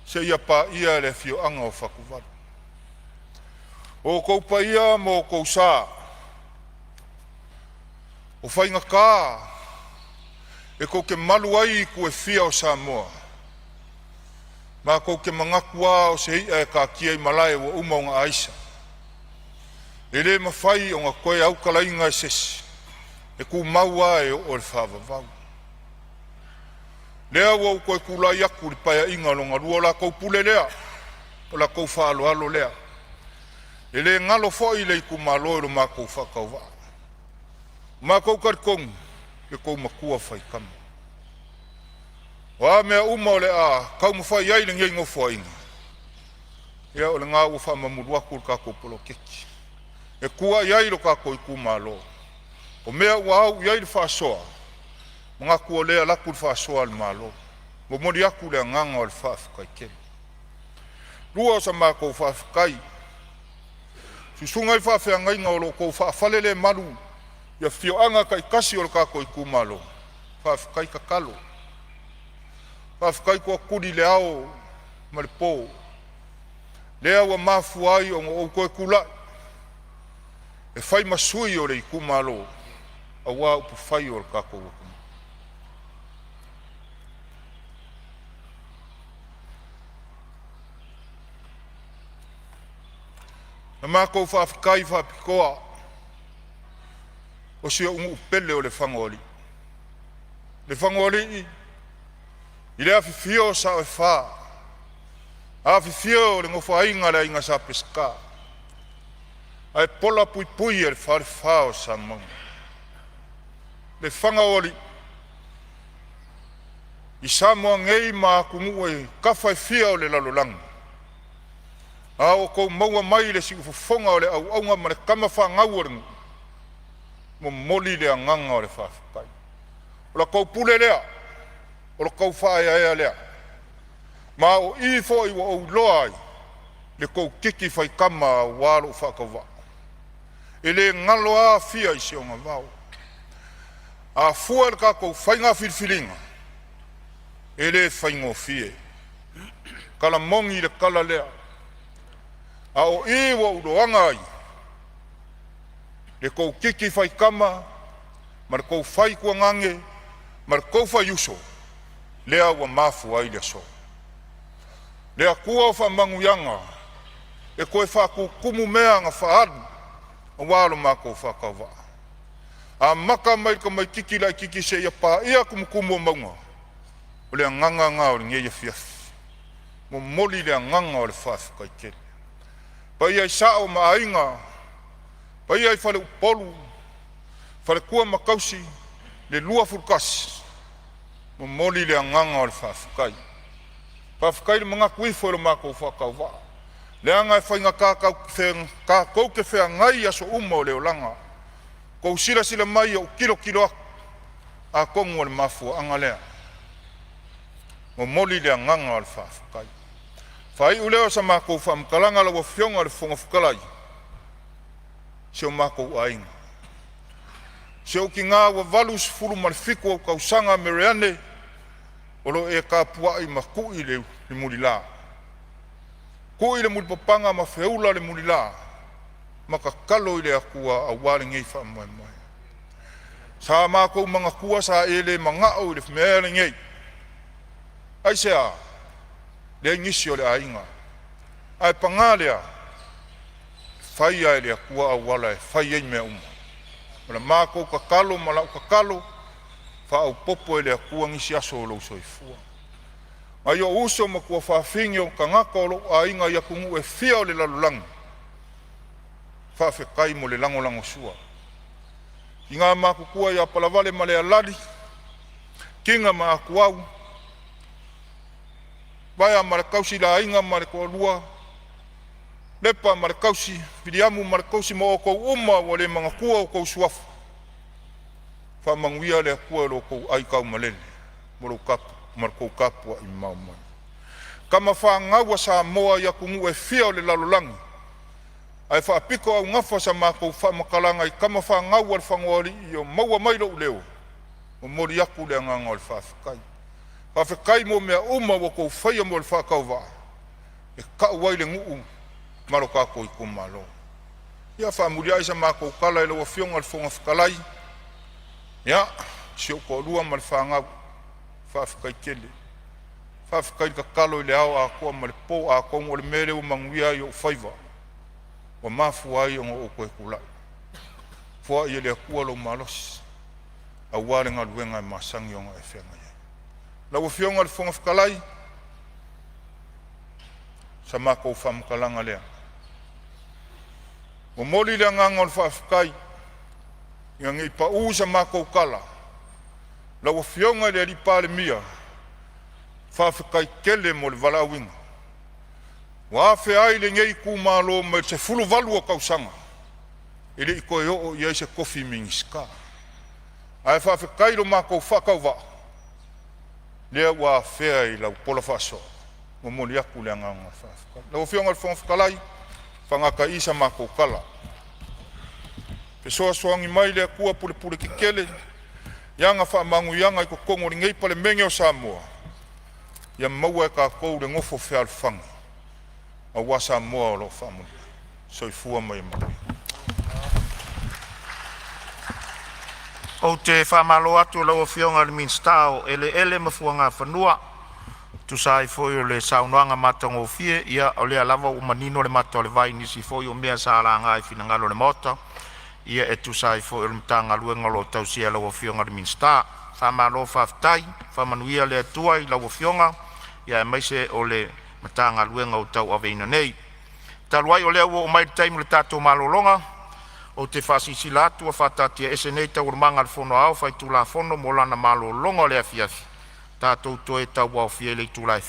[SPEAKER 15] seia paia le afioaga o Fatuvalu. O outou paia ma outou sa o faigata e tou te malu ai itu e fia o Samoa. Matou te manatu lava o se i'a e taatia i malae ua uma ona aisa, e le mafai ona toe autalaina e se isi, e tumau lava e oo i le faavavau. Lea ua ou toe tulai atu i le Paeaiga lona II, o la outou pule lea, o la outou faaaloalo lea. E le galo foi le itumalo i lo matou faatauvaa. Ua matou talitonu lo outou matua faitama. O a mea uma o le a taumafai ai lenei Nofoaiga, ia o lena ua faamamulu atu le tatou poloketi e tua i ai lo tatou itumalo. O mea ua au i ai le faasoa, manatu o lea e alu atu le faasoa a le Malo. Momoli atu le agaga o le faafetai tele. Lua o sa matou faafetai, susuga i faafeagaiga o lo o outou faafalelemalu i afioaga taitasi o le tatou itumalo, faafetai tatalo, faafetai tootuli i le ao ma le po, lea ua mafua ai ona ou toe tulai e fai ma sui o le itumalo aua upufai o le tatou atunuu. Na matou faafetai faapitoa o si ou nuu pele o Lefagaoalii. Lefagaoalii, i le afifio o Sao e Fa, afifio le Nofo a Aiga a le Aiga Sa Peseta, ae pola puipui e le Falefa o Samauga. Lefagaoalii, i Samoa nei ma atunuu e tafa e fia o le lalolagi, a o outou maua mai le siufofoga o le auauna ma le tamafanau a le nuu, momoli le agaga o le faafetai. O la outou pule lea, o lo outou faaeaea lea, ma o i foi ua ou iloa ai le tou titi faitama aua lou faatauvaa. E le galo lava Afia i si ona vao. A fua i le tatou faiga filifiliga, e le faigofie. Tala moni le tala lea, a o i ua ou iloaga ai le tou titi faitama ma le tou fai tuagage ma le tou faiuso, lea ua mafua ai le aso. Le Atua o faamanuiaga e toe faatutumu mea na faaalu aua lo matou faatauvaa. Amata mai i le tamaititi laititi seia paia tumutumu o mauga. O le agaga lena o lenei afiafi, momoli le agaga o le faafetai tele. Paia i sao ma Aiga, paia i faleupolu, faletua ma tausi, le 21, momoli le agaga o le faafetai. Faafetai le manatu ifo i lo matou faatauvaa, leaga e faigata tatou te feagai i aso uma o le olaga. Tou te silasila mai i ou tilotilo atu, atonu o le mafuaaga lea. Momoli le agaga o le faafetai. Faaiu lea o sa matou faamatalaga lau Afioga i le Fofoga Fetalai, si o matou aiga, si ou tina ua 87 ou tausaga Meremere o lo o e tapuai ma tui le mulila, tui le mulipapaga ma feula le mulila ma tatalo i le Atua aua lenei faamoemoe. Sa matou manatua sa e le manao i le mea lenei. Aisea? Leai nisi o le aiga. Ae paga lea, e fai lava e le Atua auala e fai ai mea uma. O le matou tatalo ma lau tatalo, faaopoopo e le Atua nisi aso o lou soifua. Nai ou uso ma tuafafine o tagata o lou aiga i atunuu e fia o le lalolagi, faafetai mo le lagolagosua. Tina ma matutua ia Palavale ma Lealali, Tina ma Atuau, Vaea ma le tausi le aiga ma le toalua, Lepa ma le tausi, Viliamu ma le tausi ma outou uma ua le manatua outou suafa. Faamanuia le Atua i lo outou aitaumalele ma le tou tapuai mamao mai. Tama fanau a Samoa i atunuu e fia o le lalolagi, ae faapitoaugafa sa matou faamatalaga i tama fanau a le Lfonoalii o maua mai lou leo. E momoli atu le agaga o le faafetai. Faafetai mo mea uma ua outou faia mo le faatauvaa e tau ai le nuu ma lo tatou itumalo. Ia faamuliai sa matou tala i lau Afioga i le Fofoga Fetalai, ia, si ou toalua ma le fanau, faafetai tele. Faafetai tatalo i le ao atoa ma le po, atonu o le mea lea ua manuia ai ou faiva ua mafua ai ona ou toe tulai. Foai e le Atua lou malosi aua le galuega e masani ona e feagai ai. Lau Afioga i le Fofoga Fetalai, o sa matou faamatalaga lea. Momoli le agaga o le faafetai ina ne i pau sa matou tala, lau Afioga i le Palemia, faafetai tele mo le valaauina ua afea ai lenei itumalo mai le 18 o tausaga e le i toe oo i ai se tofi Minisita. Ae faafetai i lo matou faatauvaa lea ua afea i lau pola faasoa. Momoli atu le agaga faafetai. Lau Afioga i le Fofoga Fetalai, faagata ai i i sa matou tala. Fesoasoani mai le Atua pulepule tetele i ana faamanuiaga i totonu o lenei Palemene o Samoa, ia maua e tatou le nofo fealofani aua Samoa o lo o faamanuia. Soifua ma ia manuia. Ou te faamalo atu i lau Afioga i le Minisita o Eleele ma Fuagafanua e tusa ai foi o le saunoaga matagofie. Ia o lea lava ua manino le mata o le vai i nisi foi o mea sa laga i finagalo o le Maota e tusa ai foi o le Matagaluega o lo o tausia e lau Afioga i le Minisita. Faamalo faafetai, faamanuia le Atua i lau Afioga aemaise o le Matagaluega ua tauaveina nei. Talu ai o lea ua oo mai le taimi o le tatou malologa, ou te faasilasila atu ua faataatiaese nei Taualumaga a le Fono Aoao Faitulafono mo lana malologa o le afiafi. Tatou toe tauaofia i le itula e